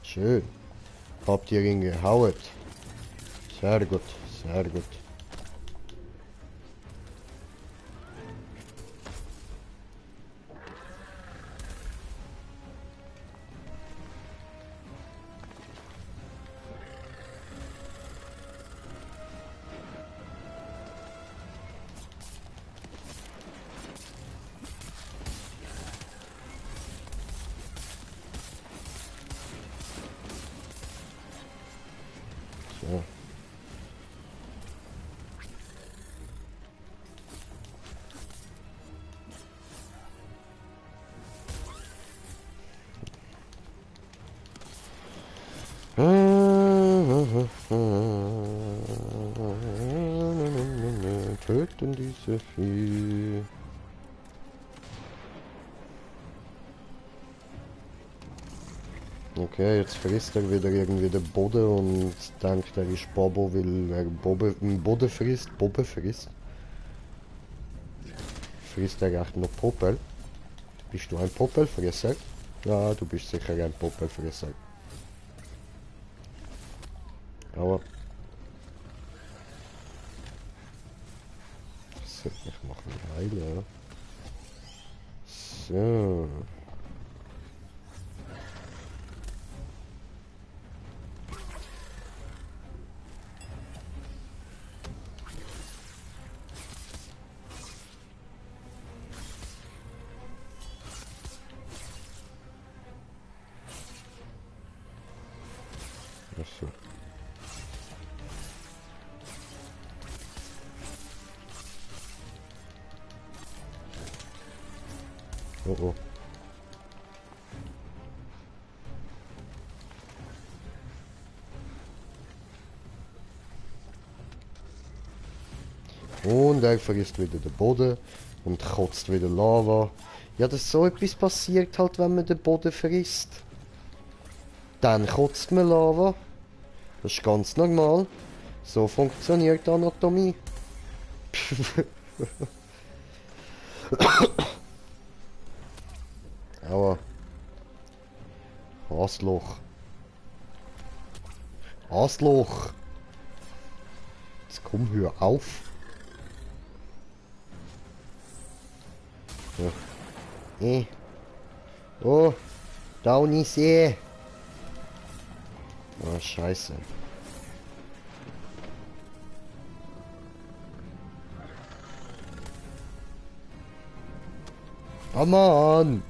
Schön. Habt ihr ihn gehauen? Sehr gut, sehr gut. Töten diese Vieh. Okay, jetzt frisst er wieder irgendwie den Boden und denkt, er ist Bobo, weil er Boden frisst. Bobe frisst. Frisst er echt noch Popel? Bist du ein Popelfresser? Ja, du bist sicher ein Popelfresser. Aber... Das sollte mich machen heilen. So... Achso. Oh oh. Und er vergisst wieder den Boden und kotzt wieder Lava. Ja, dass so etwas passiert halt, wenn man den Boden frisst. Dann kotzt man Lava. Das ist ganz normal. So funktioniert die Anatomie. Aua. Arschloch. Arschloch. Jetzt komm, hör auf. Ja. Oh, Downy See. Oh, scheiße. Oh Mann!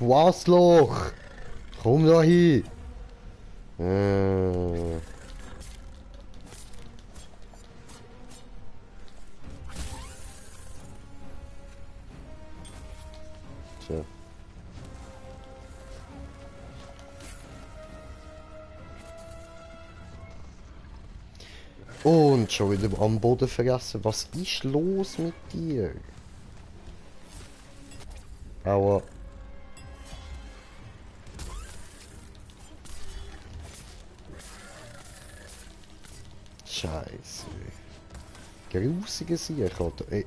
Du Arschloch! Komm da hin! So. Und schon wieder am Boden vergessen. Was ist los mit dir? Aua. Scheiße. Grusige Sieg, Alter. Ey.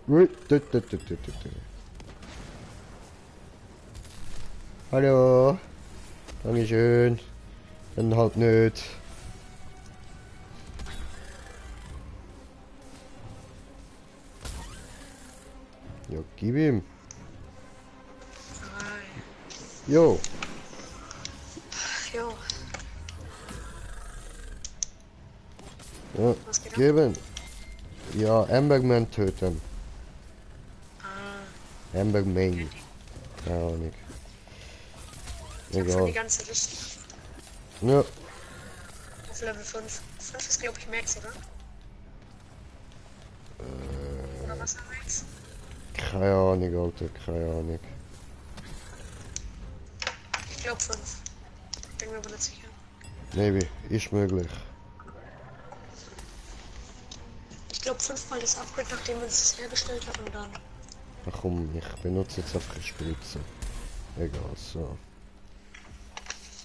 Hallo. Dankeschön. Dann halt nicht. Ja, gib ihm. Jo. Jo, Ja, was geht ab? geben. Ja, Amberman töten. Ah, Amberman. Keine Ahnung. ich hab schon die Egal. ganze Liste Ja. auf Level 5. 5 ist, glaube ich, Max, oder? Oder was haben wir jetzt? Keine Ahnung, Alter. Keine Ahnung. Ich glaube 5. Bin mir aber nicht sicher. Maybe. Ist möglich. Ich glaube 5 mal das Upgrade, nachdem man es hergestellt hat und dann. Ach komm, ich benutze jetzt einfach eine Spritze. Egal, so.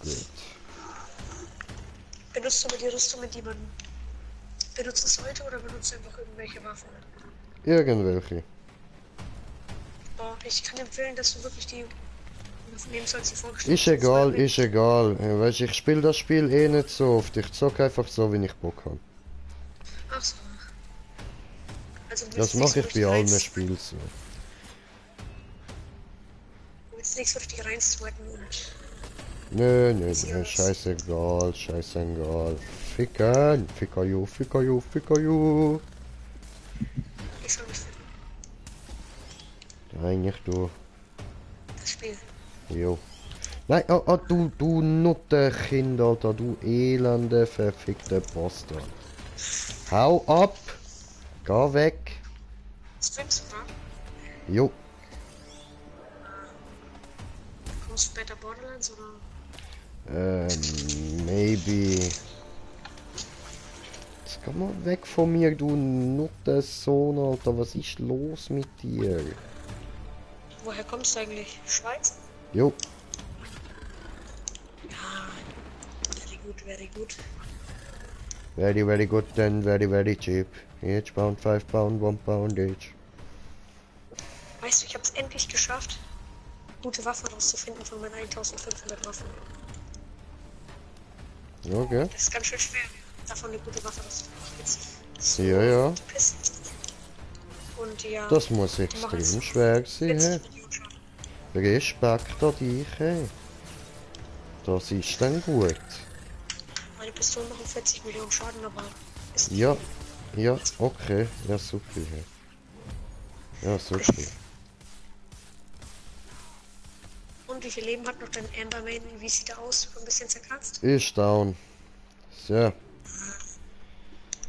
Gut. Benutzt du mit die Rüstung, mit die man benutzt es heute oder benutzt du einfach irgendwelche Waffen? Irgendwelche. Boah, ich kann empfehlen, dass du wirklich die Waffen nehmen sollst, die vorgestellt Ist egal, ist egal. Weißt, ich spiele das Spiel eh nicht so oft. Ich zock einfach so, wie ich Bock habe. Ach so. Also, du Das willst nicht mache so ich bei allen richtig Spielen so. Du willst nicht so richtig reinsweaten und Nö, nö, nö, scheißegal, scheißegal. Ficken, Fickerju, Fickerju, Fickerju. ich soll mich finden. Nein, nicht du. Das Spiel. Jo. Nein, du Nuttenkind, Alter, du elende, verfickte Bastard. Hau ab! Geh weg! Streamst du dran? Jo. Kommst du später Borderlands oder? Maybe. Komm mal weg von mir, du Nuttensohn, Alter. Was ist los mit dir? Woher kommst du eigentlich? Schweiz? Jo, Ja, very gut, very gut. very good then, very cheap. Each pound, 5 pound, 1 pound each. Weißt du, ich habe es endlich geschafft, gute Waffen rauszufinden von meinen 1500 Waffen. Okay. Das ist ganz schön schwer, davon eine gute Waffe rauszufinden. Jetzt Ja, ja. Pistols. Und ja, Das muss die machen extrem jetzt schwer sein, hä? 40 Millionen Schaden. Respekt an dich, hä? Das ist dann gut. Meine Pistolen machen 40 Millionen Schaden, aber ist nicht Ja, viel. ja, okay. Ja, super, hä? Ja, super. Und wie viel Leben hat noch dein Enderman? Wie sieht er aus? Ein bisschen zerkratzt? Ist down. So.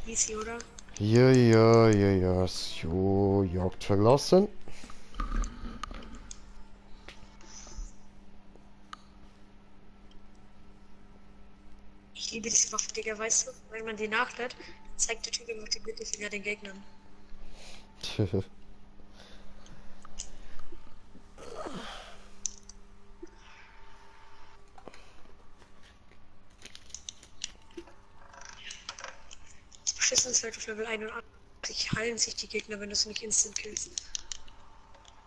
Easy, oder? Ja. So, Jagd verlassen. Ich liebe diese Waffe, Digga, weißt du? Wenn man die nachlädt, zeigt der Typ immer die Mittelfinger den Gegnern. Das Beschissen ist halt auf Level 81 heilen sich die Gegner, wenn du sie nicht instant killst.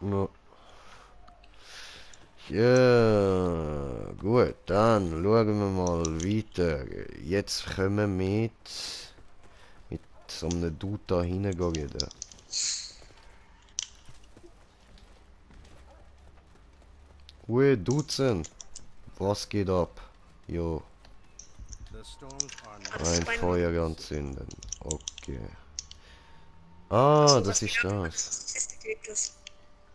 No. Ja, gut, dann schauen wir mal weiter. Jetzt können wir mit so einem Dude da hingehen. Dutzend. Was geht ab? Jo, The storms are Ah, das ein ist mein Feuer anzünden. Okay. Ah, Achso, das was ist geht ab? das. Was festgeklebt ist.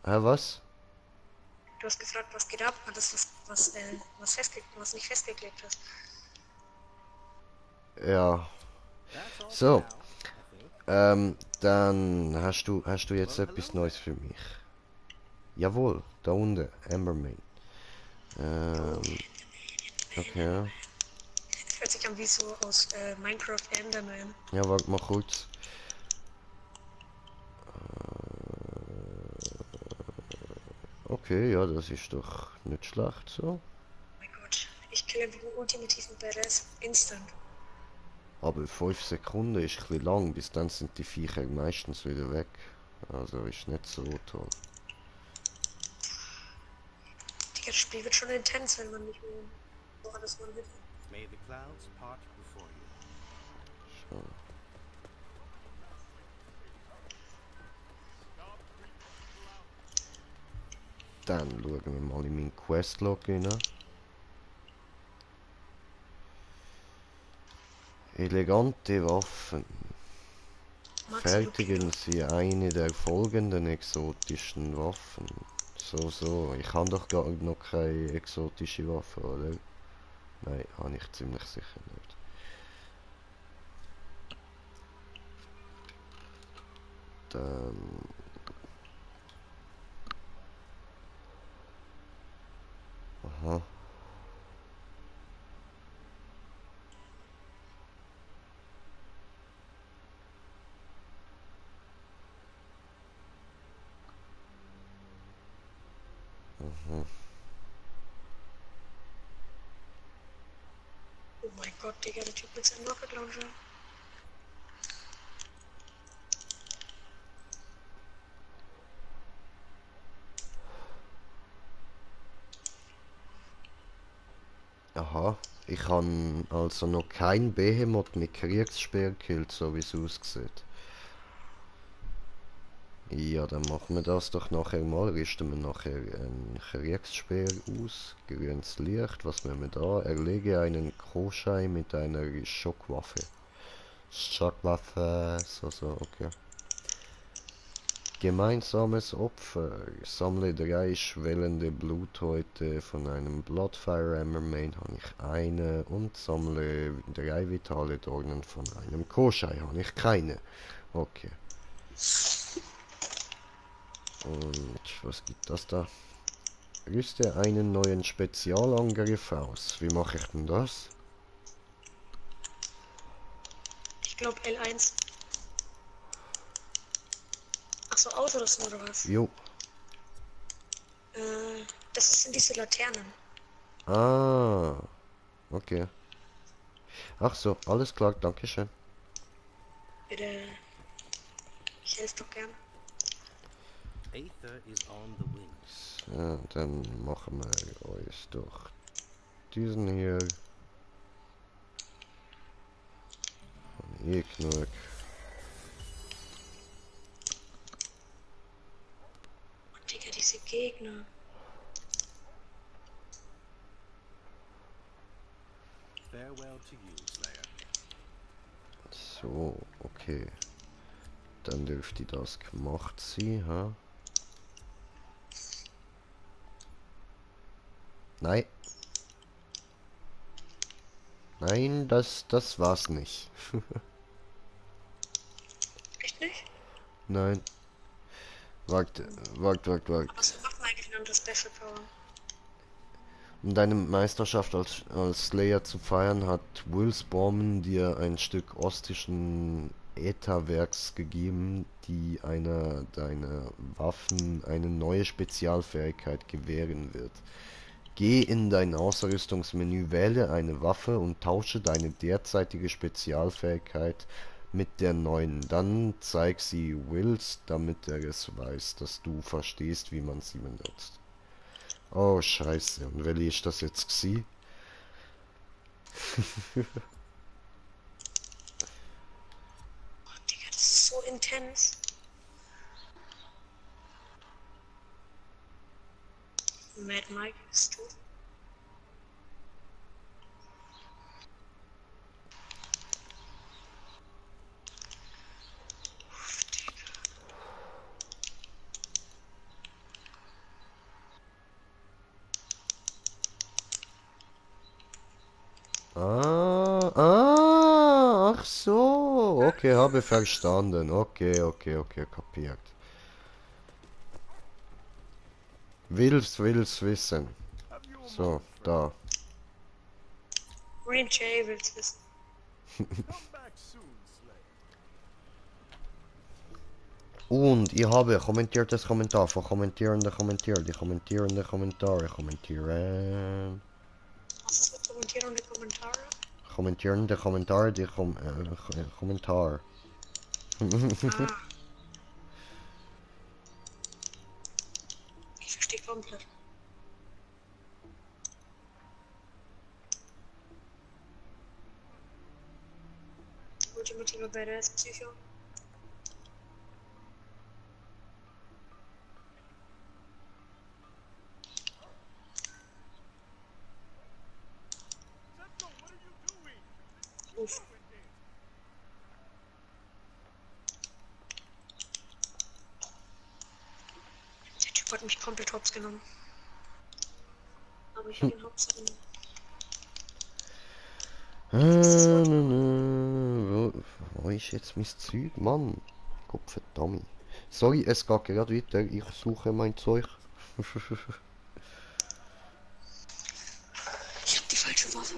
Hä, was? Du hast gefragt, was geht ab? Hat das was nicht festgeklebt ist. Ja. That's all So. for now, I think. Dann hast du jetzt etwas Neues für mich. Jawohl, da unten, Ambermain. Okay. Hört sich an wie so aus Minecraft Enderman. Ja, warte mal kurz. Okay, ja, das ist doch nicht schlecht so. Oh mein Gott, ich kille den ultimativen Badass instant. Aber 5 Sekunden ist ein bisschen lang, bis dann sind die Viecher meistens wieder weg. Also ist nicht so toll. Digga, das Spiel wird schon intens, wenn man nicht mehr so alles man will. May the clouds part before you. So. Dann schauen wir mal in meinen Questlog rein. Elegante Waffen. Maxi Fertigen Sie eine der folgenden exotischen Waffen. So. Ich habe doch gar noch keine exotische Waffe, oder? Nein, habe ich ziemlich sicher nicht. Dann... Aha. Aha. Oh mein Gott, Digga, der Typ mit seinem Rocket Launcher. Aha. Ich habe also noch kein Behemoth mit Kriegsspeer gekillt, so wie es aussieht. Ja, dann machen wir das doch nachher mal. Rüsten wir nachher einen Kriegsspeer aus. Grünes Licht. Was nehmen wir da? Erlege einen Koschei mit einer Schockwaffe. Schockwaffe. So, okay. Gemeinsames Opfer. Sammle 3 schwellende Bluthäute von einem Bloodfire Hammermain, habe ich eine. Und sammle 3 vitale Dornen von einem Koschei, habe ich keine. Okay. Und was gibt das da? Rüste einen neuen Spezialangriff aus. Wie mache ich denn das? Ich glaube L1. Achso, Ausrüstung oder was? Jo. Das sind diese Laternen. Ah. Okay. Ach so, alles klar, dankeschön. Bitte. Ich helfe doch gern. Aether is on the wings. So, dann machen wir euch doch diesen hier. Von Eknurk. Und Digga, diese Gegner. Farewell to you, Slayer. So, okay. Dann dürfte das gemacht sein, ha? Nein. Nein, das war's nicht. Echt nicht? Nein. Wagt. Was macht man eigentlich unter Special Power? Um deine Meisterschaft als Slayer zu feiern, hat Willsborn dir ein Stück ostischen Ätherwerks gegeben, die einer deiner Waffen eine neue Spezialfähigkeit gewähren wird. Geh in dein Ausrüstungsmenü, wähle eine Waffe und tausche deine derzeitige Spezialfähigkeit mit der neuen. Dann zeig sie Wills, damit er es weiß, dass du verstehst, wie man sie benutzt. Oh, scheiße. Und welche ist das jetzt gsi? Oh, Digga, das ist so intens. Mad Mike bist du? Ach so. Okay, habe verstanden. Okay, kapiert. Will's wissen. Have you a So, moment, friend? da. Green Jay will's wissen. Come back soon, Slayer. Und ich habe kommentiertes Kommentar von kommentierende Kommentier. Die kommentierende Kommentare kommentieren. Was ist mit kommentierende Kommentare? Kommentierende Kommentare, die Kommentar. Ah. Ich verstehe komplett. Ultimativer Badass Psycho. Zetto, what are you doing? Uff. Der Typ hat mich komplett hops genommen. Aber ich hab ihn hops genommen. Wo ist jetzt mein Zeug, Mann? Gottverdammt. Sorry, es geht gerade weiter. Ich suche mein Zeug. Ich hab die falsche Waffe.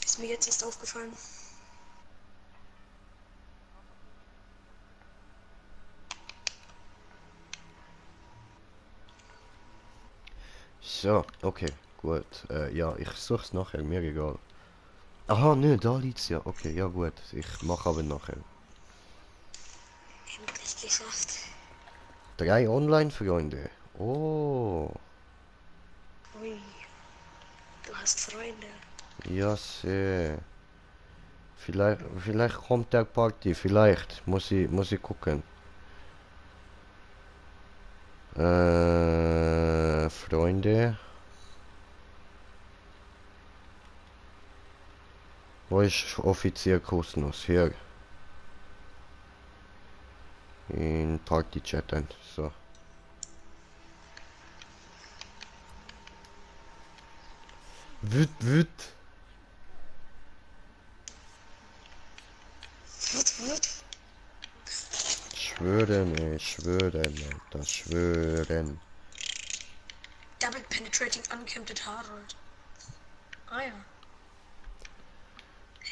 Ist mir jetzt erst aufgefallen. So, okay, gut. Ja, ich such's nachher, mir egal. Aha, ne, da liegt's ja. Okay, ja gut. Ich mache aber nachher. Endlich geschafft. 3 Online-Freunde. Oh, Ui. Du hast Freunde. ja, sehr. Vielleicht kommt der Party, vielleicht. Muss ich gucken. Freunde. Wo ist offiziell kostenlos? Hier. In Party chatten. So. Wüt. Was? Schwören, Alter, schwören. Double penetrating unkempt Harold. Ah ja.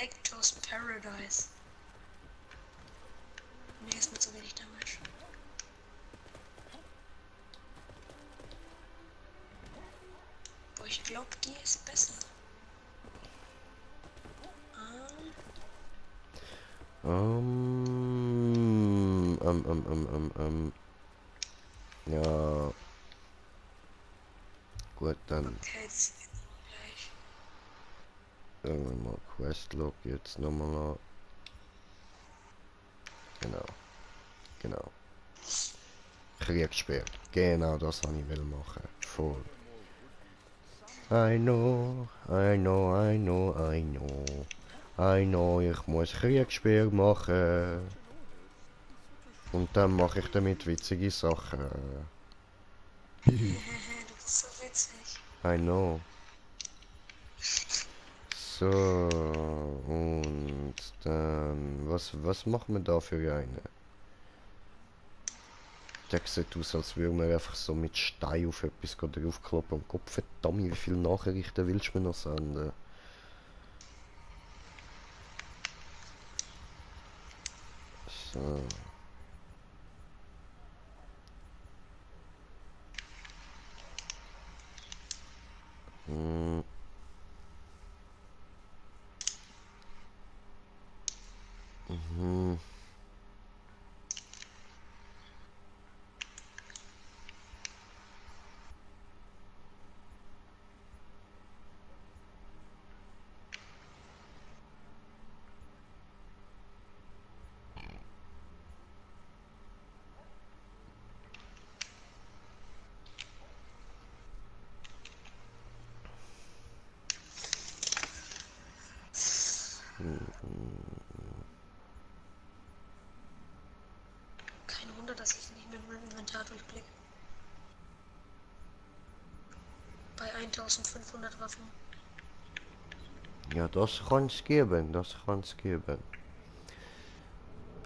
Hector's Paradise. Nee, ist mir zu wenig Damage. Boah, ich glaube, die ist besser. Ja. Gut, dann Okay, jetzt gleich. irgendwann mal Questlog jetzt nochmal an. Genau. Genau. Kriegssperr. Genau, das habe ich will machen. Voll. I know, I know, I know, I know. I know, ich muss Kriegssperr machen. Und dann mache ich damit witzige Sachen. Du bist so witzig. I know. So, und dann, was machen wir da für eine? Der sieht aus, als würde man einfach so mit Stein auf etwas draufkloppen und Gott verdammt, wie viele Nachrichten willst du mir noch senden? So. Hm. Mhm. Kein Wunder, dass ich nicht mehr mein Inventar durchblicke. Bei 1500 Waffen. Ja, das kann es geben, das kann es geben.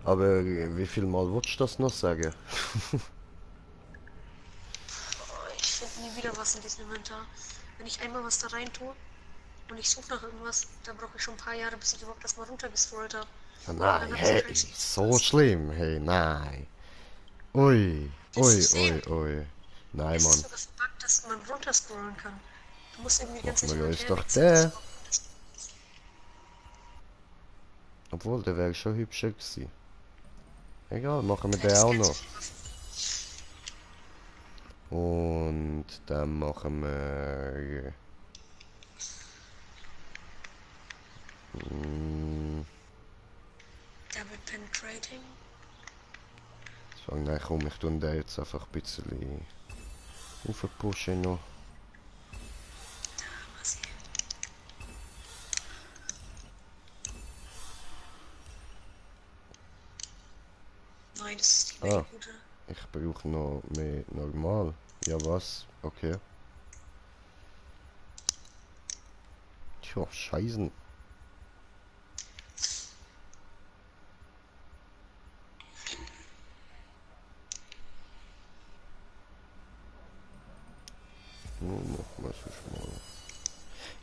Aber wie viel Mal willst du das noch sagen? Oh, ich finde nie wieder was in diesem Inventar. Wenn ich einmal was da rein tue und ich suche nach irgendwas, dann brauche ich schon ein paar Jahre, bis ich überhaupt das mal runtergescrollt habe. Ja, Und nein, dann habe ich hey, wahrscheinlich so schlimm, hey, nein. Ui, Willst ui, du sehen? ui, ui. Nein, Es ist Mann, sogar verpackt, dass man runterscrollen kann. Du musst irgendwie die ganze machen Zeit wir hin und uns her doch wechseln. den. Obwohl, der wäre schon hübscher gewesen. Egal, machen wir Ja, den das auch kennt noch. sich die Waffen. Und dann machen wir... Double Penetrating. So, nein, komm, ich tue den jetzt einfach ein bisschen aufpushen noch. Was hier? Nein, das ist die Ah, gute. ich brauche noch mehr normal. Ja, was? Okay. Tja, scheißen. Nur noch mal so schmal.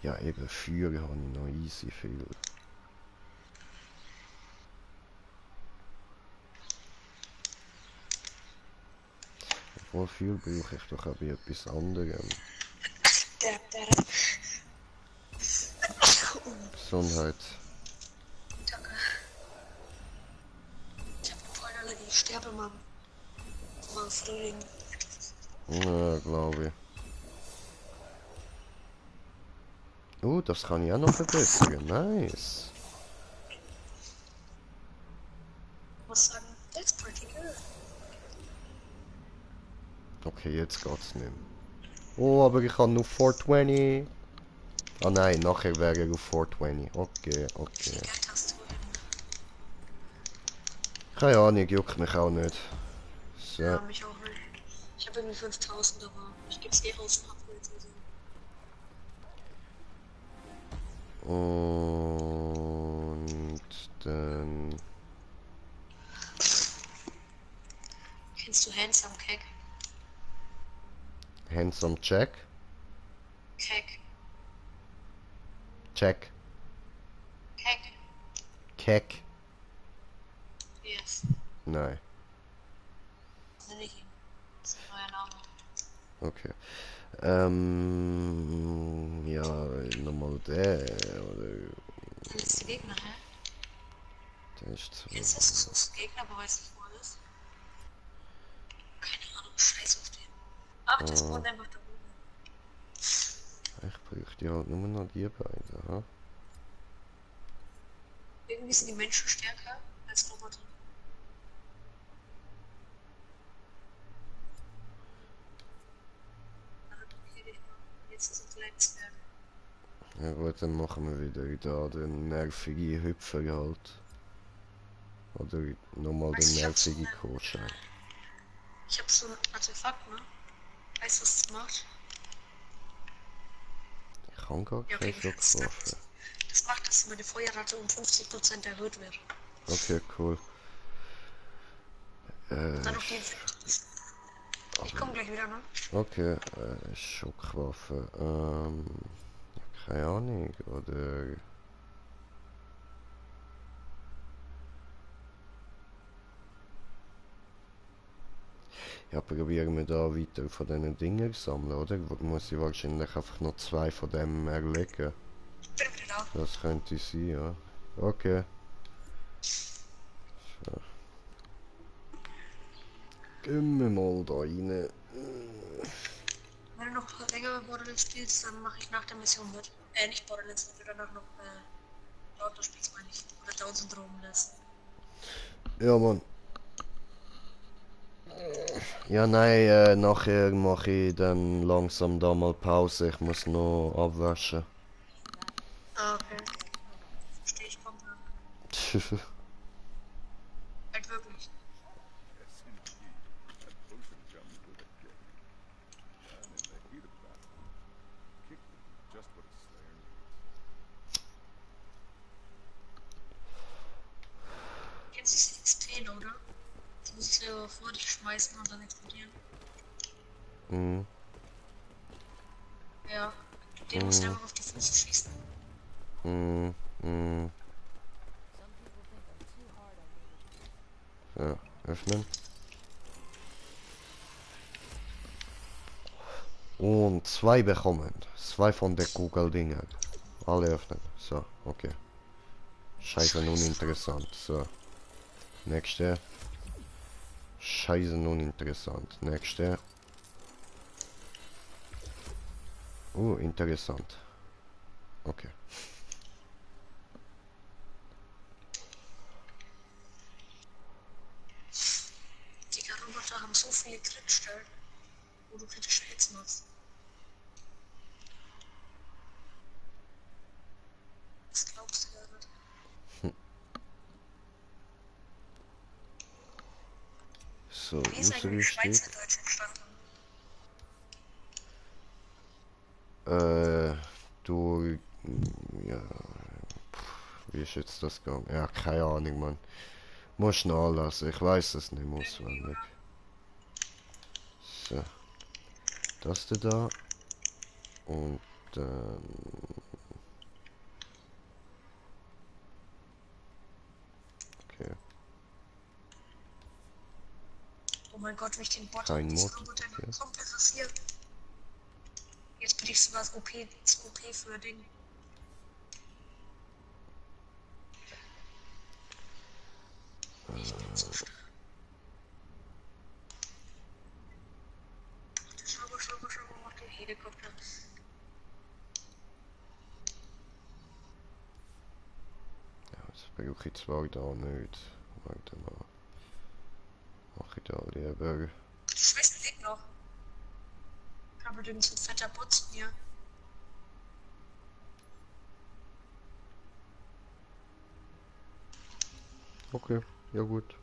Ja, eben, Feuer habe ich noch easy viel. Obwohl, Feuer brauche ich doch auch bei etwas anderem. Der. Gesundheit. Danke. Ich habe Pollenallergie. Ich sterbe, Mann. Mal Frühling. Ja, glaube ich. Oh, das kann ich auch noch verbessern. Nice. Ich muss sagen, that's pretty good. Okay, jetzt geht's nicht mehr. Oh, aber ich kann nur 420. Ah nein, nachher wäre er auf 420. Okay, Wie okay. viel Geld hast du denn? Keine Ahnung, juckt mich auch nicht. So. Ja, mich auch nicht. Ich habe irgendwie 5000, aber ich gebe es eh aus und Upgrades und so. Und dann... Kennst du Handsome Keck? Handsome Check. Keck. Check. Keck. Keck? Yes. Nein. Nenne ich ihn. Das ist ein neuer Name. Okay. Ja, nochmal der, oder? Kennst du die Gegner, hä? Der ist so. Kennst du das? Du suchst einen Gegner, aber weißt nicht, wo er ist? Keine Ahnung, scheiß auf den. Ach, das wohnt einfach da oben. Ich bräuchte ja halt nur noch die beiden, ha? Irgendwie sind die Menschen stärker als Roboter. Dann blockier dich mal. Jetzt ist ein kleines Berg. Ja gut, dann machen wir wieder da den nervigen Hüpfer halt. Oder nochmal den Weißt du, ich hab so nervigen einen, Kohlschein. ich hab so ein Artefakt, ne? Weißt du, was das macht? Ich kann gar Ja, keine okay, das, Schockwaffe. das macht, dass meine Feuerrate um 50% erhöht wird. Okay, cool. Und dann noch die Infektions. Ich komm gleich wieder, ne? Okay, Schockwaffe. Keine Ahnung, oder... Ja, probieren wir da weiter von diesen Dingen sammeln, oder? Muss ich wahrscheinlich einfach noch 2 von dem erlegen. Ich bin wieder da. Das könnte sein, ja. Okay. So. Gehen wir mal da rein. Wenn du noch länger Borderlands spielst, dann mache ich nach der Mission mit. Nicht Borderlands, wenn du danach noch Dauer spielst, meine ich. Oder Down-Syndrom lässt. Ja, Mann. Ja, nein, nachher mache ich dann langsam da mal Pause. Ich muss noch abwaschen. Ah, okay. Verstehe ich komplett. Halt wirklich. Yes, indeed. That potion comes with a kick. And in the heat of battle, kick would be just what a slayer needs. Kennst du diese XP, oder? Die musst du vor dich schmeißen und dann explodieren. Mhm. Ja. Den musst du einfach auf die Füße schießen. Mhm. Mhm. Some people think I'm too hard on me. Ja, öffnen. Und 2 bekommen. 2 von der Kugeldinger. Alle öffnen. So, okay. Scheiße, uninteressant. So. Nächste. Scheiße, uninteressant. Nächste. Interessant. Okay. Die Roboter haben so viele Crit-Stellen, wo du kritische Hits machst. Das glaubst du ja nicht. So, Wie ist eigentlich ausgerüstet. Schweizerdeutsch entstanden? Du. Ja. Wie ist jetzt das gegangen? Ja, keine Ahnung, Mann. Muss nachlassen. Ich weiß es nicht auswendig. So. Das da. Und dann. Okay. Oh mein Gott, wie ich den Bot Kein und diese Mod. Roboter Okay. komplett rasiert. Jetzt bin ich sogar das OP für Ding. Ich bin so stark. Schau, mach den Helikopter. Ja, das brauche ich zwar da nicht. Warte mal. Mach ich da lieber. Du schmeißt den Weg noch. Aber du bist ein fetter Bot zu mir. Okay, ja gut.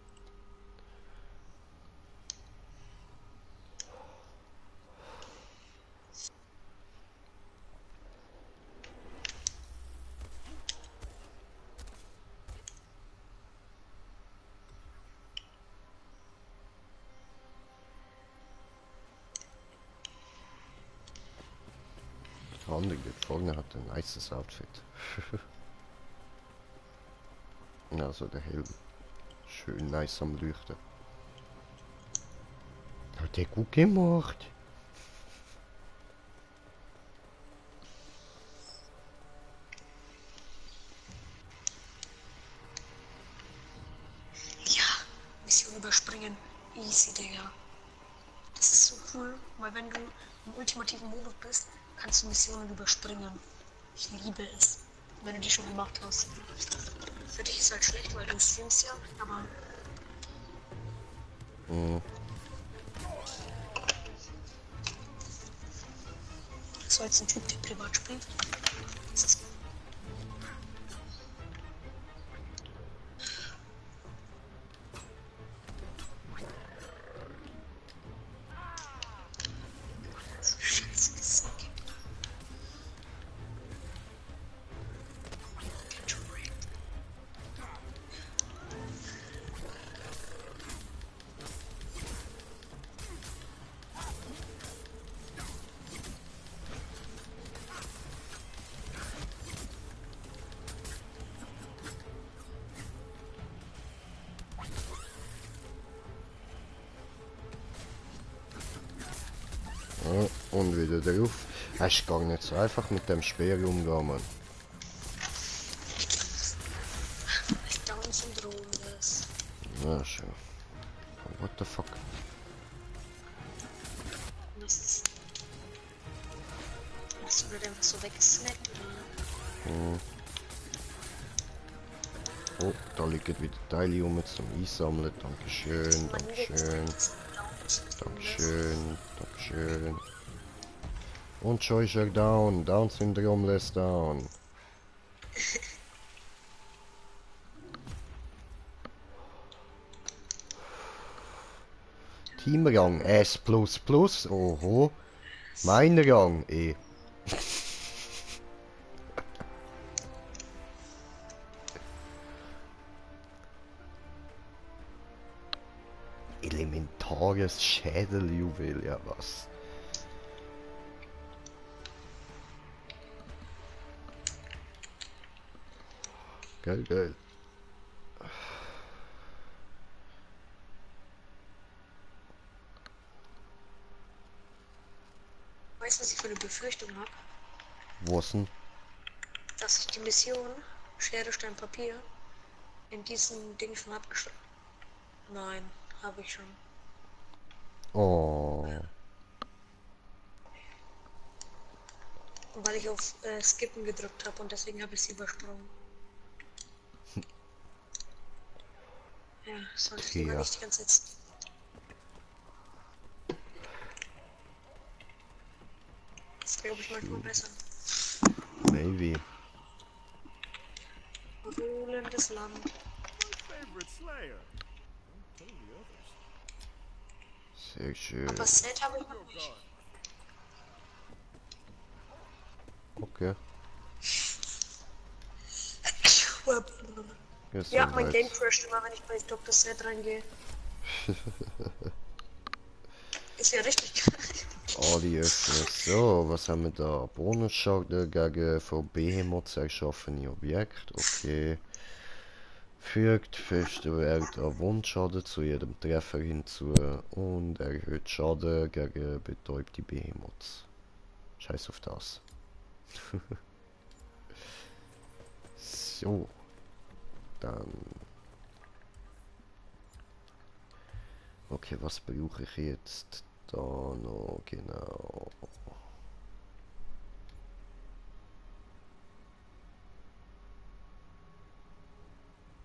Handig, der vorne hat ein nices Outfit. Also der Helm. Schön nice am Leuchten. Hat der gut gemacht. Ja, Mission überspringen. Easy, Digga. Das ist so cool, weil wenn du im ultimativen Modus bist, kannst du Missionen überspringen. Ich liebe es, wenn du die schon gemacht hast. Für dich ist halt schlecht, weil du streamst ja, aber Mhm. so als ein Typ, der privat spielt, das ist scheiße Musik. Ja, und wieder drauf. Es ist gar nicht so einfach mit dem Speer umgehen, Mann. Down-Syndrom ist. Ja, schon. What the fuck? Das hast du nicht einfach so weggesnackt oder? Mhm. Oh, da liegen wieder Teile rum zum Einsammeln. Dankeschön, Dankeschön, Dankeschön, Dankeschön. Und schon ist er down. Down-Syndrom lässt down. Teamrang S++. Oho. Mein Rang E. Elementares Schädeljuwel, ja was. Geil, geil. Weißt du, was ich für eine Befürchtung habe? Was denn? Dass ich die Mission Schere, Stein, Papier in diesem Ding schon abgeschlossen. Nein, habe ich schon. Oh. Weil ich auf Skippen gedrückt habe und deswegen habe ich sie übersprungen. Ja, sollte ich lieber Tja. nicht die ganze Zeit. Das ist, glaube ich, manchmal besser. Maybe. Ruhendes Land. My favorite Slayer. Don't tell the others. Sehr schön. Aber Set habe ich noch Your nicht. guard. Okay. Ja, Ja, mein soweit. Game crasht immer, wenn ich bei Dr. Set reingehe. Ist ja richtig geil. Alle öffnen. So, was haben wir da? Bonusschaden gegen von Behemoths erschaffene Objekt. Okay. Fügt feste Wert an Wundschaden zu jedem Treffer hinzu und erhöht Schaden gegen betäubte Behemoths. Scheiß auf das. So. Dann. Okay, was brauche ich jetzt? Da noch, genau.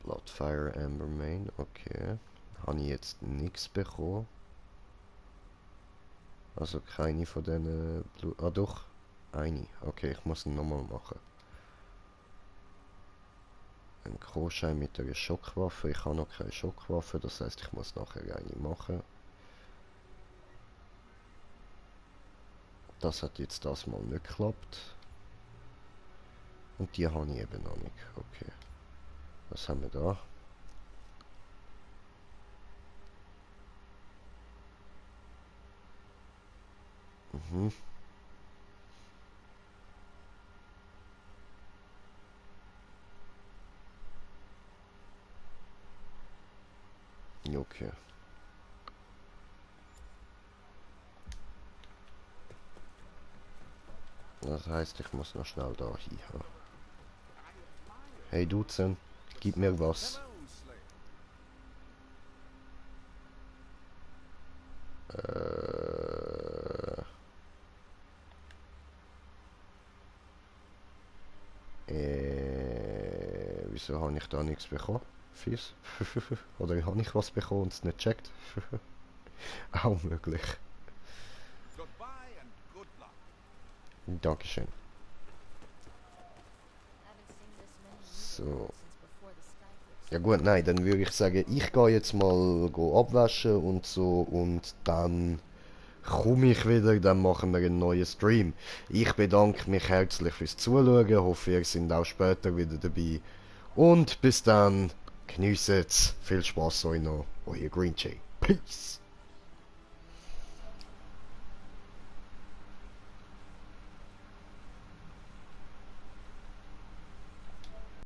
Bloodfire Amber Main, okay. Habe ich jetzt nichts bekommen. Also keine von denen Blut. Ah doch, eine. Okay, ich muss ihn nochmal machen. Ein Kroschein mit einer Schockwaffe. Ich habe noch keine Schockwaffe, das heißt, ich muss nachher eine machen. Das hat jetzt das mal nicht geklappt. Und die habe ich eben noch nicht. Okay. Was haben wir da? Mhm. Okay. Das heißt, ich muss noch schnell da hin. Hey Duzen, gib mir was. Wieso habe ich da nichts bekommen? Fies? Oder habe ich was bekommen und es nicht checkt? Auch möglich. Goodbye and good luck. Dankeschön. Haven't seen this many So. since before the sky eclipse. Ja gut, nein, dann würde ich sagen, ich gehe jetzt mal abwaschen und so und dann komme ich wieder, dann machen wir einen neuen Stream. Ich bedanke mich herzlich fürs Zuschauen, hoffe ihr seid auch später wieder dabei. Und bis dann, geniesset's, viel Spaß euch noch, euer Green Jay. Peace!